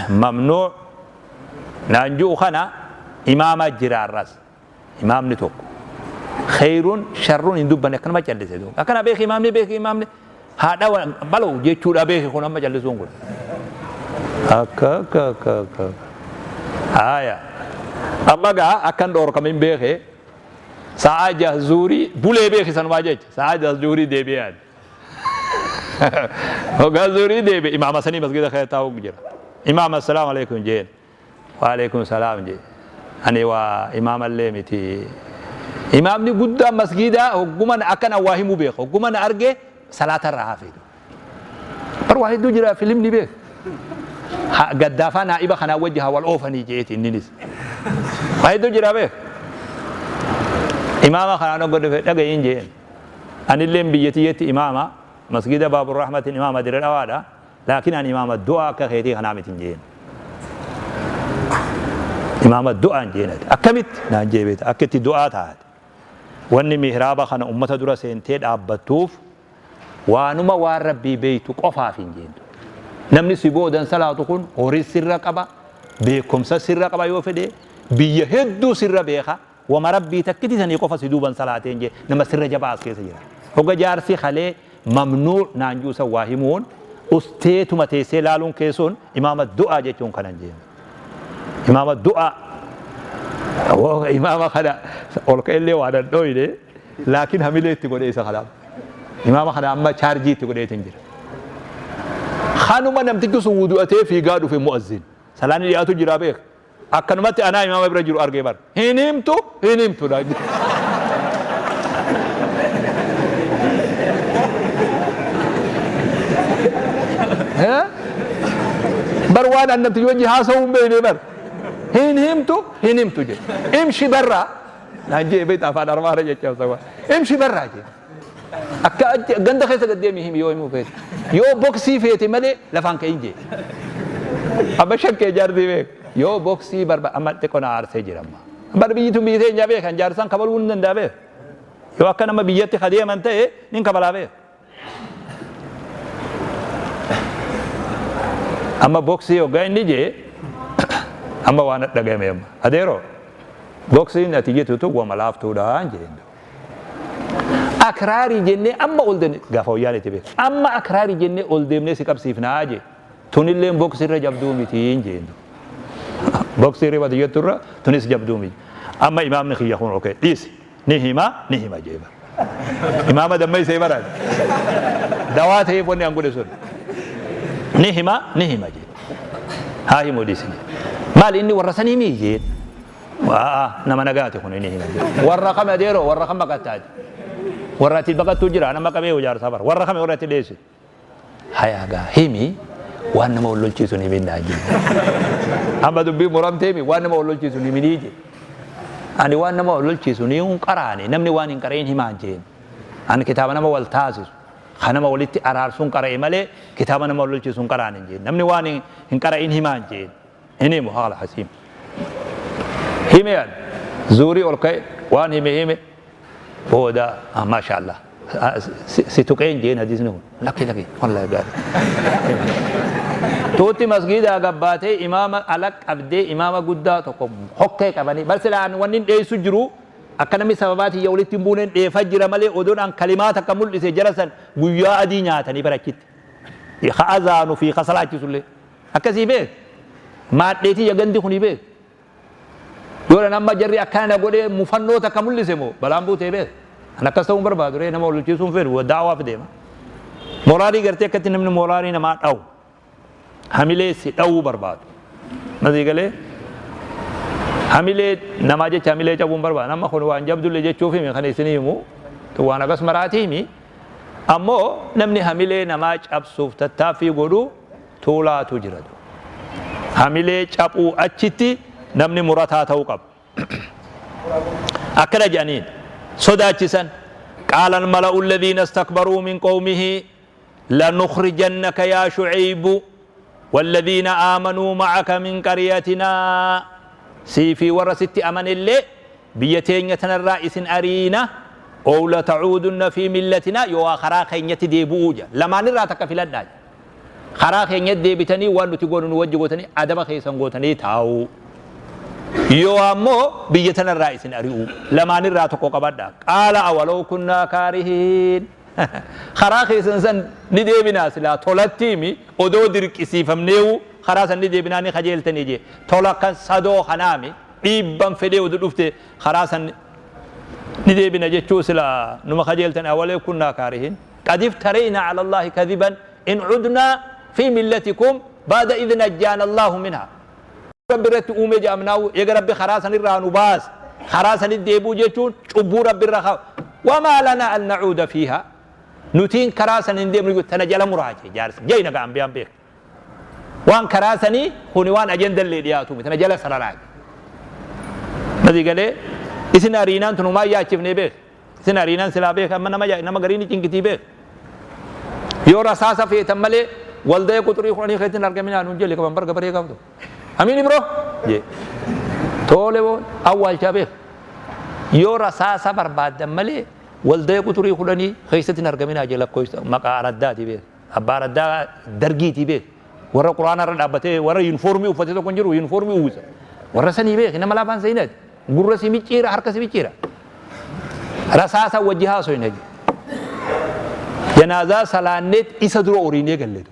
mamnuu naan ji'u kana imaama jiraarras imaamni tokko kheeyruun sharruun hin dubbanne akkanuma callise duuba akkana beeki imaamni beeki imaamni haadha baloo jechuudha beeki kun amma callisuun kun akka akka akka akka haaya amma gaa akkan dhoorkamin beeke sa'aa jahzuurii bulee beeki sanumaa jecha sa'aa jahzuurii deebi'ee ani hoggaa zuurii deebi'e imaama sanii masgida keessa taa'u jira imaama assalaamu alaikum jeen Waaleykum salaam jee. Ani waa imaamallee miti. Imaamni guddaan masgiidaa hogguma na akkan an waa himuu beeka. Hogguma na arge salaata irraa hafe. Bar waa hedduu jira filimni beeka. Ha gaddaafaa naa'iba kanaa wajji haa wal oofanii jeeti inninis. Waa hedduu jira beeka. Imaama kanaan hogga dhufe dhaga'iin jeen. Anilleen biyya tiyyatti imaama masgiida Baabur Rahmatiin imaama dire dhawaadha. Laakiin ani imaama du'aa akka keetii kanaa miti hin jeen. Imaama du'aa hin jeen ati. Akkamitti naan jee beekta akka itti du'aa taate. Wanni mihraaba kana ummata dura seentee dhaabbattuuf waanuma waan rabbii beektu qofaaf hin jeen. Namni si boodan salaatu kun horii sirra qaba, beekumsa sirra qaba yoo fedhe, biyya hedduu sirra beeka. Wama Rabbii takkiti sanii qofa si duuban salaateen jee nama sirra jabaa as keessa jira. Hogga jaarsi kalee mamnuu naan juu san waa himuun usteetuma teessee laaluun kee sun imaama du'aa jechuun kanan jeen. Imaama du'aa imaama kana ol ka'ellee waa nan dhooyne laakiin hamilee itti godhee isa kanaaf. Imaama kana amma chaarjii itti godheetiin jira. Kanuma namtichi sun wudu'atee fiigaa dhufe mu'azzin. Salaanni dhiyaatu jira beeka. Akkanumatti anaa imaama bira jiru argee bar. Hin himtu hin himtu naan jedhe. Bar waan an namtiyya wajji haasa'uu hin beekne bar. Hin himtu hin himtu jee. Imshi barraa naan jee beekta afaan armaara jecha waan. Imshi barraa jee. Akka achi ganda keessa gad deemi himi yoo himuu feete. Yoo boksii feete malee lafaan ka'in jee. Amma shakkee jaartii beek. Yoo boksii barba amma xiqqoo na aarsee jira amma. Bar biyyi tun biyyi teenya beekan jaarsan kabaluu hin danda'a beek. Yoo akka nama biyyatti ka deeman ta'e nin kabalaa beek. Amma boksii hoggaa inni jee amma waan dhagahame amma. Adeeroo boksiin ati jettu tun wama laaftuudhaan jeen. Akraarii jennee amma ol deemne gaafa wayyaan itti beeku. Amma akraarii jennee ol deemnee si qabsiifnaa jee. Tunilleen boksii irra jabduu mitiin jeen. Boksii irra batu jettu irra tunis jabduu miti. Amma imaamni kiyya kun okee dhiisi. Ni hima ni hima jee bara. Imaama dammaysee bara. Dawaa ta'eef wanni an godhe sun. Ni hima ni hima jee. Haa himuu dhiisi jee. Maali inni warra sanii mii jee. Aa nama nagaati kun inni hima jee. Warra kam adeeroo warra kam baqattaati. Warra ati baqattuu jira nama qabee ijaarsaa bara. Warra kam warra ati dheessi. Hayaa gaa himi waan nama wal lolchiisu hin himin naan jee. Amma dubbii muramtee himi waan nama wal lolchiisu hin himinii jee. Ani waan nama wal lolchiisu ni hin qaraane namni waan hin qara'in himaan jeen. Ani kitaaba nama wal taasisu kan nama walitti araarsuun qara'e malee kitaaba nama wal lolchiisu hin qaraane jeen. Namni waan hin qara'in himaan jeen. Hin himu haala hasiim. Hime an zuurii ol ka'e waan hime hime booda maasha Allah si tuqeen jeen hadiisni kun lakki lakki wallahi gaarii. Tuutti masgiidaa gabbaatee imaama ala qabdee imaama guddaa tokko hokkee qabanii bar silaa an wanni dheessu jiru akka namni sababaa tiyya walitti hin buuneen dheefa jira malee odoon an kalimaa takka mul'ise jara san guyyaa adii nyaatanii bara achitti. Ka azaanu fi ka salaachisullee. Akkasii beek. Maadhee tiyya gandi kuni beek. Yoo amma jarri akkana na godhee mufannoo takka mul'ise moo balaan buutee beek. An akkas ta'uu hin barbaadu ree nama wal lolchiisuu hin fedhu da'awaaf deema. Mooraalii gartee akkatti namni mooraalii namaa dhawu. Hamilee si dhawuu barbaadu. Masii galee hamilee namaa jecha hamilee cabuu hin barbaadu. Amma kun waan jabdullee jechuuf himi kan isin himu waan akkas maraatii himi. Ammoo namni hamilee namaa cabsuuf tattaaffii godhu tuulaatu jira. Hamilee caphuu achitti namni murataa ta'uu qaba. Akkana jedhaniin sodaachisan. Qaala almala'u alladhiina istakbaruu min qawmihi lanukhrijannaka yaa shu'aybu walladhiina aamanuu ma'aka min qaryatinaa sii fi warra sitti amanellee biyya teenya tanarraa isin ariina ow lata'uudunna fi millatinaa yoo waa karaa keenyatti deebi'uu jedha lamaanirraa takka filadhaa jedha. Karaa keenyatti deebitanii waan nuti goonu nu wajji gootanii adaba keessan gootanii taa'uu. Yoo ammoo biyya tanarraa isin ari'uu. Lamaanirraa tokko qabadha. Qaala awalaw kunnaa kaarihiin. Karaa keessan san ni deebinaa silaa tolatti himi odoo dirqisiifamneewu karaa san ni deebinaa ni kajeeltanii jee. Tola kan sadoo kanaami dhiibban fedhee oduu dhufte karaa san ni deebina jechuu silaa numa kajeeltanii awalaw kunnaa kaarihiin. Qad iftareyna ala Allaahi kadiban in cudnaa fi millatikum ba'da idh najjaana Allaahu minhaa. Rabbi irratti uume ja'amnaahu eega Rabbi karaa san irraa nu baase karaa sanitti deebi'uu jechuun cubbuu Rabbi irra kaa wamaa lanaa an nacuuda fiihaa nutiin karaa san hin deemnu tana jala muraa jee jaarsi jeyna ga ambiyaan beeka waan karaa sanii kuni waan ajendallee dhiyaatu miti tana jala sararaa jee masii galee isin ariinaan tun humaa yaachifnee beeka Isin ariinan silaa beeka amma nama nama garii ni cinqitii beeka. Yoo rasaasa feetan malee waldaya quxurii kudhanii keessatti hin argaminaa nuun jelle qaban bar gabaree gaaf tokko. Amiin ibro jee. Toole boon awwaalchaa beeka. Yoo rasaasa barbaaddan malee waldaya quxurii kudhanii keessatti hin argaminaa jee lakkoofsa maqaa araddaati beeka. Abbaa araddaa dargiitii beeka. Warra quraana irra dhaabbatee warra yuunifoormii uffatee tokko hin jiru yuunifoormii uwwisa. Warra sanii beeki nama laafaan seenaati. Gurra si micciira harka si micciira. Rasaasa wajji haasoyna jedhe. Janaazaa salaanneet isa dura oriinee galle.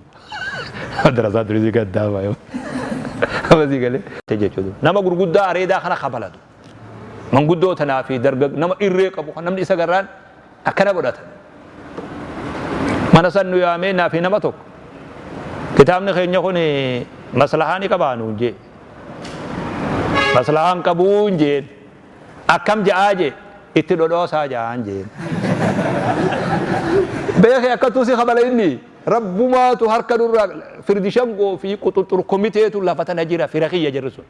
Darasaa durii si gaddaa baay'ee. Amma si galee. Jechuudha. Nama gurguddaa areedaa kana kabalatu. Manguddoo tanaa fi dargag nama irree qabu kan namni isa garraan akkana godhata. Mana san nu yaamee naa fi nama tokko. Kitaabni keenya kun maslahaa ni qabaa nuun jee. Maslahaa hin qabuun jeen. Akkam ja'aa jee itti dhodhoosaa ja'aan jeen. Beekee akkattuu si kabala inni. Rabbumaatu harka nurraa firdi shangoo fi quxuxxur komiteetu lafa tana jira fira kiyya jarri sun.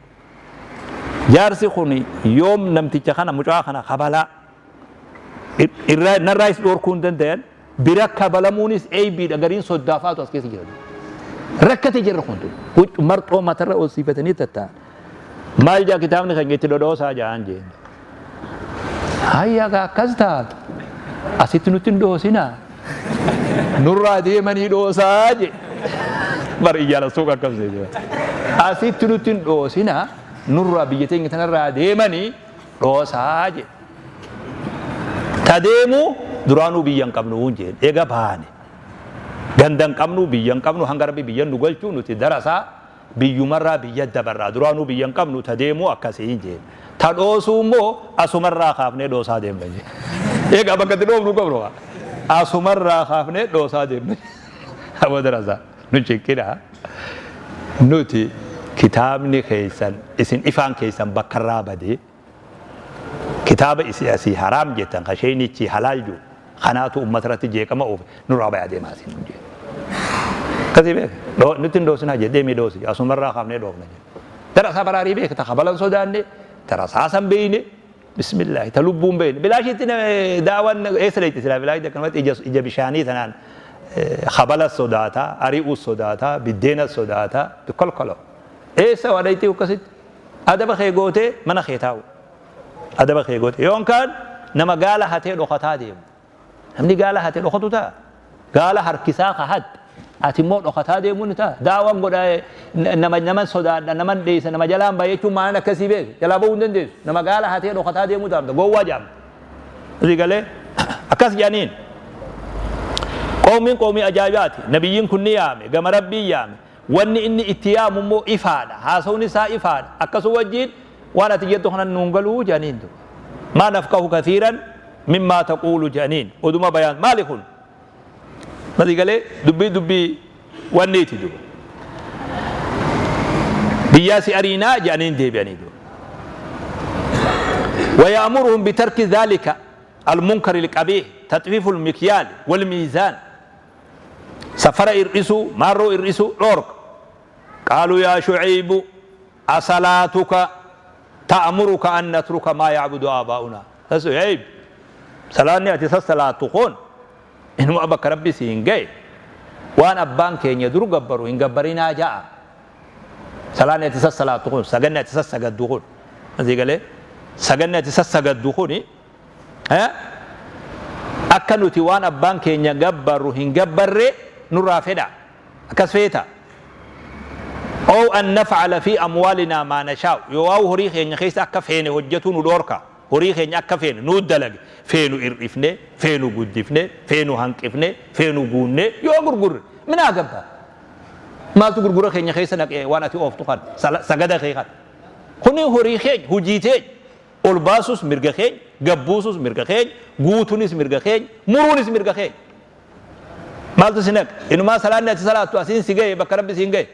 Jaarsi kun yoom namticha kana mucaa kana kabalaa irraa narraayis dhoorkuu hin dandayan bira kabalamuunis eeybiidha gariin soddaafaatu as keessa jira. Rakkate jarri kun huccu marxoo matarra ol siifatanii tatta'an. Maal jaa kitaabni keenya itti dhodhoosaa ja'an jeen. Hayya gaa akkas taatu asitti nutti hin dhoosinaa. Nurraa deemanii dhoosaa je. Bar iyyaala suuqa akkas jee. Asitti nutti hin dhoosinaa nurraa biyya teenya tanarraa deemanii dhoosaa je. Ta deemu duraanuu biyya hin qabnu jeen. Eega baane. Ganda hin qabnu biyya hin qabnu hanga rabbi biyya nu galchuu nuti darasaa biyyumarraa biyya dabarraa duraanuu biyya hin qabnu ta deemuu akkasii jeen. Ta dhoosuu immoo asumarraa kaafnee dhoosaa deemna jeen. Egaa bakka itti dhoofnu qabnu asumarraa kaafnee dhoosaa deemna. Aboo darasaa nu cinqinaa. Nuti kitaabni keessan isin ifaan keessan bakkarraa badee kitaaba isin asii haraam jettan ka sheeynichi halaal jiru kanaatu ummata irratti jeeqama oofe nurraa bayaa deemaa isin nun jee. Akkasii beeka. Nutti hin dhoosinaa jedhee deemee dhoosi asumarraa kaafnee dhoofna jedhe. Darasaa baraarii beeka ta kabalan sodaanne ta rasaasan beeyne bismillaahi ta lubbuun beeyne bilaashitti daawwan eessa leetti silaa bilaashitti akkanumatti ija bishaanii tanaan kabala sodaata ari'uu sodaata biddeena sodaata kolkolo eessa waa dhayxii akkasitti adaba kee gootee mana kee taa'u adaba kee goote yookaan nama gaala hatee dhokataa deemu namni gaala hatee dhokatu ta'a gaala harkisaa ka hatte ati immoo dhokataa deemuun ni ta'a daawwan godha nama nama sodaadha nama dheessa nama jalaan ba'a jechuun maalan akkasii beeku jalaa ba'uu hin dandeessu nama gaala hatee dhokataa deemuu ta'a gowwaa jaamta asii galee akkas jedhaniin qoomiin qoomii ajaa'ibaati nabiyyiin kun ni yaame gama rabbii yaame Wanni inni itti yaamu immoo ifaadha. Haasawni isaa ifaadha. Akkasuma wajjiin waan ati jettu kanan nuun galuu jedhaniin duuba. Maa nafqahu kathiiran mimmaa taquulu jedhaniin. Oduma bayaan maali kun? Masii galee dubbii dubbii wanniiti duuba. Biyyaa si ariinaa jedhaniin deebi'anii duuba. ويأمرهم بترك ذلك المنكر القبيح تطفيف المكيال والميزان Safara hir'isuu, maarroo hir'isuu dhoorka. Qaaluu yaa Shu'aybu asalaatuka ta'muruka an natruka maa ya'budu aabaa'unaa. Yaa Shu'ayb salaanni ati sassalaattu kun inuma bakka Rabbi siin ga'e waan abbaan keenya dur gabbaru hin gabbarinaa ja'a. Salaanni ati sassalaattu kun saganni ati sassagaddu kun asii galee saganni ati sassagaddu kuni Akka nuti waan abbaan keenya gabbarru hin gabbarre nurraa fedha? Akkas feeta? Ow an naf'ala fi amwaalinaa maa nashaa'u yoowaa'u horii keenya keessa akka feene hojjatuu nu dhoorka? Horii keenya akka feene nuu dalage feenu ir'ifne, feenu guddifne, feenu hanqifne, feenu guunne yoo gurgurre minaa gabba? Maaltu gurgura keenya keessa naqe waan ati ooftu kana sagada kee kana? Kuni horii keenya, hojii teenya. Ol baasuus mirga keenya, gad buusuus mirga keenya, guutuunis mirga keenya, muruunis mirga keenya. Maaltu si naqe? Inumaa salaanni ati salaattu asiin si gahe bakka Rabbi siin gahe.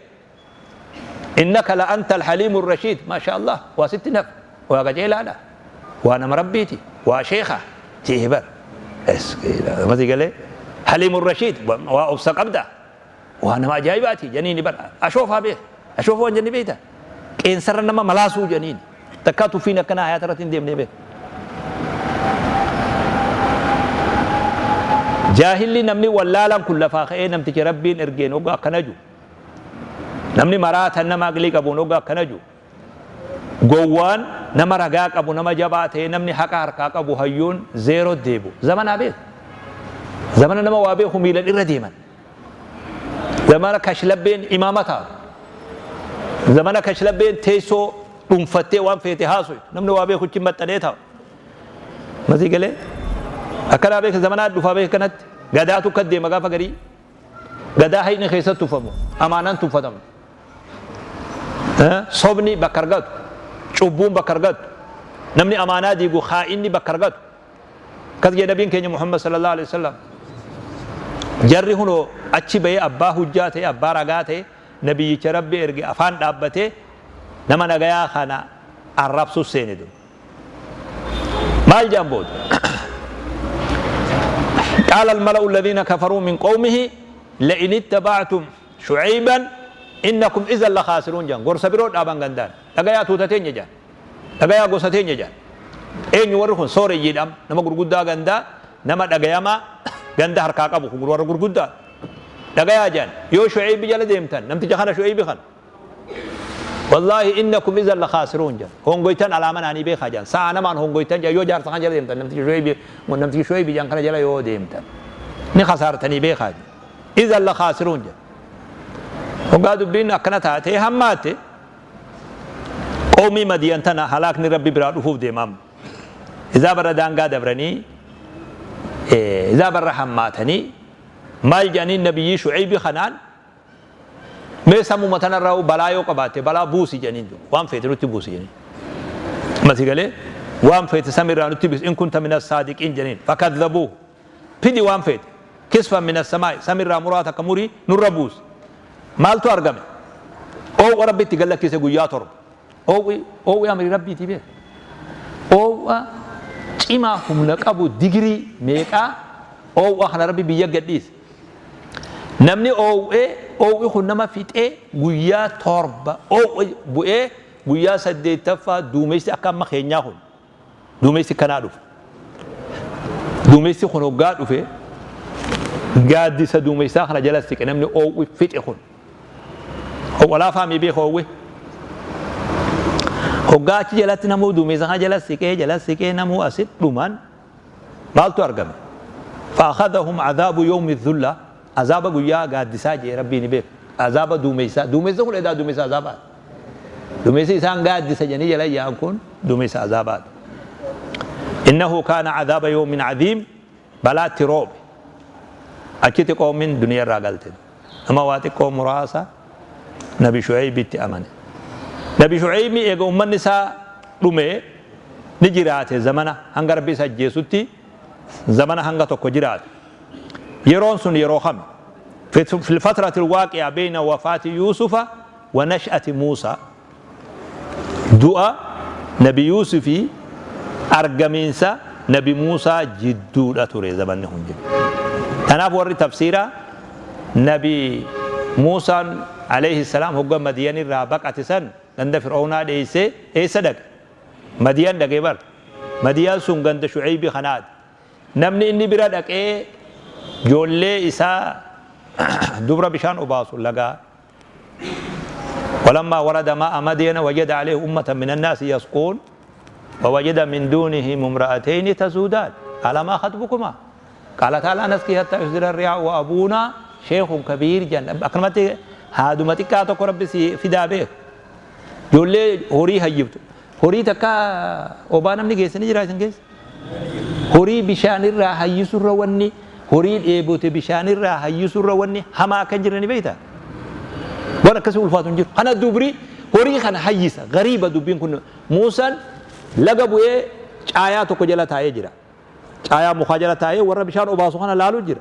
Innaka la anta alhaliimu rashiid. Maasha Allah. Waa sitti naqe. Waa qajeelaadha. Waa nama Rabbiiti. Waa sheekha. Jee bar. Mati galee. Haliimu rashiid. Waa obsa qabda. Waa nama ajaa'ibaati janiini bar. Ashoofaa beeka. Ashoofa waan jenni beekta. Qeensarra nama malaasuu janiini. Takkaa tuffiin akkanaa hayaata irratti hin deemnee beeka. Jaahilli namni wallaalaan kun lafaa ka'ee namticha Rabbiin ergeen hoggaa akkana jiru. Namni maraatan nama aqlii qabuun hoggaa akkana jiru. Gowwaan nama ragaa qabu nama jabaa ta'e namni haqa harkaa qabu hayyuun zeeroo deebi'u. Zamanaa beeku. Zamana nama waa beeku miilan irra deeman. Zamana kashlabbeen imaama taatu. Zamana kashlabbeen teessoo dhuunfattee waan feete haasoytu. Namni waa beeku ichi maxxanee taa'u. Masii galee akkanaa beeka zamanaa dhufaa beeka kanatti gadaatu akka deema gaafa garii. Gadaa hayni keessatti tuffamu amaanaan tuffatamu. Sobni bakka argatu cubbuun bakka argatu namni amaanaa diigu haa'inni bakka argatu. Akkas jedhe nabiin keenya Muhammad sallallahu alaihi wasallam. Jarri hunoo achi bahee abbaa hujjaa ta'e abbaa ragaa ta'e nabiyyicha rabbi erge afaan dhaabbatee nama nagayaa kana arrabsu seene dur. Maal jedhan booda? قال الملأ الذين كفروا من قومه لئن اتبعتم شعيبا إنكم إذا لخاسرون جان. غرس برو دابان غندان دغيا توتتين جان، دغيا غوستين جان. eenyu warri kun? Sooreyyiidhaam, nama gurguddaa gandaa, nama dhagayamaa ganda harkaa qabu kun, warra gurguddaa. Dhagayaa jaan, yoo Shu'aybi jala deemtan, namticha kana, Shu'aybi kana, والله إنكم إذا لخاسرون jaan. Hongoytan alaaman ani beekaa jaan, sa'a namaan hongoytan jaan. Yoo jaarsa kan jala deemtan, namticha Shu'aybi, namticha Shu'aybi jaan kana jala yoo deemtan, ni khasaartanii beekaa jaan. إذا لخاسرون jaan. Hoggaa dubbiin akkana taatee hammaatte, qawmii Madiyan tana halaakni Rabbi biraa dhufuuf deemam. Izaa barra daangaa dabranii, izaa barra hammaatanii, maal jedhanii Nabiyyii Shu'aybi kanaan? Mee samuma tanarraa balaa yoo qabaatte balaa buusi jedhaniin, waan feete nutti buusi jedhaniin. Masi galee waan feete samirraa nutti buusi, إن كنت من الصادقين jedhaniin. فكذبوه. Fidi waan feete, كسفا من السماء, samirraa muraa takka murii nurra buusi. Maaltu argame? Oowwa Rabbitti gallakkise guyyaa 7. Oowwi, oowwi amri Rabbiiti beek. Oowwa cimaa humna qabu, digirii meeqaa oowwa kana Rabbi biyya gadhiise. Namni oowwee, oowwi kun nama fixee, guyyaa 7 oowwe bu'ee, guyyaa saddeettaffaa duumessi akka amma keenyaa kun, duumessi kanaa dhufe. Duumessi kun hoggaa dhufe, gaaddisa duumessaa kana jala siqe namni oowwi fixe kun. Oowwa laafaa mi beeka. Oowwi hoggaa achi jalatti namuu duumessa kana jala siqee, jala siqee, namuu asit dhuman. Maaltu argame? فأخذهم عذاب يوم الظلة, azaaba guyyaa gaaddisaa jee Rabbiin beek. Azaaba duumessaa. Duumessi kun edaa duumessa azaabaati. Duumessi isaan gaaddisa jedhanii jala yaa'an kun duumessa azaabaati. إنه كان عذاب يوم عظيم. Balaatti roobe. Achitti qoomin duniyaa irraa galte. Nama waa xiqqoo muraasa Nabi Shu'aybitti amane. Nabi Shu'aybi eega ummanni isaa dhume ni jiraate zamana hanga Rabbi isa ajjeesutti, zamana hanga tokko jiraate. Yeroon sun yeroo kami? في الفترة الواقعة بين وفاة يوسف ونشأة موسى. Du'a Nabi Yuusufii argamiinsa Nabi Muusaa jidduudha ture zamanni kun jedhu. Kanaaf warri tafsiira Nabi Muusaan عليه السلام hogga Madiyan irraa baqate san, ganda Fir'oownaa dheessee eessa dhaqe? Madiyan dhaqee bar. Madiyaan sun ganda Shu'aybi kanaati. Namni inni bira dhaqee ijoollee isaa dubra bishaan obaasu lagaa. ولما ورد ماء مدين وجد عليه أمة من الناس يسقون ووجد من دونهم امرأتين تذودان، قال ما خطبكما؟ قالتا لا نسقي حتى يصدر الرعاء وأبونا شيخ كبير جن. Akkanumatti haaduma xiqqaa tokko Rabbi si fidaa beek. Ijoollee horii hayyibtu. Horii takka obaa namni geessanii jira isin keessa? Horii bishaanirraa hayyisurra, wanni horii dheebote bishaanirraa hayyisurra wanni hamaa akka hin jirre ni beektaa? Waan akkasii ulfaatu hin jiru. Kana dubri horii kana hayyisa. Gariiba dubbiin kun. Muusaan laga bu'ee caayaa tokko jala taa'ee jira. Caayaa mukaa jala taa'ee warra bishaan obaasu kana laaluu jira.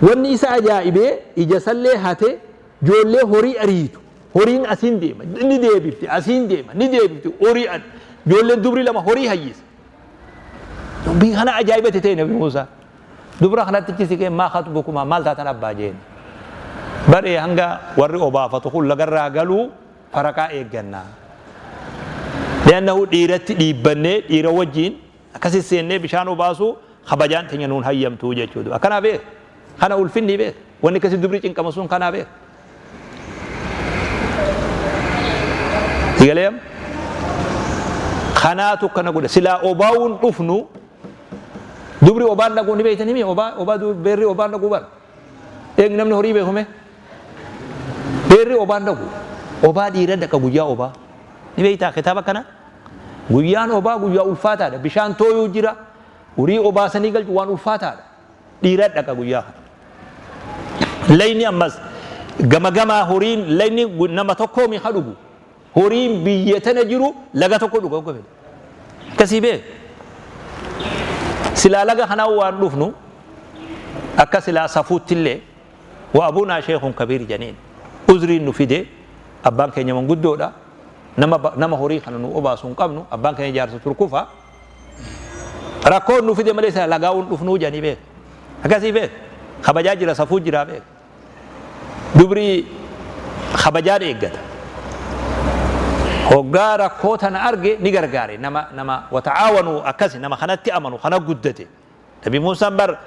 Wanni isa ajaa'ibee ija sallee hatee ijoollee horii ariitu. Horiin asiin deema, ni deebifti, asiin deema, ni deebifti, horii ijoolleen dubri lama horii hayyisa. Dubbii kana ajaa'ibatti ta'e Nabi Muusaa. Dubra kanatti achi siqee, ما خطبكما, maal taatan abbaa jeen. Baree hanga warri obaafatu kun lagarraa galuu faraqaa eeggannaa. لأنه dhiiratti dhiibbannee, dhiira wajjiin akkasi seennee bishaan obaasuu kabajaan teenya nuun hayyamtuu jechuudha. Akkanaa beek. Kana ulfinni beek. Wanni akkasi dubri cinqama sun kanaa beek. Sigaleem kanaatu kana godhe. Silaa obaawuun dhufnu, dubri obaan dhaquu ni beeytanii mi? Obaa, obaa, beerri obaan dhaquu bara. Eegni namni horii beekume, beerri obaan dhaqu, obaa dhiira dhaqa. Guyyaa obaa ni beeytaa? Kitaaba kana, guyyaan obaa guyyaa ulfaataadha. Bishaan tooyuu jira, horii obaasanii galchu, waan ulfaataadha. Dhiira dhaqa guyyaa kana. Layni ammas gama gamaa horiin layni nama tokkoo mi ha dhugu. Horiin biyya tana jiru laga tokko dhuga hogga fedhe. Akkasii beek. Silaa laga kanaa waan dhufnu akka silaa safuutti illee, وأبونا شيخ كبير janiin. Uzriin nu fide, abbaan keenya manguddoodha. Nama horii kana nu obaasu hin qabnu, abbaan keenya jaarsa turkufa. Rakkoon nu fide malee silaa lagaa'uun dhufnuu janii beek. Akkasii beek. Kabajaa jira, safuu jira beek. Dubri kabajaan eeggata. Hoggaa rakkoo tana arge ni gargaare. Nama nama wata'aawanuu akkasi nama kanatti amanu kana guddate. Nabi Muusaan bar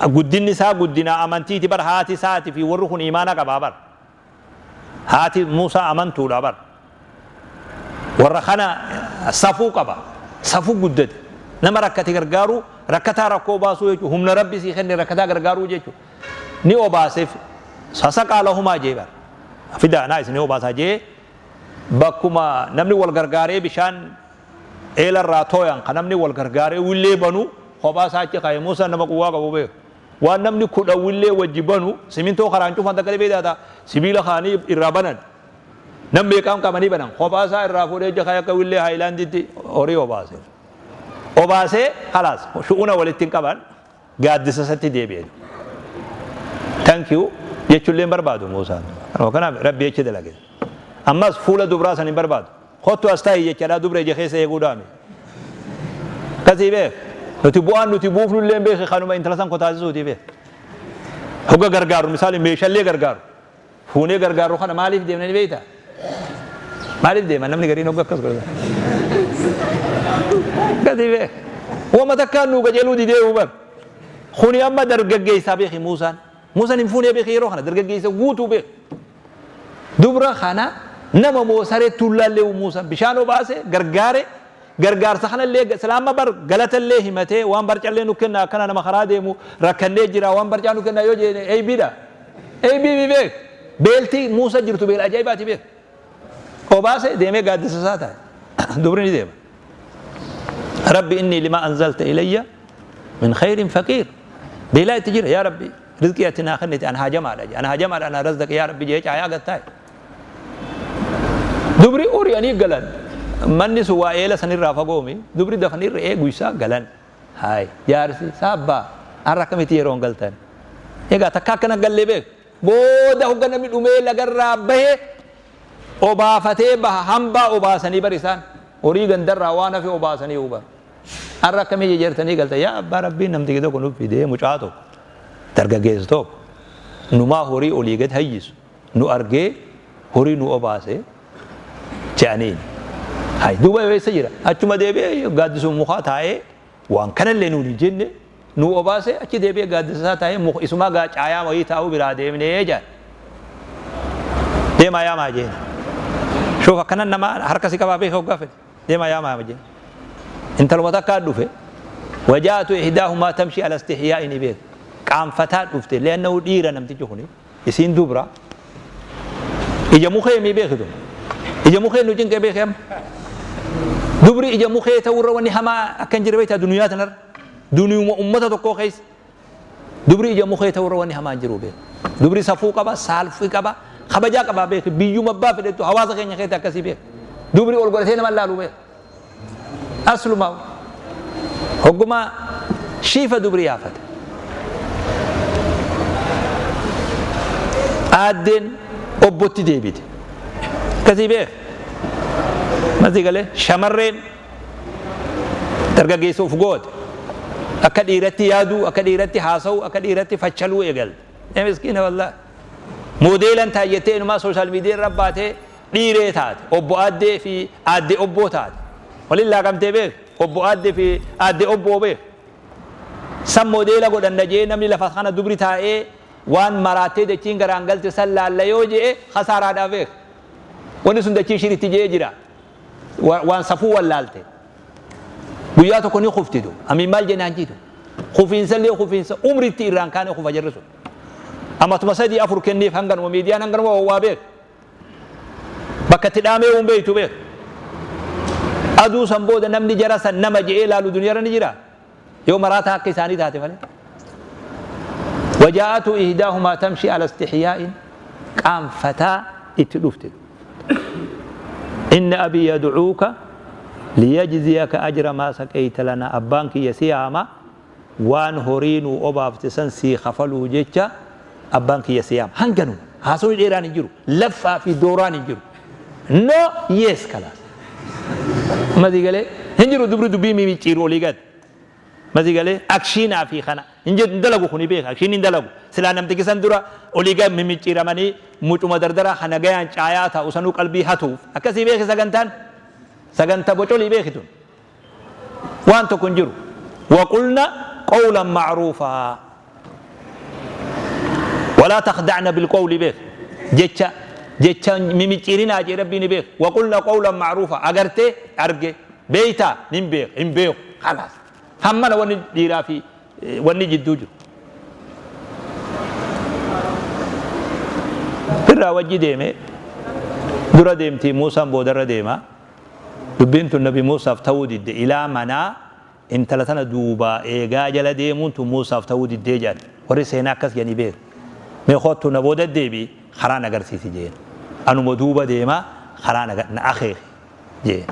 guddinni isaa guddina amantiiti bar, haati isaati fi warri kun imaana qabaa bar. Haati Muusaa amantuudha bar. Warra kana safuu qaba. Safuu guddate. Nama rakkate gargaaruu, rakkataa rakkoo baasuu jechuudha. Humna Rabbi sii kenne rakkataa gargaaruu jechuudha. Ni obaaseef, sasaqaa lahumaa jee bar. Fidaa naa isin obaasaa jee, bakkuma namni wal gargaaree bishaan eela irraa tooyan, kan namni wal gargaaree willee banu kophaa isaa achi kaa'e. Muusaan nama quwwaa qabu beeku. Waan namni 10 willee wajji banu, simintoo karaan cufan takka dhibee taata, sibiila kaanii irraa banan. Nam meeqaan qabanii banan, kophaa isaa irraa fuudhee achi kaa'e, akka willee haayilaanditti horii obaase. Obaasee kalaas shu'una walitti hin qaban, gaaddisa isatti deebi'e. Thank you jechuullee hin barbaadu Muusaan. Kanaaf Rabbi jecha dalage. Ammas fuula dubraa san hin barbaadu. Kottu as taa'i jechaadha, dubra ija keessa eeguu dhaame. Akkasii beek. Nuti bu'aan nuti buufnu illee beeki, kanuma intala san kotaasisuuti beek. Hogga gargaaru, misaali meeshaalee gargaaru. Fuunee gargaaru kana maaliif deemna ni beektaa? Maaliif deema namni gariin hogga akkas godhata? Akkasii beek. Wama takkaan nuu qajeeluu didee hubar. Kuni amma dargaggeessaa beeki Muusaan. Muusaan hin fuunee beeki, yeroo kana dargaggeessa guutuu beeki. Dubra kana nama moo saree tuullaallee Muusaan bishaan obaase gargaare, gargaarsa kanallee silaama bar galatallee himatee, waan barcallee nu kenna, akkana nama karaa deemu rakkannee jira, waan barcaa nu kenna yoo jenne eeybiidha. Eeybii beek. Beeltii Muusa jirtu beela ajaa'ibaati beek. Obaase deemee gaaddisa isaa taa'e. Dubri ni deema. Rabbi inni lima anzalta ilayya min khayrin faqiir. Beelaa itti jira, yaa Rabbi rizqii ati naa kennite an haajamaadha jee. An haajamaadha, ana razdaqi yaa Rabbi jee caayaa gad taa'e. Dubri ori'anii galan. Manni sun waa eela sanirraa fagoomi. Dubri dafanii re'ee guysaa galan. Haay jaarsi saabbaa, har'a akkamitti yeroon galtan? Egaa takka akkana gallee beek. Booda hogga namni dhumee lagarraa bahe obaafatee baha, hambaa obaasanii bar isaan. Horii gandarraa waan hafe obaasanii hubar. Har'a akkamii jejertanii galtan? Yaa abbaa, Rabbiin namtiki tokko nuuf fidee, mucaa tokko, dargaggeessa tokko, numaa horii olii gad hayyisu nu argee horii nu obaase jedhaniin. Hay duuba eessa jira? Achuma deebi'ee gaaddisuma mukaa taa'ee, waan kanallee nuun hin jenne, nu obaase, achi deebi'ee gaaddisa isaa taa'ee, muka isumaa gaa caayaa wayii taa'uu biraa deemnee jedhan. Deemaa yaamaa jeen. Shuuf akkanan nama harka si qabaa beeka hoggaa fedhe. Deemaa yaamaa jeen. Intaluma takkaa dhufe. Wajaatu ihdaahumaa tamshi ala istihyaa'in beeka. Qaanfataa dhufte, leannahu dhiira namtichi kuni. Isiin dubra. Ija mukee mii beekitu. Ija mukee nu cinqee beeki amma. Dubri ija mukee ta'urra wanni hamaa akka hin jirre beektaa duniyaa tanarra. Duniyuma ummata tokkoo keessa. Dubri ija mukee ta'urra wanni hamaa hin jiru beeku. Dubri safuu qaba, saalfii qaba, kabajaa qaba beeku. Biyyuma abbaa fedhettu hawaasa keenya keessa akkasii beeku. Dubri ol godhatee nama laalu beeku. Aslumaa hogguma shiifa dubri yaafate. Aaddeen obbotti deebite. Akkasii beek. Masii galee shamarreen dargaggeessa of goote. Akka dhiiratti yaaduu, akka dhiiratti haasa'uu, akka dhiiratti fachaluu eegalte. Ee miskiina wallaahi. Moodeelan taayyattee inumaa sooshaal miidiyaa irra baatee dhiiree taate. Obbo aaddee fi aaddee obboo taate. Waliin laaqamtee beek. Obbo aaddee fi aaddee obboo beek. San moodeela godhanna jee namni lafa kana dubri taa'ee waan maraattee dachiin garaan galte san laalla yoo je'e kasaaraadhaa beek. Wanni sun dachii shiritti je'ee jira. Waan safuu wallaalte. Guyyaa tokko ni kuftitu. Amiin maal jennaan jiitu. Kufiinsa illee kufiinsa umritti irraan kaane kufa jarri sun. Amatuma 3 4 kenniif, hanganuma miidiyaan hanganuma wawwaa beek. Bakka itti dhaamee uun beektu beek. Aduu san booda namni jara san nama je'ee laalu duniyarra ni jira. Yoo maraataa akka isaanii taate malee. Wajaa'atu ihdaahumaa tamshi ala istihyaa'in, qaanfataa itti dhufte. Inna abii yad'uuka liyajziyaka ajra maa saqeeyta lana, abbaan kiyya si yaama, waan horii nuu obaafte san sii kafaluu jecha abbaan kiyya si yaama. Hanganuma. Haasawni dheeraan hin jiru. Laffaa fi dooraan hin jiru. No, yes, kalaas. Amma sii galee hin jiru dubri dubbii mimicciiru olii gad. Masii galee akshiinaa fi kana hin jedhu hin dalagu kuni beeka akshiin hin dalagu. Silaa namtichi san dura olii gad mimicciiramanii mucuma dardaraa kana gayaan caayaa taa'u sanuu qalbii hatuuf akkasii beeki sagantaan saganta bocolii beeki tun. Waan tokko hin jiru. Waqulna qawlan ma'ruufaa. Walaa takhda'na bilqawli beek. Jecha jecha mimicciirinaa jee Rabbii ni beek. Waqulna qawlan ma'ruufaa. Agartee arge. Beeytaa nin beek hin beeku. Khalaas. Hammana wanni dhiiraa fi wanni jidduu jiru. Irraa wajji deeme dura deemtii Muusaan boodarra deema. Dubbiin tun nabi Muusaaf ta'uu didde. Ilaa manaa intala tana duubaa eegaa jala deemuun tun Muusaaf ta'uu diddee jedhan. Warri seenaa akkas jedhanii beeku. Mee koottu na booda deebi'i karaa na agarsiisi jeen. Anuma duuba deemaa karaa na akeeki jeen.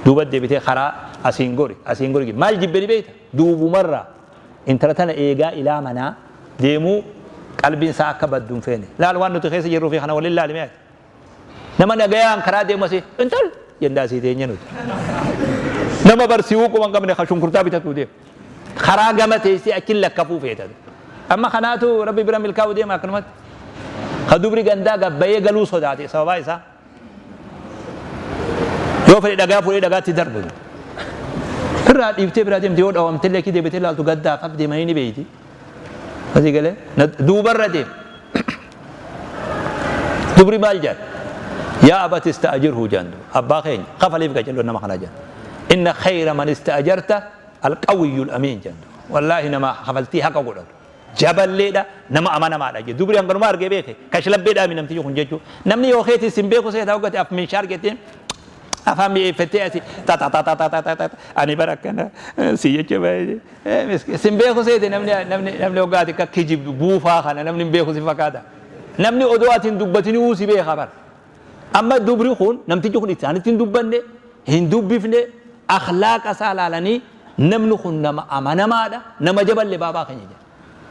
Duuba deebitee karaa asiin gori asiin gori maal jibbe ni beekta? Duubumarraa intala tana eegaa ilaa manaa deemuu qalbiin isaa akka baddu hin feene. Laal waan nuti keessa jirruu fi kana waliin laali mee ati. Nama nagayaan karaa deemu asii intal jennaa asii teenya nuti. Nama barsiisuu quba hin qabne ka shunkurtaa bitatuu deema. Karaa gama teessee achi lakkafuu feeta. Amma kanaatu rabbi bira milkaa'uu deema akkanumatti. Ka dubri gandaa gabbayee galuu sodaate sababaa isaa. Yoo fedhe dhagaa fuudhee dhagaatti darbu. Irraa dhiiftee biraa deemte yoo dhawamte illee achi deebitee ilaaltu gaddaaf af deemanii ni beeyti. Asii galee duubarra deema. Dubri maal jedhan? Yaa abati ista'ajirhu jedhan abbaa keenya kafaliif qacello nama kana jedhan. Inna khayra man ista'ajarta alqawiyyul amiin jedhan. Wallaahi nama kafaltii haqa godhatu. Jaballeedha nama amanamaadha jedhe. Dubri hanganuma argee beeke kashlabbeedhaa mi namtichi kun jechuu. Namni yoo keetis hin beeku seetaa hoggate af minshaar jetteen afaan mi'eeffattee asii ta ta ta ta ta ta ta ani bara akkana si jecha baay'ee. Sin beeku seete namni namni namni hoggaa ati akka kijibdu buufaa kana namni hin beeku si fakkaata. Namni odoo ati hin dubbatinuu si beeka bara. Amma dubri kun namtichi kun isaanitti hin dubbanne hin dubbifne akhlaaqa isaa laalanii namni kun nama amanamaadha nama jaballe baabaa keenya jedha.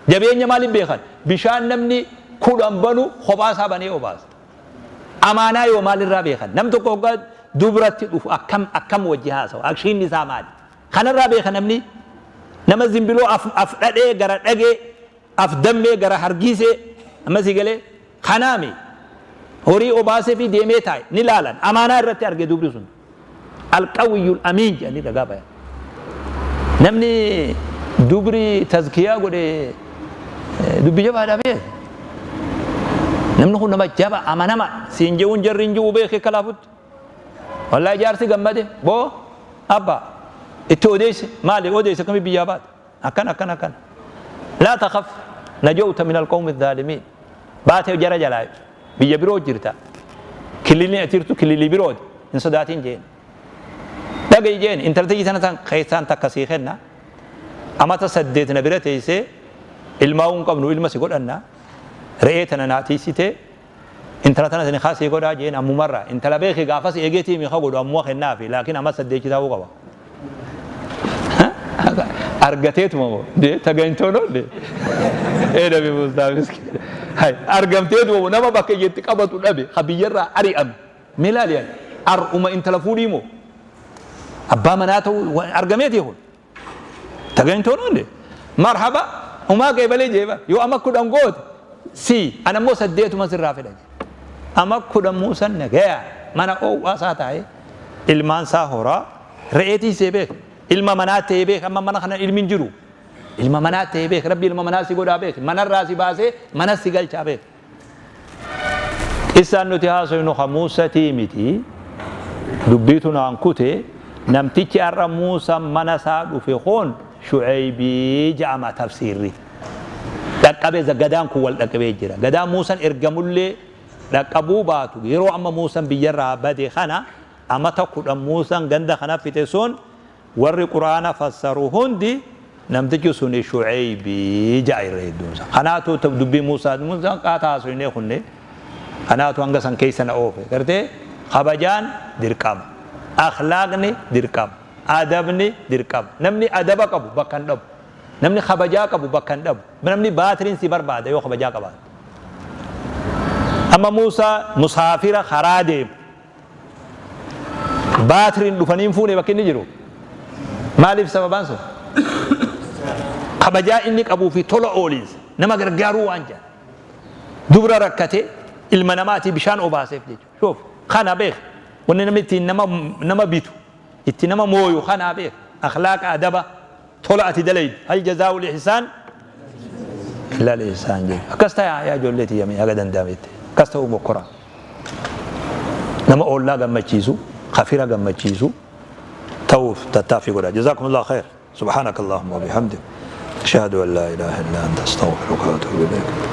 Jabeenya maaliif beekan? Bishaan namni 10 banu kophaa isaa banee obaasa. Amaanaa yoo maalirraa beekan? Nam tokko hoggaa dubratti dhufu akkam akkam wajji haasawa? Akshiinni isaa maali? Kanarraa beeka namni nama zimbiloo af af dhadhee gara dhagee af dammee gara hargiisee amma sii galee kanaami horii obaasee fi deemee taa'e ni laalan amaanaa irratti arge dubri sun alqawiyyul amiin jedhanii ragaa bayan. Namni dubri tazkiyaa godhe dubbi jabaadha beek. Namni kun nama jaba amanama siin je'uun jarri hin ji'u beek akka laafutti. Wallahi jaarsi gammade boo abba itti odeesse maali odeesse akkami biyyaa baate akkan akkan akkan laa takhaf najawta min alqawmi dhaalimiin baate jara jalaa biyya biroo jirta kililiin ati jirtu kililii birooti hin sodaatin jeen dhaga'i jeen intalti tana tan keessaan takka sii kenna amata 8 na bira teessee ilmaa'uu hin qabnu ilma si godhanna re'ee tana naa tiisitee Intala tana nikaa sii godhaa jeen ammumarraa. Intala beeki gaafas eegeetii mika godhu ammuma kennaafi laakiin amma saddeechi ta'uu qaba. Argateetuma moo dee tagayintoo noo dee ee nabi Muusaa miskiina. Hay argamteetuma moo nama bakka itti qabatu dhabe ka biyyarraa ari'ame. Mee laali yaani ar'uma intala fuudhii moo abbaa manaa ta'uu argameetii kun. Tagayintoo noo dee marhaba umaa qeebalee jeeba yoo ama 10 goote si ana immoo saddeetuma sirraa fedha jedhe. Ama 10 Muusan nagaya mana oowwaa isaa taa'ee ilmaan isaa horaa re'ee tiisee beeka. Ilma manaa ta'ee beeka amma mana kana ilmi hin jiru. Ilma manaa ta'ee beeka rabbi ilma manaa si godhaa beeka manarraa si baasee mana si galchaa beeka. Qissaan nuti haasoynu ka Muusatii miti dubbiitu naan kute namtichi har'a Muusan mana isaa dhufe kun Shu'aybii ja'ama tafsiirri. Dhaqqabe gadaan kun wal dhaqqabee jira. Gadaan Muusan ergamullee dhaqqabuu baatu yeroo amma Muusan biyyarraa bade kana amata 10 Muusan ganda kana fixe sun Warri Qur'aana fassaru hundi namtichi suni Shu'aybi ja'a irra hedduun isaa. Kanaatu dubbii Muusaa Muusaan qaata haasoynee kunne kanaatu hanga san keessa na oofe. Gartee kabajaan dirqama. Akhlaaqni dirqama. Adabni dirqama. Namni adaba qabu bakka hin dhabu. Namni kabajaa qabu bakka hin dhabu. Namni baatiriin si barbaada yoo kabajaa qabaatte. Amma Muusaa musaafira karaa deemu. Baatiriin dhufanii hin fuune bakki inni jiru. Maaliif sababaan sun? Kabajaa inni qabuu fi tola ooliinsa nama gargaaruu waan jedhan. Dubra rakkate ilma namaatii bishaan obaaseef jechuudha. Shoof kana beek, wanni namni ittiin nama bitu, itti nama mooyu kanaa beek, akhlaaqa, adaba tola ati dalaydu. Hal jazaa'ul ihsaan illa al ihsaan jechuudha. Akkas ta'a yaa ijoollee tiyyamee, haga danda'ametti akkas ta'uu mokkora. Nama oollaa gammachiisu, kafira gammachiisu ta'uuf tattaaffii godha. Jazaakumullahu khair. Subhaanaka Allahumma wa bihamdik. Ashhadu an laa ilaaha illa anta, astaghfiruka wa atuubu ilayk.